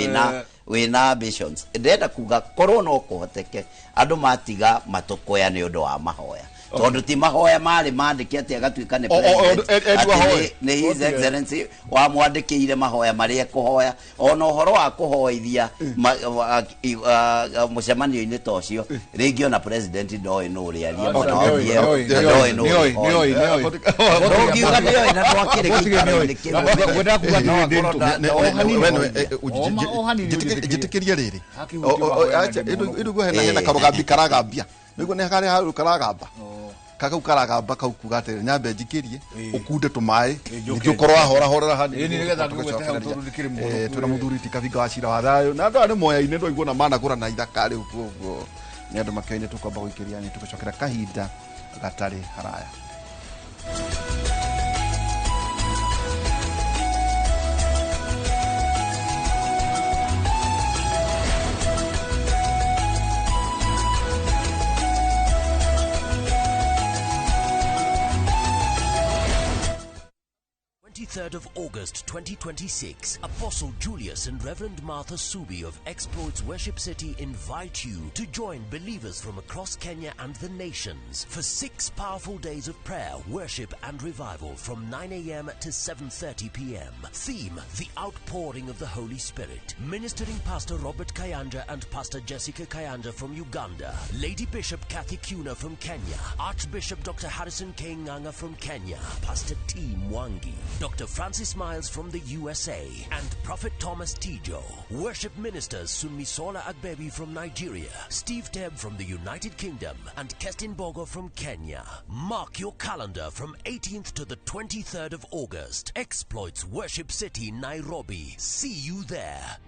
wĩna ambitions. Ndĩrenda kuga korwo no kũhoteke andũ matiga matũkoya nĩ ũndũ wa mahoya, tondũ ti mahoya marĩ mandĩke atĩ agatuĩka nĩ president, atĩ nĩ His Excellency wamwandĩkĩire mahoya marĩa ekũhoya. Ona ũhoro wa kũhoithia mũcemanio-inĩ ta ũcio, rĩngĩ ona president ndoĩ nũ ũrĩa aria, mwena wa ndoĩ nũ ũrĩa ndoĩ na twakĩrĩ gĩikaro-inĩ kĩu. Njĩtĩkĩrie rĩrĩ ĩndũ hena karũgambi karagambia nĩguo nĩ harĩa hau karagamba kakau karagamba kau kuga atĩrĩ nyambe njikĩrie ũkunde tũmaĩ ningĩ ũkorwo wahorahorera hanini. Twĩna mũthuri ti Kabinga wa Cira wa Thayũ na andũ aya nĩ moya-inĩ ndwaigua na managũra na ithaka rĩu, koguo nĩ andũ makĩoine tũkwamba gũikĩria nĩ tũgũcokera kahinda gatarĩ haraya. 3rd of August 2026, Apostle Julius and Reverend Martha Subi of Exploits Worship City invite you to join believers from across Kenya and the nations for 6 powerful days of prayer, worship and revival from 9 a.m. to 7:30 p.m. Theme, the outpouring of the Holy Spirit. Ministering Pastor Robert Kayanja and Pastor Jessica Kayanja from Uganda, Lady Bishop Kathy Kuna from Kenya, Archbishop Dr. Harrison K. Nganga from Kenya, Pastor T. Mwangi, Dr. Dr. Francis Miles from the USA, and Prophet Thomas Tijo. Worship ministers Sunmisola Agbebi from Nigeria, Steve Tebb from the United Kingdom, and Kestin Bogo from Kenya. Mark your calendar from 18th to the 23rd of August. Exploits Worship City, Nairobi. See you there.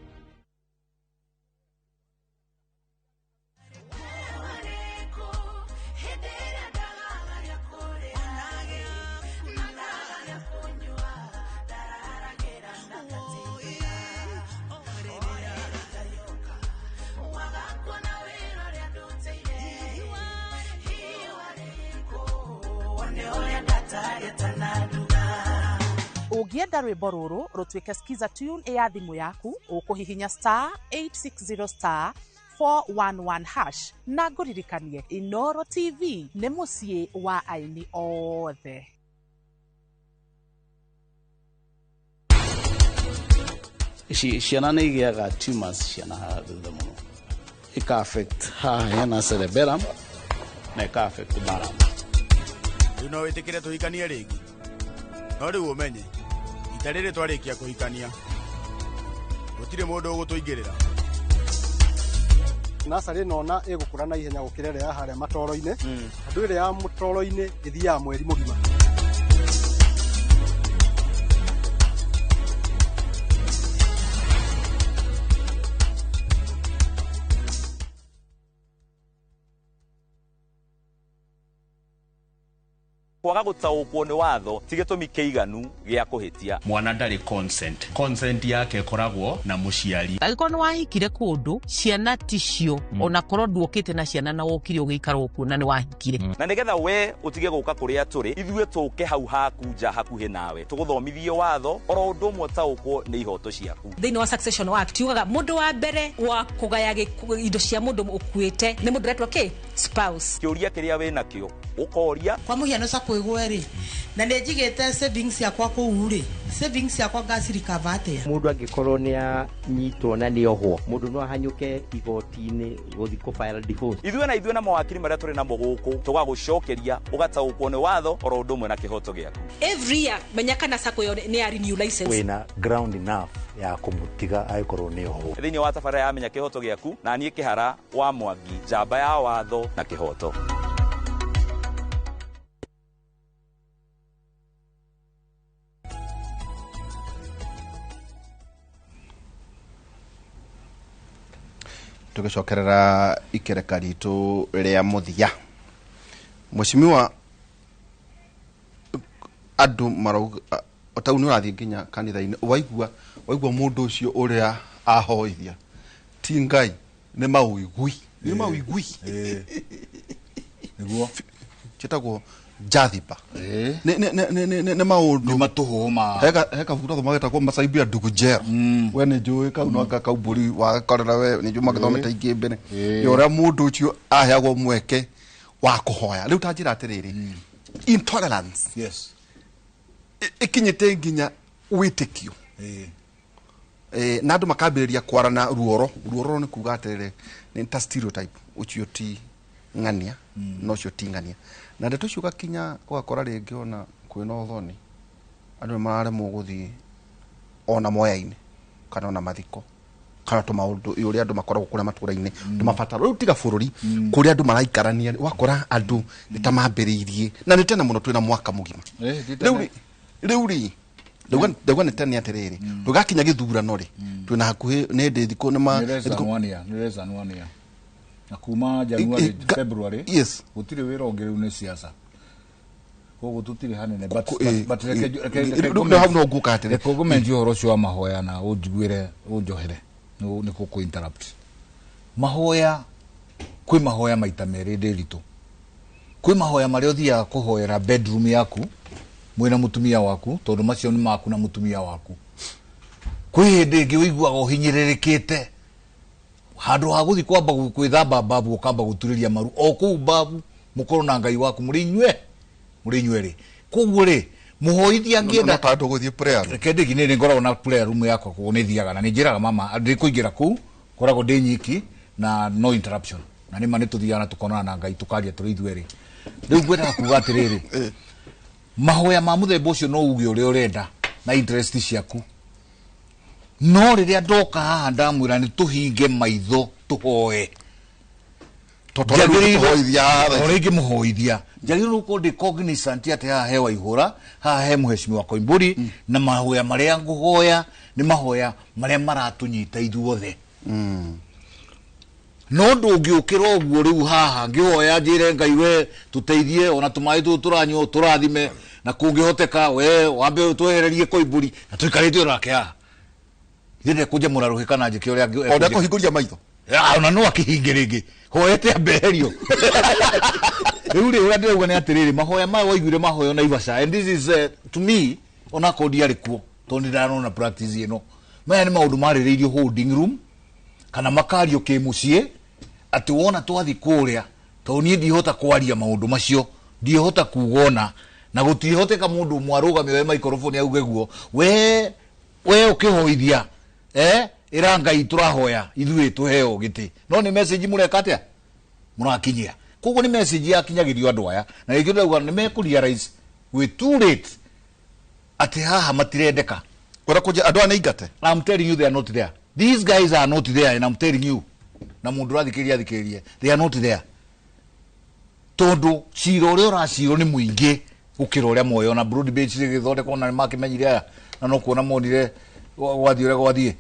Ũngĩenda rwĩmbo rũrũ rũtuĩke skiza tune ya thimũ yaku, ũkũhihinya star 860 star 411 hash. Na ngũririkanie, Inoro TV nĩ mũciĩ wa aini othe. Ciana nĩ igĩaga tumors ciana haha thutha mũno, ĩka affect haha hena cerebellum na ĩka affect baram. Rĩu no wĩtĩkĩre tũhikanie rĩngĩ, no rĩu ũmenye ita rĩrĩ twarĩkia kũhikania gũtirĩ mũndũ ũgũtũingĩrĩra. Nasarĩ nona ĩgũkũra na ihenya gũkĩra ĩrĩa ya harĩa matoro-inĩ, tondũ ĩrĩa ya mũtoro-inĩ ĩthiaga mweri mũgima. Kwaga gũtaũkwo nĩ watho ti gĩtũmi kĩiganu gĩa kũhĩtia. Mwana ndarĩ consent yake ĩkoragwo na mũciari. Angĩkorwo nĩ wahikire kũndũ ciana ticio, ona korwo nduokĩte na ciana na wokire ũgĩikara okuo na nĩ wahikire. Na nĩgetha we ũtige gũka kũrĩa tũrĩ, ithuĩ tũke hau haku nja hakuhĩ nawe, tũgũthomithie watho oro ũndũ ũmwe ũtaũkwo nĩ ihoto ciaku. Thĩinĩ wa Succession Act yugaga mũndũ wa mbere wa kũgaya indo cia mũndũ ũkuĩte nĩ mũndũ ũretwo kĩ spouse. Kĩũria kĩrĩa wĩnakĩo ũkoria. Kwa mũhiano kwigwe ri na nĩ njigĩte savings yakwa kũu rĩ, savings yakwa ngacirikava atĩa? Mũndũ angĩkorwo nĩ anyitwo na nĩ ohwo, mũndũ no ahanyũke igoti-inĩ gũthiĩ kũ file divorce. Ithuĩ na ithuĩ na mawakiri marĩa tũrĩ namo gũkũ tũgagũcokeria ũgataũkwo nĩ watho oro ũndũ ũmwe na kĩhoto gĩaku. Every year menya kana sacco ĩyo nĩ ya renew license. Wĩna ground enough ya kũmũtiga angĩkorwo nĩ ohwo. Thĩinĩ wa tabarĩra ya Menya Kĩhoto Gĩaku, na niĩ Kĩhara wa Mwangi, njamba ya watho na kĩhoto. Tũgĩcokerera ikereka ritũ rĩa mũthia, Mheshimiwa, andũ marauga tau nĩ ũrathiĩ nginya kanitha-inĩ, waigua mũndũ ũcio ũrĩa ahoithia ti Ngai, nĩ maũigui, nĩ maũigui nĩguo ciĩtagwo jathiba, nĩ maũndũ matũhũma. He kabuku twathoma getagwo Macaibia Ndugu Njero, we nĩ njũĩ kau no anga kaumbũri wagakorera we nĩ njũĩ magĩthomete ingĩ mbere ya ũrĩa mũndũ ũcio aheagwo mweke wa kũhoya. Rĩu ta njĩra atĩrĩrĩ, intolerance yes ĩkinyĩte nginya wĩtĩkio, na andũ makambĩrĩria kwarana ruoro. Ruoro nĩ kuga atĩrĩrĩ, nĩ ta stereotype, ũcio ti ng'ania na ũcio ti ng'ania, na ndeto icio ũgakinya ũgakora rĩngĩ ona kwĩna ũthoni, andũ nĩ mararemwo gũthiĩ ona moya-inĩ kana ona mathiko kana tũmaũndũ ũrĩa andũ makoragwo kũrĩa matũra-inĩ tũmabataro. Rĩu tiga bũrũri kũrĩa andũ maraikarania, ũgakora andũ nĩ ta mambĩrĩirie na nĩ tene mũno, twĩna mwaka mũgima rĩu rĩ ndauga nĩ tene atĩrĩrĩ, tũgakinya gĩthurano rĩ twĩna hakuhĩ nĩ ndĩ thikũ nĩ less than one year na kuma January February yes gũtirĩ wĩra ũngĩ rĩu nĩ siasa, koguo tũtirĩ hanene, but reke hau no ngũka atĩrĩ, reke ngũmenjie ũhoro ũcio wa mahoya na ũnjiguĩre ũnjohere nĩ kũkũ interrupt. Mahoya, kwĩ mahoya maita merĩ ndĩritũ. Kwĩ mahoya marĩa ũthiaga kũhoera bedroom yaku mwĩna mũtumia waku, tondũ macio nĩ maku na mũtumia waku. Kwĩ hĩndĩ ĩngĩ ũiguaga ũhinyĩrĩrĩkĩte handũ ha gũthiĩ kwamba gwĩthamba mbabu ũkamba gũturĩria maru o kũu mbabu, mũkorwo na Ngai waku mũrĩ inyuerĩ. Koguo rĩ mũhoithia angĩenda no gũthiĩ prayer room, reke ndĩgi nĩ ngoragwo na prayer room yakwa, koguo nĩ thiaga na nĩ njĩraga mama ndĩ kũingĩra kũu ngoragwo ndĩ nyiki na no interruption, na nĩ ma nĩ tũthiaga na tũkonana na Ngai tũkaria tũrĩ ithuerĩ. Rĩu ngwendaga kuga atĩrĩrĩ, mahoya ma mũthemba ũcio no uge ũrĩa ũrenda, Na interest ciaku. No rĩrĩa ndoka haha ndamwĩra nĩ tũhinge maitho tũhoe. Tũhoithia. Rĩngĩ mũhoithia njagĩrĩirwo gũkorwo ndĩ cognizant atĩ haha he Waihũra, haha he mheshimiwa Koimbũri, na mahoya marĩa ngũhoya nĩ mahoya marĩa maratũnyita ithuothe. No ndũngĩũkĩra ũguo rĩu haha ngĩhoya njĩre Ngai we tũteithie ona tũmaĩ tũtũ tũranyua tũrathime na kũngĩhoteka we wambe twehererie Koimbũri na tũikarĩte onake haha ithe ndekũnjamũra rũhĩ kana njĩke ũrĩa Ona kũhingũria maitho. Ona no akĩhinge rĩngĩ hoete ambeherio. Rĩu rĩ, ũrĩa ndĩrauga nĩ atĩrĩrĩ, mahoya maya waiguire mahoya Naivasha, and this is to me, onakorwo ndiarĩ kuo tondũ nĩ ndarona practice ĩno, maya nĩ maũndũ marĩrĩirio holding room kana makario kĩmũciĩ atĩ wona twathi kũrĩa, tondũ niĩ ndihota kwaria maũndũ macio, ndihota kuga ona na gũtihoteka mũndũ ũmwe arũgame we microphone auge guo we ũkĩhoithia ĩra Ngai tũrahoya ithuĩ tũheo gĩtĩ, no nĩ message mũreka atĩa mũrakinyia. Koguo nĩ message yakinyagĩrio andũ aya na rĩngĩ ndĩrauga nĩ mekũ realize we too late atĩ haha matirendeka. Ũrĩa kũnjia andũ aya nĩ ingate. I'm telling you they are not there. These guys are not there and I'm telling you. Na mũndũ ũrathikĩrĩria athikĩrĩrie. They are not there. Tondũ cira ũrĩa ũracirwo nĩ mũingĩ gũkĩra ũrĩa moĩ, ona broad base ĩgĩthondekwo na nĩmakĩmenyire aya na no kuona monire gwathiĩ ũrĩa gwathiĩ.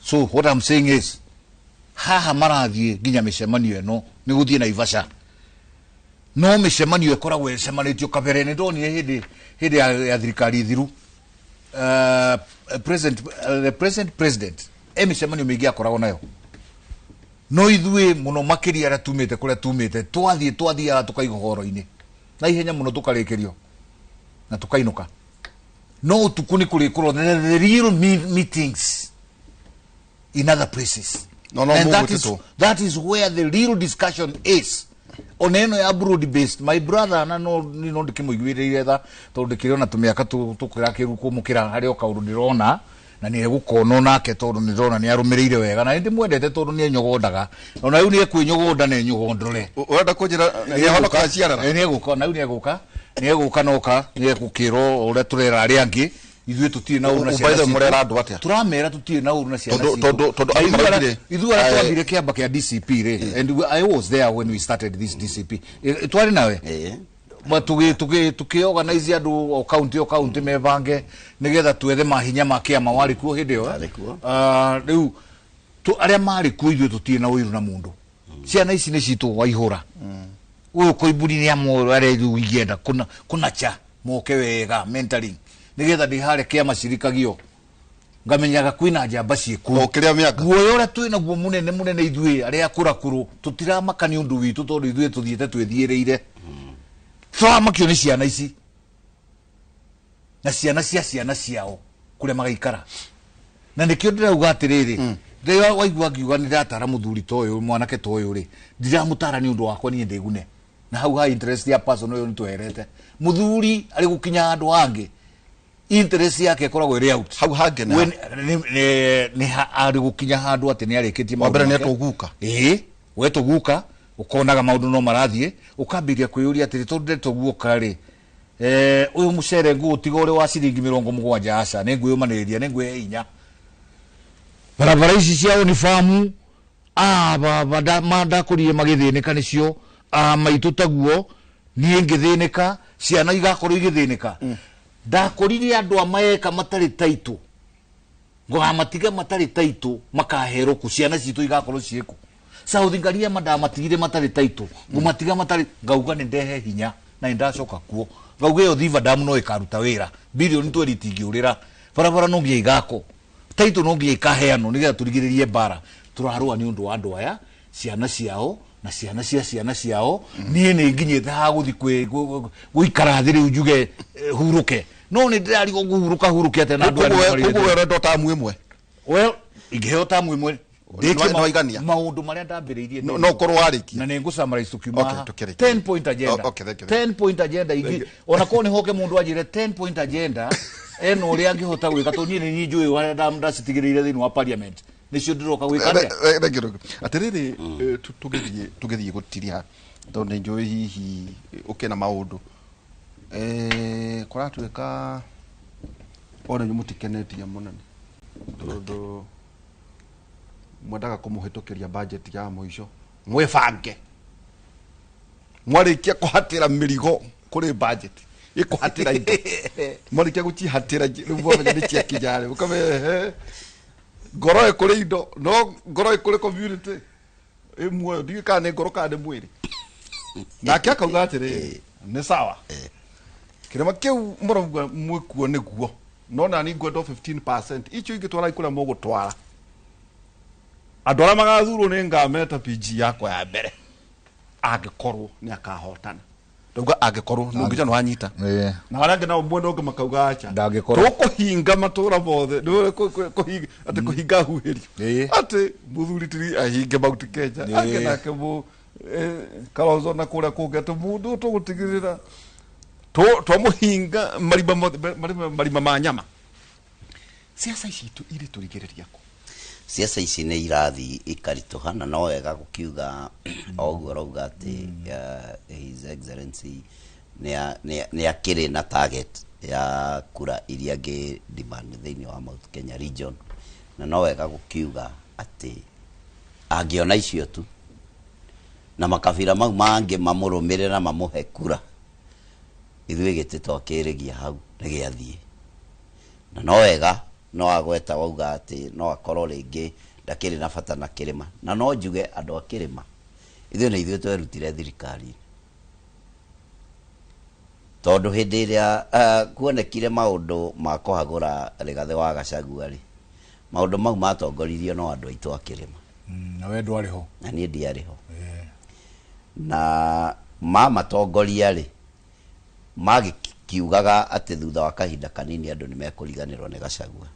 So what I'm saying is haha marathiĩ nginya mĩcemanio ĩno nĩ gũthiĩ Naivasha, no mĩcemanio ĩkoragwo ĩcemanĩtio kabere. Nĩ ndonire hĩndĩ ya thirikari thiru, the present president e mĩcemanio mĩingĩ akoragwo nayo, no ithuĩ mũno makĩria arĩa tumĩte kũrĩa tumĩte twathiĩ twathiaga tũkaiga ũhoro-inĩ na ihenya mũno tũkarĩkĩrio na tũkainũka. No ũtukũ nĩ kũrĩkũrwo the real meetings in other places. No, and mũgwĩtĩtwo. That is where the real discussion is. Ona ĩno ya broad based, my brother, na no no ndĩkĩmũiguĩrĩire tha tondũ ndĩkĩrĩ ona tũmĩaka tũkĩrakĩru kũmũkĩra harĩ o kaũndũ ndĩrona na nĩ egũkonwo nake tondũ nĩ ndĩrona nĩ arũmĩrĩire wega na nĩ ndĩmwendete tondũ nĩ enyogondaga ona rĩu nĩ ekwĩnyogonda na enyogondore. Ũrenda kũnjĩra nĩ ahonoka ciarara? Nĩ egũka na rĩu nĩ egũka, nĩ egũka noka nĩ egũkĩrwo ũrĩa tũrera arĩa angĩ. Ithuĩ tũtirĩ na ũru na ciana By the way, citũ. mũrera andũ atĩa? Tũramera tũtirĩ na ũru na ciana Tondũ- citũ. Tondũ Na andũ maraugire, ithuĩ arĩa twambire kĩamba kĩa DCP rĩ, and I was there when we started this DCP. Twarĩ nawe? Ma tũkĩ organize andũ o county o county mebange nĩgetha twethe mahinya ma kĩama. Warĩ kuo hĩndĩ ĩyo, eh? Rĩu arĩa marĩ kuo ithuĩ tũtirĩ na ũiru na mũndũ. Ciana ici nĩ citũ Waihũra. Ũyũ Koimbũri nĩ amwe arĩa rĩu ingĩenda kũnacha moke wega mentoring nĩgetha ndĩ harĩa kĩama cirikagio ngamenyaga kwĩna njamba ciĩkuo. Ũkĩrĩa mĩaka. Guoya ũrĩa twĩ naguo mũnene mũnene ithuĩ arĩa akũrakũrũ tũtiramaka nĩ ũndũ witũ tondũ ithuĩ tũthiĩte twĩthiĩrĩire. Tũramakio nĩ ciana ici na ciana cia ciana ciao kũrĩa magaikara. Na nĩkĩo ndĩrauga atĩrĩrĩ, rĩrĩa waigua ngiuga nĩ ndĩratara mũthuri ta ũyũ, mwanake ta ũyũ rĩ, ndiramũtara nĩ ũndũ wakwa niĩ ndĩgune. Na hau ha interest ya person ũyũ nĩtweherete. Mũthuri arĩ gũkinya handũ hangĩ, interest yake ĩkoragwo ĩrĩ out. Hau hangĩ nĩ When, nĩ arĩ gũkinya handũ atĩ nĩ arĩkĩtie Wa mbere maũndũ nĩ make. etwo guka. Ĩĩ, wetwo guka, ũkonaga maũndũ no marathiĩ, ũkambĩrĩria kwĩyũria atĩrĩ, tondũ ndetwo guka rĩ, ũyũ mũcere ngũũtiga ũrĩ wa ciringi 70, aca, nĩ ngwĩyũmanĩrĩria, nĩ ngwĩhe hinya. Barabara ici cia unifamu, baba, ndakũrire magĩthĩnĩka nĩcio, maitũ taguo, niĩ ngĩthĩnĩka, ciana igakorwo igĩthĩnĩka. Ndakũrire andũ a maeka matarĩ taitũ, ngamatiga matarĩ taitũ, makaherwo kũ, ciana citũ igakorwo ciĩkũ. South Ngariama ndamatigire matarĩ taitũ, ngũmatiga matarĩ, ngauga nĩ ndehe hinya na nĩ ndacoka kuo. Ngauga ĩyo Thiva Dam no ĩkaruta wĩra, bilioni tweri itingĩũrĩra, barabara no nginya igakwo, taitũ no nginya ikaheanwo nĩgetha tũrigĩrĩrie mbara. Tũrarũa nĩ ũndũ wa andũ aya, ciana ciao na ciana cia ciana ciao. Niĩ nĩ nginyĩte ha gũthiĩ gũikara thĩ rĩu njuge, hurũke. No nĩ ndĩrarigwo ngũhurũka hurũke atĩa na andũ aya nĩmarĩte. Koguo we ũrenda tamu ĩmwe? Well, ingĩheo tamu ĩmwe, ndĩke Nĩwaigania? maũndũ marĩa ndambĩrĩirie No, no ũkorwo warĩkia. Na nĩ ngũ-summarize tũkiuma Okay, haha. tũkĩrĩkia. 10 point agenda. Okay, thank you, thank you. 10 point agenda ingĩ. Thank you. Ona korwo nĩ hoke mũndũ anjĩre 10 point agenda, ena ũrĩa angĩhota gwĩka, tondũ niĩ nĩ niĩ njũĩ harĩa ndacitigĩrĩire thĩinĩ wa parliament. Nĩcio ndĩroka gwĩka atĩa? Thank you, thank you. Atĩrĩrĩ, tũgĩthiĩ gũtiria, tondũ nĩ njũĩ hihi ũkĩna maũndũ. Kũratuĩka Ona inyuĩ mũtikenetie mũnene tondũ mwendaga kũmũhĩtũkĩria budget ya mũico mwĩbange mwarĩkia kũhatĩra mĩrigo kũrĩ budget ĩkũhatĩra indo mwarĩkia gũcihatĩra rĩu mwamenya nĩ ciakinya rĩ mũkamenya ehe ngoro ĩkũrĩ indo no ngoro ĩkũrĩ community ĩ muoyo ndiũĩ kana nĩ ngoro kana nĩ mwĩrĩ nake akauga atĩrĩrĩ nĩ sawa kĩrĩma kĩu mũrauga mwĩkuo nĩguo no nani ngwenda o 15% icio ingĩ twarai kũrĩa mũgũtwara andũ arĩa magathurwo nĩ ngameta PG yakwa ya mbere angĩkorwo nĩ akahotana ndauga angĩkorwo nĩ ũngĩja nĩ wanyita na arĩa angĩ nao mwena ũngĩ makauga acha Ndangĩkorwo. tũkũhinga matũra mothe nĩ kũhinga atĩ kũhinga huhĩrio atĩ mũthuri tiri ahinge Mount Kenya angĩ nake mũ Kalonzo na kũrĩa kũngĩ atĩ mũndũ tũgũtigĩrĩra twamũhinga marima mothe marima ma nyama siasa ici itũ irĩ tũrigĩrĩria kũ Ciaca ici nĩ irathiĩ ikaritũha na no wega gũkiuga o ũguo ũrauga atĩ His Excellency nĩ akĩrĩ na target ya kura iria angĩ demand thĩinĩ wa Mount Kenya region, na no wega gũkiuga atĩ angĩona icio tu na makabira mau mangĩ mamũrũmĩrĩre na mamũhe kura, ithuĩ gĩtĩ twakĩrĩgia hau nĩ gĩathiĩ. Na no wega no agweta wauga atĩ no akorwo rĩngĩ ndakĩrĩ na bata na kĩrĩma, na no njuge andũ a kĩrĩma ithuĩ nĩ ithuĩ twerutire thirikari-inĩ, tondũ hĩndĩ ĩrĩa kuonekire maũndũ ma kũhagũra Rigathĩ wa Gachagua rĩ, maũndũ mau matongoririo no andũ aitũ a kĩrĩma. Na we ndwarĩ ho? Na niĩ ndiarĩ ho. Na mamatongoria rĩ, magĩkiugaga atĩ thutha wa kahinda kanini andũ nĩ mekũriganĩrwo nĩ Gachagua,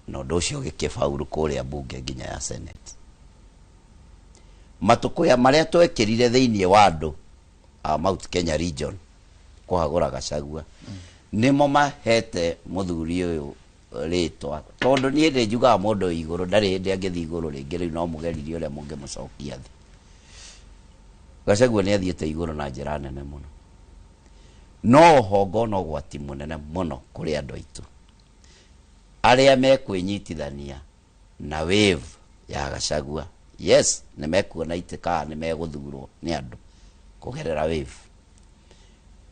na ũndũ ũcio ũgĩkĩbauru kũrĩa bunge nginya ya Senate. Matũkũya marĩa twekĩrire thĩinĩ wa andũ a Mount Kenya region kũhagũra Gachagua nĩmo mahete mũthuri ũyũ rĩtwa, tondũ niĩ ndĩ njugaga mũndũ wĩ igũrũ ndarĩ hĩndĩ angĩthiĩ igũrũ rĩngĩ, rĩu no mũgeririe ũrĩa mũngĩmũcokia thĩ. Gachagua nĩ athiĩte igũrũ na njĩra nene mũno, no ũhongo no ũgwati mũnene mũno kũrĩ andũ aitũ arĩa mekwĩnyitithania na wave ya Gachagua. Yes, nĩ mekuona itĩ kana nĩ megũthurwo nĩ andũ kũgerera wave,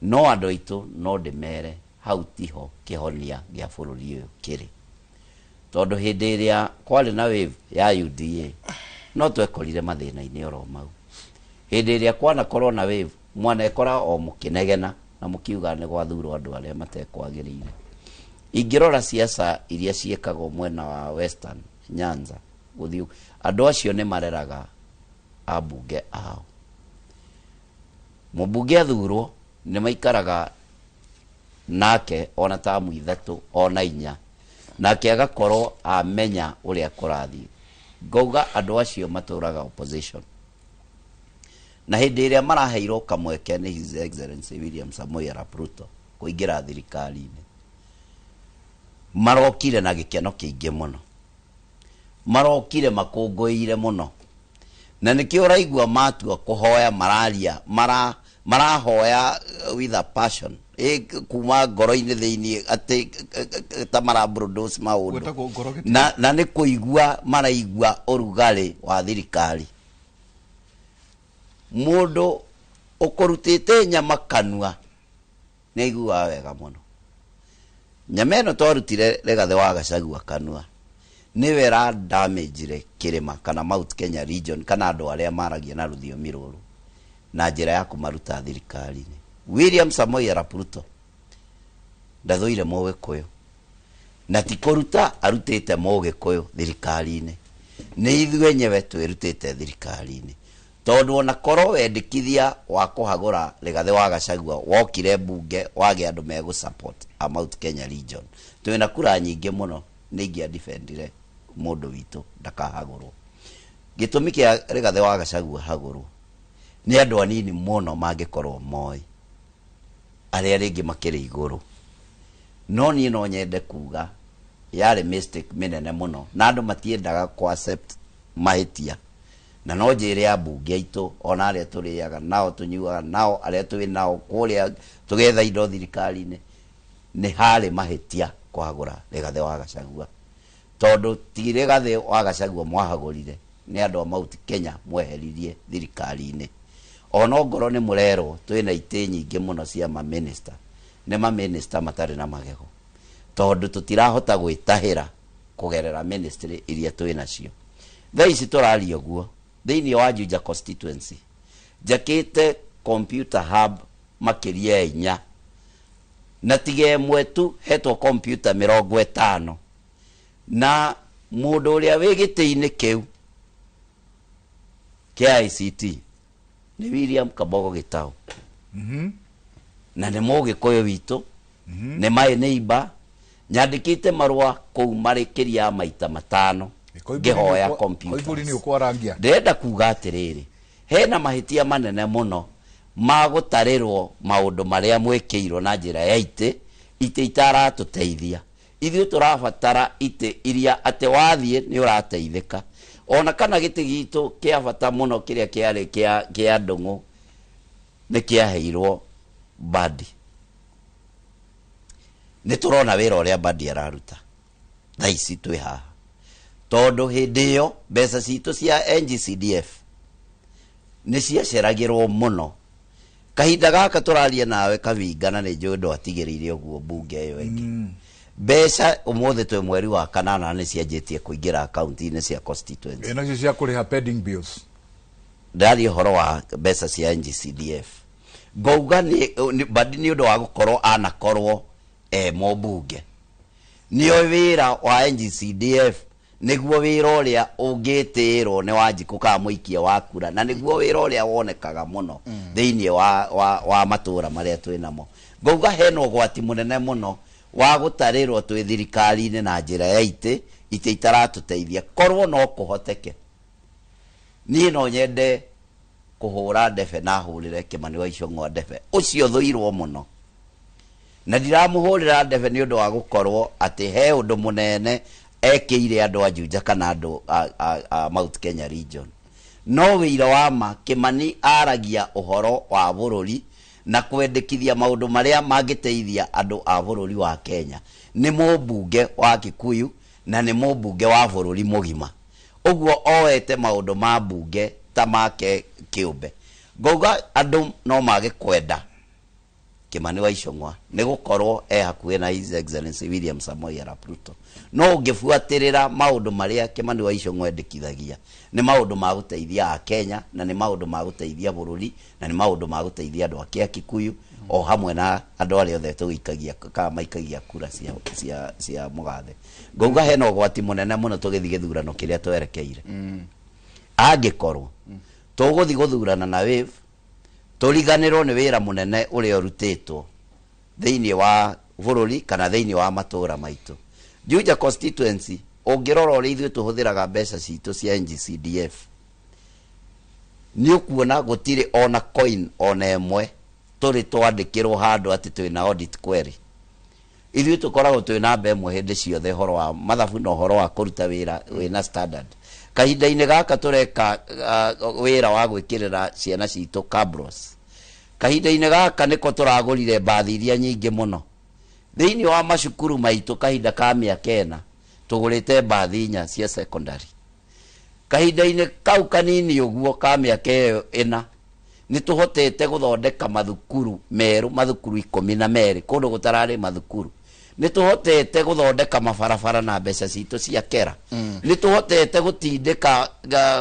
no andũ aitũ no ndĩmere hau tiho kĩhonia gĩa bũrũri ũyũ kĩrĩ, tondũ hĩndĩ ĩrĩa kwarĩ na wave ya UDA no twekorire mathĩna-inĩ oro mau. Hĩndĩ ĩrĩa kwanakorwo na wave mwanekora o mũkĩnegena na mũkiuga nĩ gwathurwo andũ arĩa matekwagĩrĩire. Ingĩrora siasa iria ciĩkagwo mwena wa Western Nyanza gũthiĩ, andũ acio nĩ mareraga ambunge ao. Mũmbunge athurwo nĩ maikaraga nake ona tamu 3 ona 4, nake agakorwo amenya ũrĩa kũrathiĩ. Ngauga andũ acio matũraga opposition, na hĩndĩ ĩrĩa maraheirwo kamweke nĩ His Excellency William Samoei Arap Ruto kũingĩra thirikari-inĩ, marokire na gĩkeno kĩingĩ mũno, marokire makũngũĩire mũno, na nĩkĩo ũraigua matua kũhoya mararia, marahoya with a passion kuma ngoro-inĩ thĩinĩ atĩ ta maraproduce maũndũ. Gwĩtagwo ngoro gĩtĩ. Na nĩ kũigua maraigua ũrugarĩ wa thirikari. Mũndũ ũkũrutĩte nyama kanua nĩ aiguaga wega mũno. Nyama ĩno twarutire Rigathĩ wa Gachagua kanua nĩwe ĩradamagire kĩrĩma kana Mount Kenya region kana andũ arĩa maragia na rũthiomi rũrũ na njĩra ya kũmaruta thirikari-inĩ. William Samoei Arap Ruto ndathũire Mũgĩkũyũ, na ti kũruta arutĩte Mũgĩkũyũ thirikari-inĩ, nĩ ithuĩ enyewe twĩrutĩte thirikari-inĩ, tondũ ona korwo wendekithia wa kũhagũra Rigathĩ wa Gachagua wokire mbunge wage andũ megũ support a Mount Kenya region, twĩna kura nyingĩ mũno nĩ ingĩadefendire mũndũ witũ ndakahagũrwo. Gĩtũmi kĩa Rigathĩ wa Gachagua hagũrwo nĩ andũ anini mũno mangĩkorwo moĩ, arĩa rĩngĩ makĩrĩ igũrũ. No niĩ no nyende kuga yarĩ mistake mĩnene mũno, na andũ matiendaga kũ accept mahĩtia. Na no njĩre ambunge aitũ ona arĩa tũrĩaga nao tũnyuaga nao arĩa twĩ nao kũrĩa tũgetha indo thirikari-inĩ, Nĩ harĩ mahĩtia kũhagũra Rigathĩ wa Gachagua, tondũ ti Rigathĩ wa Gachagua mwahagũrire, nĩ andũ a Mount Kenya mweheririe thirikari-inĩ. Ona ongorwo nĩ mũrerwo twĩna itĩ nyingĩ mũno cia maminista, nĩ maminista matarĩ na magego, tondũ tũtirahota gwĩtahĩra kũgerera ministry iria twĩ nacio. Thaa ici tũraria ũguo, thĩinĩ wa Juja constituency njakĩte computer hub makĩria ya 4, na tiga ĩmwe tu hetwo computer 50, na mũndũ ũrĩa wĩ gĩtĩ-inĩ kĩu kĩa ICT nĩ William Kabogo Gitau. Na nĩ Mũgĩkũyũ witũ, nĩ my neighbor. Nyandĩkĩte marũa kũu marĩkĩria ya maita 5 ngĩhoya computer. Koimbũri nĩ ũkwarangia. Ndĩrenda kuga atĩrĩrĩ, hena mahĩtia manene mũno ma gũtarĩrwo maũndũ marĩa mwĩkĩirwo na njĩra ya itĩ, itĩ itaratũteithia. Ithuĩ tũrabatara itĩ iria atĩ wathiĩ nĩ ũrateithĩka. Ona kana gĩtĩ gitũ kĩa bata mũno kĩrĩa kĩarĩ kĩa Ndũng'ũ nĩ kĩaheirwo Mbadi. Nĩ tũrona wĩra ũrĩa Mbadi araruta thaa ici twĩ haha, tondũ hĩndĩ ĩyo mbeca citũ cia NGCDF nĩ ciaceragĩrwo mũno. Kahinda gaka tũraria nawe Kabinga, na nĩ njũĩ ndwatigĩrĩire ũguo mbunge ĩyo ĩngĩ. Mbeca ũmũthĩ twĩ mweri wa 8 nĩ cianjĩtie kũingĩra akaunti-inĩ cia constituency. Ĩ nacio cia kũrĩha pending bills. Ndaria ũhoro wa mbeca cia NGCDF, ngauga nĩ Mbadi nĩ ũndũ wa gũkorwo anakorwo e mũmbunge, nĩo wĩra wa NGCDF nĩguo wĩra ũrĩa ũngĩtĩĩrwo nĩ Wanjikũ kana mũikia wa kura, na nĩguo wĩra ũrĩa wonekaga mũno thĩinĩ wa matũra marĩa twĩ namo. Ngauga hena ũgwati mũnene mũno wa gũtarĩrwo twĩ thirikari-inĩ na njĩra ya itĩ, itĩ itaratũteithia. Korwo no kũhoteke, niĩ no nyende kũhũra ndebe na hũrĩre Kĩmani wa Ichung'wa ndebe ũcio thũirwo mũno, na ndiramũhũrĩra ndebe nĩ ũndũ wa gũkorwo atĩ he ũndũ mũnene ekĩire andũ a Juja kana andũ a Mount Kenya region. No wĩira wa ma, Kĩmani aragia ũhoro wa bũrũri na kwendekithia maũndũ marĩa mangĩteithia andũ a bũrũri wa Kenya. Nĩ mũmbunge wa Kikuyu na nĩ mũmbunge wa bũrũri mũgima, ũguo oete maũndũ ma mbunge ta make kĩũmbe. Ngauga andũ no mage kwenda Kĩmani wa Ichung'wa nĩ gũkorwo e hakuhĩ na His Excellency William Samoei Arap Ruto, no ũngĩbuatĩrĩra maũndũ marĩa Kĩmani wa Ichung'wa endekithagia nĩ maũndũ ma gũteithia Akenya, na nĩ maũndũ ma gũteithia bũrũri, na nĩ maũndũ ma gũteithia andũ ake a Kikuyu o hamwe na andũ arĩa othe tũgĩikagia kana maikagia kura cia mũgathe. Ngauga hena ũgwati mũnene mũno tũgĩthiĩ gĩthurano kĩrĩa twerekeire. Angĩkorwo tũgũthiĩ gũthurana na wave, tũriganĩrwo nĩ wĩra mũnene ũrĩa ũrutĩtwo thĩinĩ wa bũrũri kana thĩinĩ wa matũra maitũ. Juja constituency ũngĩrora ũrĩa ithuĩ tũhũthĩraga mbeca citũ cia NGCDF, nĩ ũkuona gũtirĩ ona coin ona ĩmwe tũrĩ twandĩkĩrwo handũ atĩ twĩna audit query. Ithuĩ tũkoragwo twĩ namba ĩmwe hĩndĩ ciothe ũhoro wa mathabu na ũhoro wa kũruta wĩra wĩna standard. Kahinda-inĩ gaka tũreka wĩra wa gwĩkĩrĩra ciana citũ cabros. Kahinda-inĩ gaka nĩko tũragũrire mbathi iria nyingĩ mũno thĩinĩ wa macukuru maitũ. Kahinda ka mĩaka 4 tũgũrĩte mbathi 4 cia secondary. Kahinda-inĩ kau kanini ũguo ka mĩaka ĩyo 4 nĩ tũhotete gũthondeka mathukuru merũ, mathukuru 12 kũndũ gũtararĩ mathukuru. Nĩ tũhotete gũthondeka mabarabara na mbeca citũ cia kera. Nĩ tũhotete gũtindĩka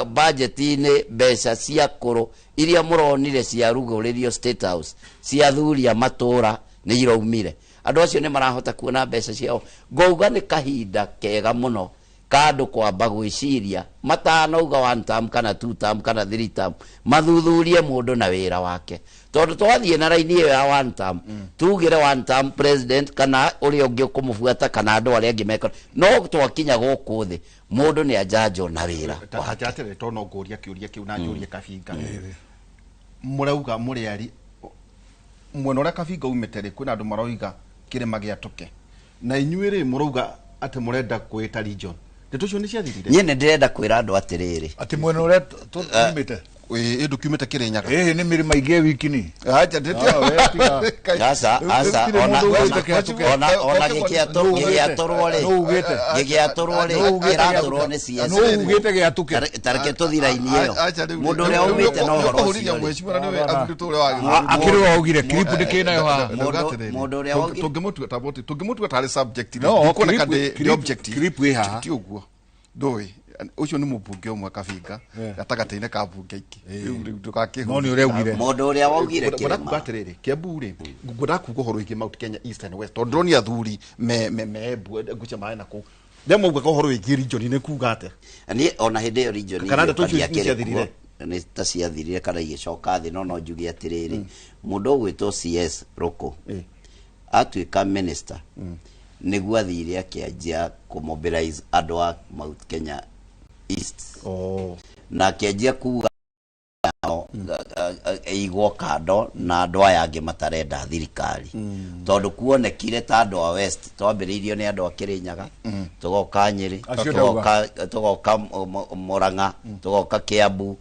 budget-inĩ mbeca cia kũrũ iria mũronire ciarugũrĩrio State House cia athuri a matũra nĩ iraumire. Andũ acio nĩ marahota kuona mbeca ciao. Ngauga nĩ kahinda kega mũno ka andũ kwamba gwĩciria matanauga 1 term kana 2 term kana 3 term, mathuthurie mũndũ na wĩra wake, tondũ twathiĩ na raini ĩyo ya 1 term, tugire 1 term president kana ũrĩa ũngĩ ũkũmũbuata kana andũ arĩa angĩ meka, no twakinya gũkũ thĩ mũndũ nĩ anjanjwo na wĩra wake. Atĩrĩ, to no ngũria kĩũria kĩu na njũrie Kabinga, mũrauga mũrĩ mwena ũrĩa Kabinga umĩte rĩ, kwĩna andũ maroiga kĩrĩma gĩatũke, na inyuĩ rĩ mũrauga atĩ mũrenda kwĩta region. Ndeto icio nĩ ciathirire. Niĩ nĩ ndĩrenda kwĩra andũ atĩrĩrĩ, atĩ mwena ũrĩa tumĩte Ĩ ndũkiumĩte Kĩrĩnyaga. Ĩhĩ nĩ mĩrĩma ingĩ wiki ni. Acha Aca, aca, ona gĩkĩatũrwo rĩ, gĩgĩatũrwo rĩ, kĩratũrwo nĩ CS. Nũ ugĩte gĩatũke? Tareke tũthi raini ĩyo. Mũndũ ũrĩa umĩte na ũhoro ũcio rĩ. Akĩrĩ waugire clip ndĩkĩnayo haha. Mũndũ ũrĩa waugire tũngĩmũtua ta tũngĩmũtua tarĩ subject No, ndikuoneka clip- ndĩ clip- objective. clip ĩ haha. Ti ũguo ndũĩ ũcio nĩ mũmbunge ũmwe kabinga gatagatĩ-inĩ ka mbunge ingĩ rĩu rĩu ndũgakĩhũthie. No nĩ ũrĩa augire. Mũndũ ũrĩa waugire Ngwenda kĩrĩma. kuga atĩrĩrĩ Kiambu rĩ ngwenda kuga ũhoro wĩgiĩ Mount Kenya East and West tondũ ndĩronia athuri me me me Embu ngucia maĩ na kũu rĩrĩa maugaga ũhoro wĩgiĩ region nĩ kuga atĩa Niĩ ona hĩndĩ ĩyo region Kana ndeto icio igĩũka nĩ ciathirire? ndiakĩrĩ kuo. Nĩ ta ciathirire kana igĩcoka thĩ no no njuge atĩrĩrĩ mũndũ ũgwĩtwo CS Rũkũ atuĩka minister nĩguo athire akĩanjia kũmobilize andũ a Mount Kenya East na akĩanjia kuga nao, ĩigwo kando na andũ aya angĩ matarenda thirikari tondũ kuonekire ta andũ a West twambĩrĩirio nĩ andũ a Kĩrĩnyaga tũgoka Nyĩrĩ Acio ndauga. tũgoka Mũrang'a tũgoka Kĩambu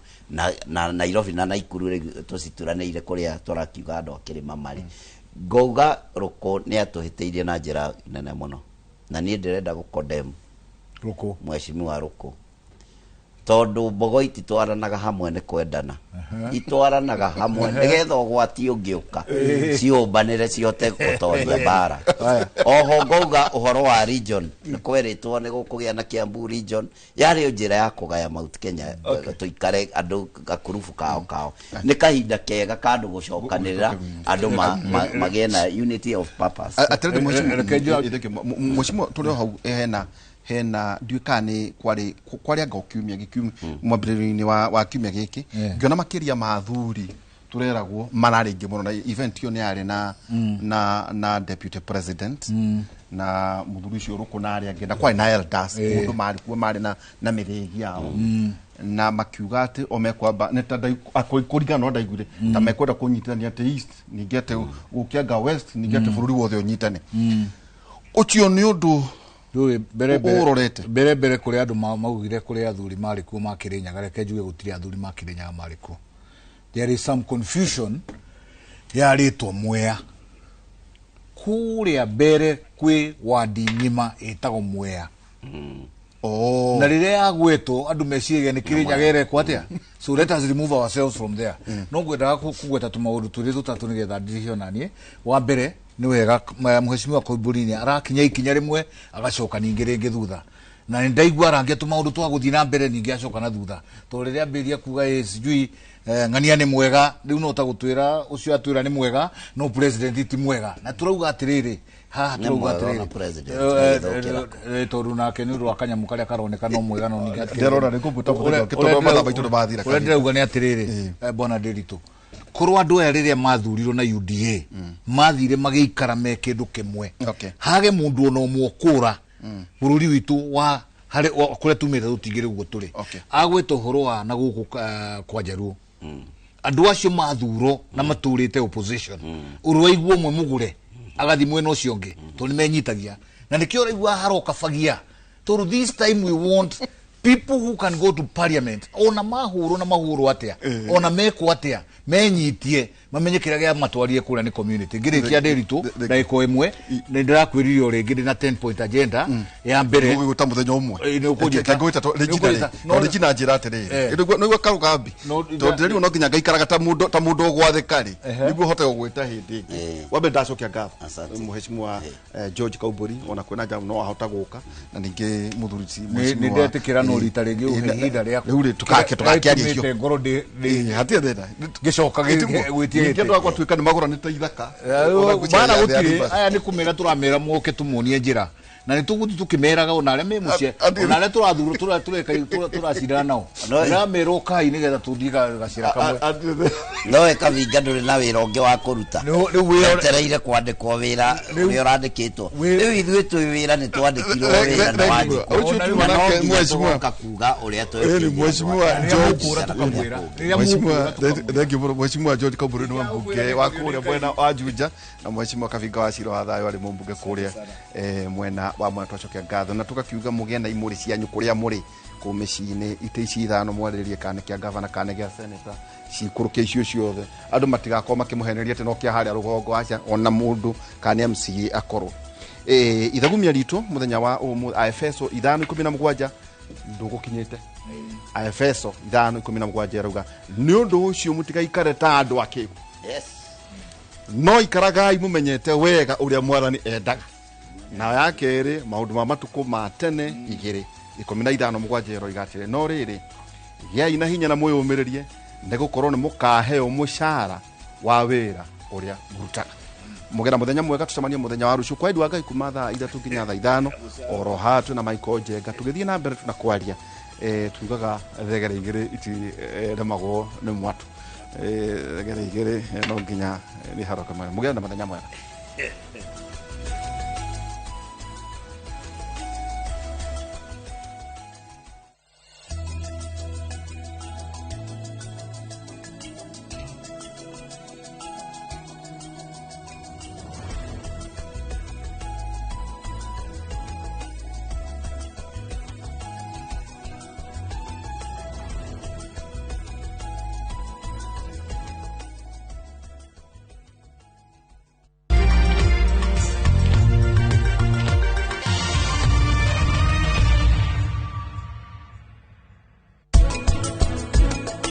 na Nairobi na Naikuru rĩu tũcituranĩire kũrĩa tũrakiuga andũ a kĩrĩma marĩ. Ngauga Rũkũ nĩ atũhĩtĩirie na njĩra nene mũno na niĩ ndĩrenda gũkondem Rũkũ mheshimiwa Rũkũ tondũ mbogo ititwaranaga hamwe nĩ kwendana itwaranaga hamwe nĩgetha ũgwati ũngĩũka ciũmbanĩre cihote gũtoria mbara. Oho ngauga ũhoro wa region nĩ kwerĩtwo nĩ gũkũgĩa na Kiambu region yarĩ njĩra ya kũgaya Mount Kenya tũikare andũ gakurubu kao kao nĩ kahinda kega ka andũ gũcokanĩrĩra andũ magĩe na unity of purpose. Atĩrĩrĩ mheshimiwa tũrĩ o hau hena ndiũĩ kana nĩ kwarĩ anga o kiumia gĩkiumia mwambĩrĩrio-inĩ wa kiumia gĩkĩ ngĩona makĩria ma athuri tũreragwo mararĩ aingĩ mũno na event ĩyo nĩ yarĩ na deputy president na mũthuri ũcio Rũkũ na arĩa angĩ na kwarĩ na elders mũndũ marĩ kuo marĩ na mĩrĩgi yao na makiuga atĩ o mekwamba nĩ ta kũringana na ndaiguire ta mekwenda kũnyitithania atĩ East ningĩ atĩ gũkĩanga West ningĩ atĩ bũrũri wothe ũnyitane ũcio nĩ ũndũ Ndũĩ mbere mbere ũrorete mbere mbere kũrĩ andũ maugire kũrĩ athuri marĩ kuo ma Kĩrĩnyaga reke njuge gũtirĩ athuri ma Kĩrĩnyaga marĩ kuo. There is some confusion ya rĩtwa Mwea kũrĩa mbere kwĩ wadi ng'ima ĩtagwo Mwea na rĩrĩa yagwetwo andũ meciragia nĩ Kĩrĩnyaga ĩrekwo atĩa, so let us remove ourselves from there. No ngwendaga kũgweta tũmaũndũ twĩrĩ tũtatũ nĩgetha ndirihio naniĩ. Wa mbere nĩ wega mheshimiwa Koimbũri arakinya ikinya rĩmwe agacoka ningĩ rĩngĩ thutha na nĩ ndaigua arangia tũmaũndũ twa gũthiĩ na mbere ningĩ acoka na thutha tondũ rĩrĩa ambĩrĩria kuga ĩ sijui ng'ania nĩ mwega rĩu no ta gũtwĩra ũcio atwĩra nĩ mwega no president ti mwega na tũrauga atĩrĩrĩ haha Nĩ tũrauga mwega ona atĩrĩrĩ president agĩthũkĩra. Tondũ nake nĩ ũndũ wa kanyamũ karĩa karoneka no mwega no ningĩ Ndĩrona nĩ kũmbuta mũthenya ũngĩ tondũ mathaa maitũ nĩ mathira ũrĩa kahinda. ndĩrauga nĩ atĩrĩrĩ bwana Ndiritu korwo andũ aya rĩrĩa mathurirwo na UDA mathire magĩikara me kĩndũ kĩmwe hage mũndũ ona ũmwe ũkũra bũrũri witũ wa harĩ kũrĩa tumĩte tũtingĩrĩ ũguo tũrĩ agwĩta ũhoro wa na gũkũ kwa Njaruo andũ acio mathuro na matũrĩte opposition ũrwaigua ũmwe mũgũre agathiĩ mwena ũcio ũngĩ tondũ nĩ menyitagia na nĩkĩo ũraigua haroka bagia tondũ this time we want people who can go to parliament ona mahũrwo na mahũrwo atĩa ona mekwo atĩa menyitie mamenye kĩrĩa gĩa matwarire kũrĩa nĩ community ngĩrĩkia Ndiritu ndagĩka ĩmwe nĩ ndĩrakwĩrire o rĩngĩ ndĩ na 10 point agenda ya mbere Ũgũgĩta mũthenya ũmwe nĩ ũkũnjĩta. Reke ngũgwĩta Nĩ Regina ũkũnjĩta. rĩ, no Regina njĩra atĩrĩrĩ nĩguo karũgambi tondũ ndĩrerwo no nginya ngaikaraga ta mũndũ ũgwathĩka rĩ nĩguo hote gũgwĩta hĩndĩ ĩngĩ wa mbere ndacokia ngatho mheshimiwa George Kaumbũri ona kwĩna njamu no ahota gũka na ningĩ mũthuri ti Nĩ ndetĩkĩra no rita rĩngĩ ũhe ihinda rĩaku rĩu rĩ tũgakĩaria icio Nĩtũmĩte ngoro hatirĩ thĩna ngĩcoka gwĩtia ningĩ andũ akwa tuĩka nĩ magũranĩte ithaka Ona ngwĩciria mana gĩathĩ gũtirĩ Adivasi. aya nĩ kũmera tũramera moke tũmonie njĩra na nĩ tũgũthiĩ tũkĩmeraga ona arĩa me mũciĩ ona arĩa tũrathurwo tũracindana nao ndĩramera ũkai nĩgetha tũthiĩ gacĩra kamwe nowe kabinga ndũrĩ na wĩra ũngĩ wa kũruta wĩra- wetereire kwandĩkwo wĩra ũrĩa ũrandĩkĩtwo rĩu ithuĩ twĩ wĩra nĩ twandĩkirwo wĩra na wanjikũ Ũcio Na tuma no nake nginya mheshimiwa. tũgoka Tũgoka kuga ũrĩa Ĩni, Mheshimiwa George Rĩrĩa Mheshimiwa, thank you mũno. Mheshimiwa George Kaburu nĩwe mbunge wa kũrĩa mwena wa Juja na Mheshimiwa Kabinga wa Cira wa Thayũ arĩ mũmbunge kũrĩa mwena wa mwena. Twacokia ngatho na tũgakiuga mũgĩe na imũrĩ cianyu kũrĩa mũrĩ kũu mĩciĩ-inĩ. Itĩ ici ithano mwarĩrĩrie, kana nĩ kĩa gavana kana nĩ gĩa senator, cikũrũke icio ciothe. Andũ matigakorwo makĩmũheneria atĩ no kĩa harĩa rũgongo, aca, ona mũndũ kana nĩ MCA akorwo. Ithagumia ritũ mũthenya wa ũmũthĩ, Aefeso 5:17, ndũgũkinyĩte. Aefeso 5:17 ĩrauga, nĩ ũndũ ũcio mũtigaikare ta andũ akĩgu, no ikaragai mũmenyete wega ũrĩa Mwathani endaga. Na ya kerĩ, Maũndũ ma Matukũ ma Tene 2:15 7 ĩroiga atĩrĩ, no rĩrĩ, gĩai na hinya na mwĩyũmĩrĩrie, nĩ gũkorwo nĩ mũkaheo mũcara wa wĩra ũrĩa mũrutaga. Mũgera mũthenya mwega, tũcemanie mũthenya wa rũciũ kwa wendi wa Ngai kuma thaa 3 nginya thaa 5, oro haha twĩna Michael Njenga tũgĩthiĩ na mbere na kwaria. Tugaga thegere igĩrĩ itiremagwo nĩ mwatũ. Thegere igĩrĩ no nginya nĩ haroka. Mũgĩre na mũthenya mwega.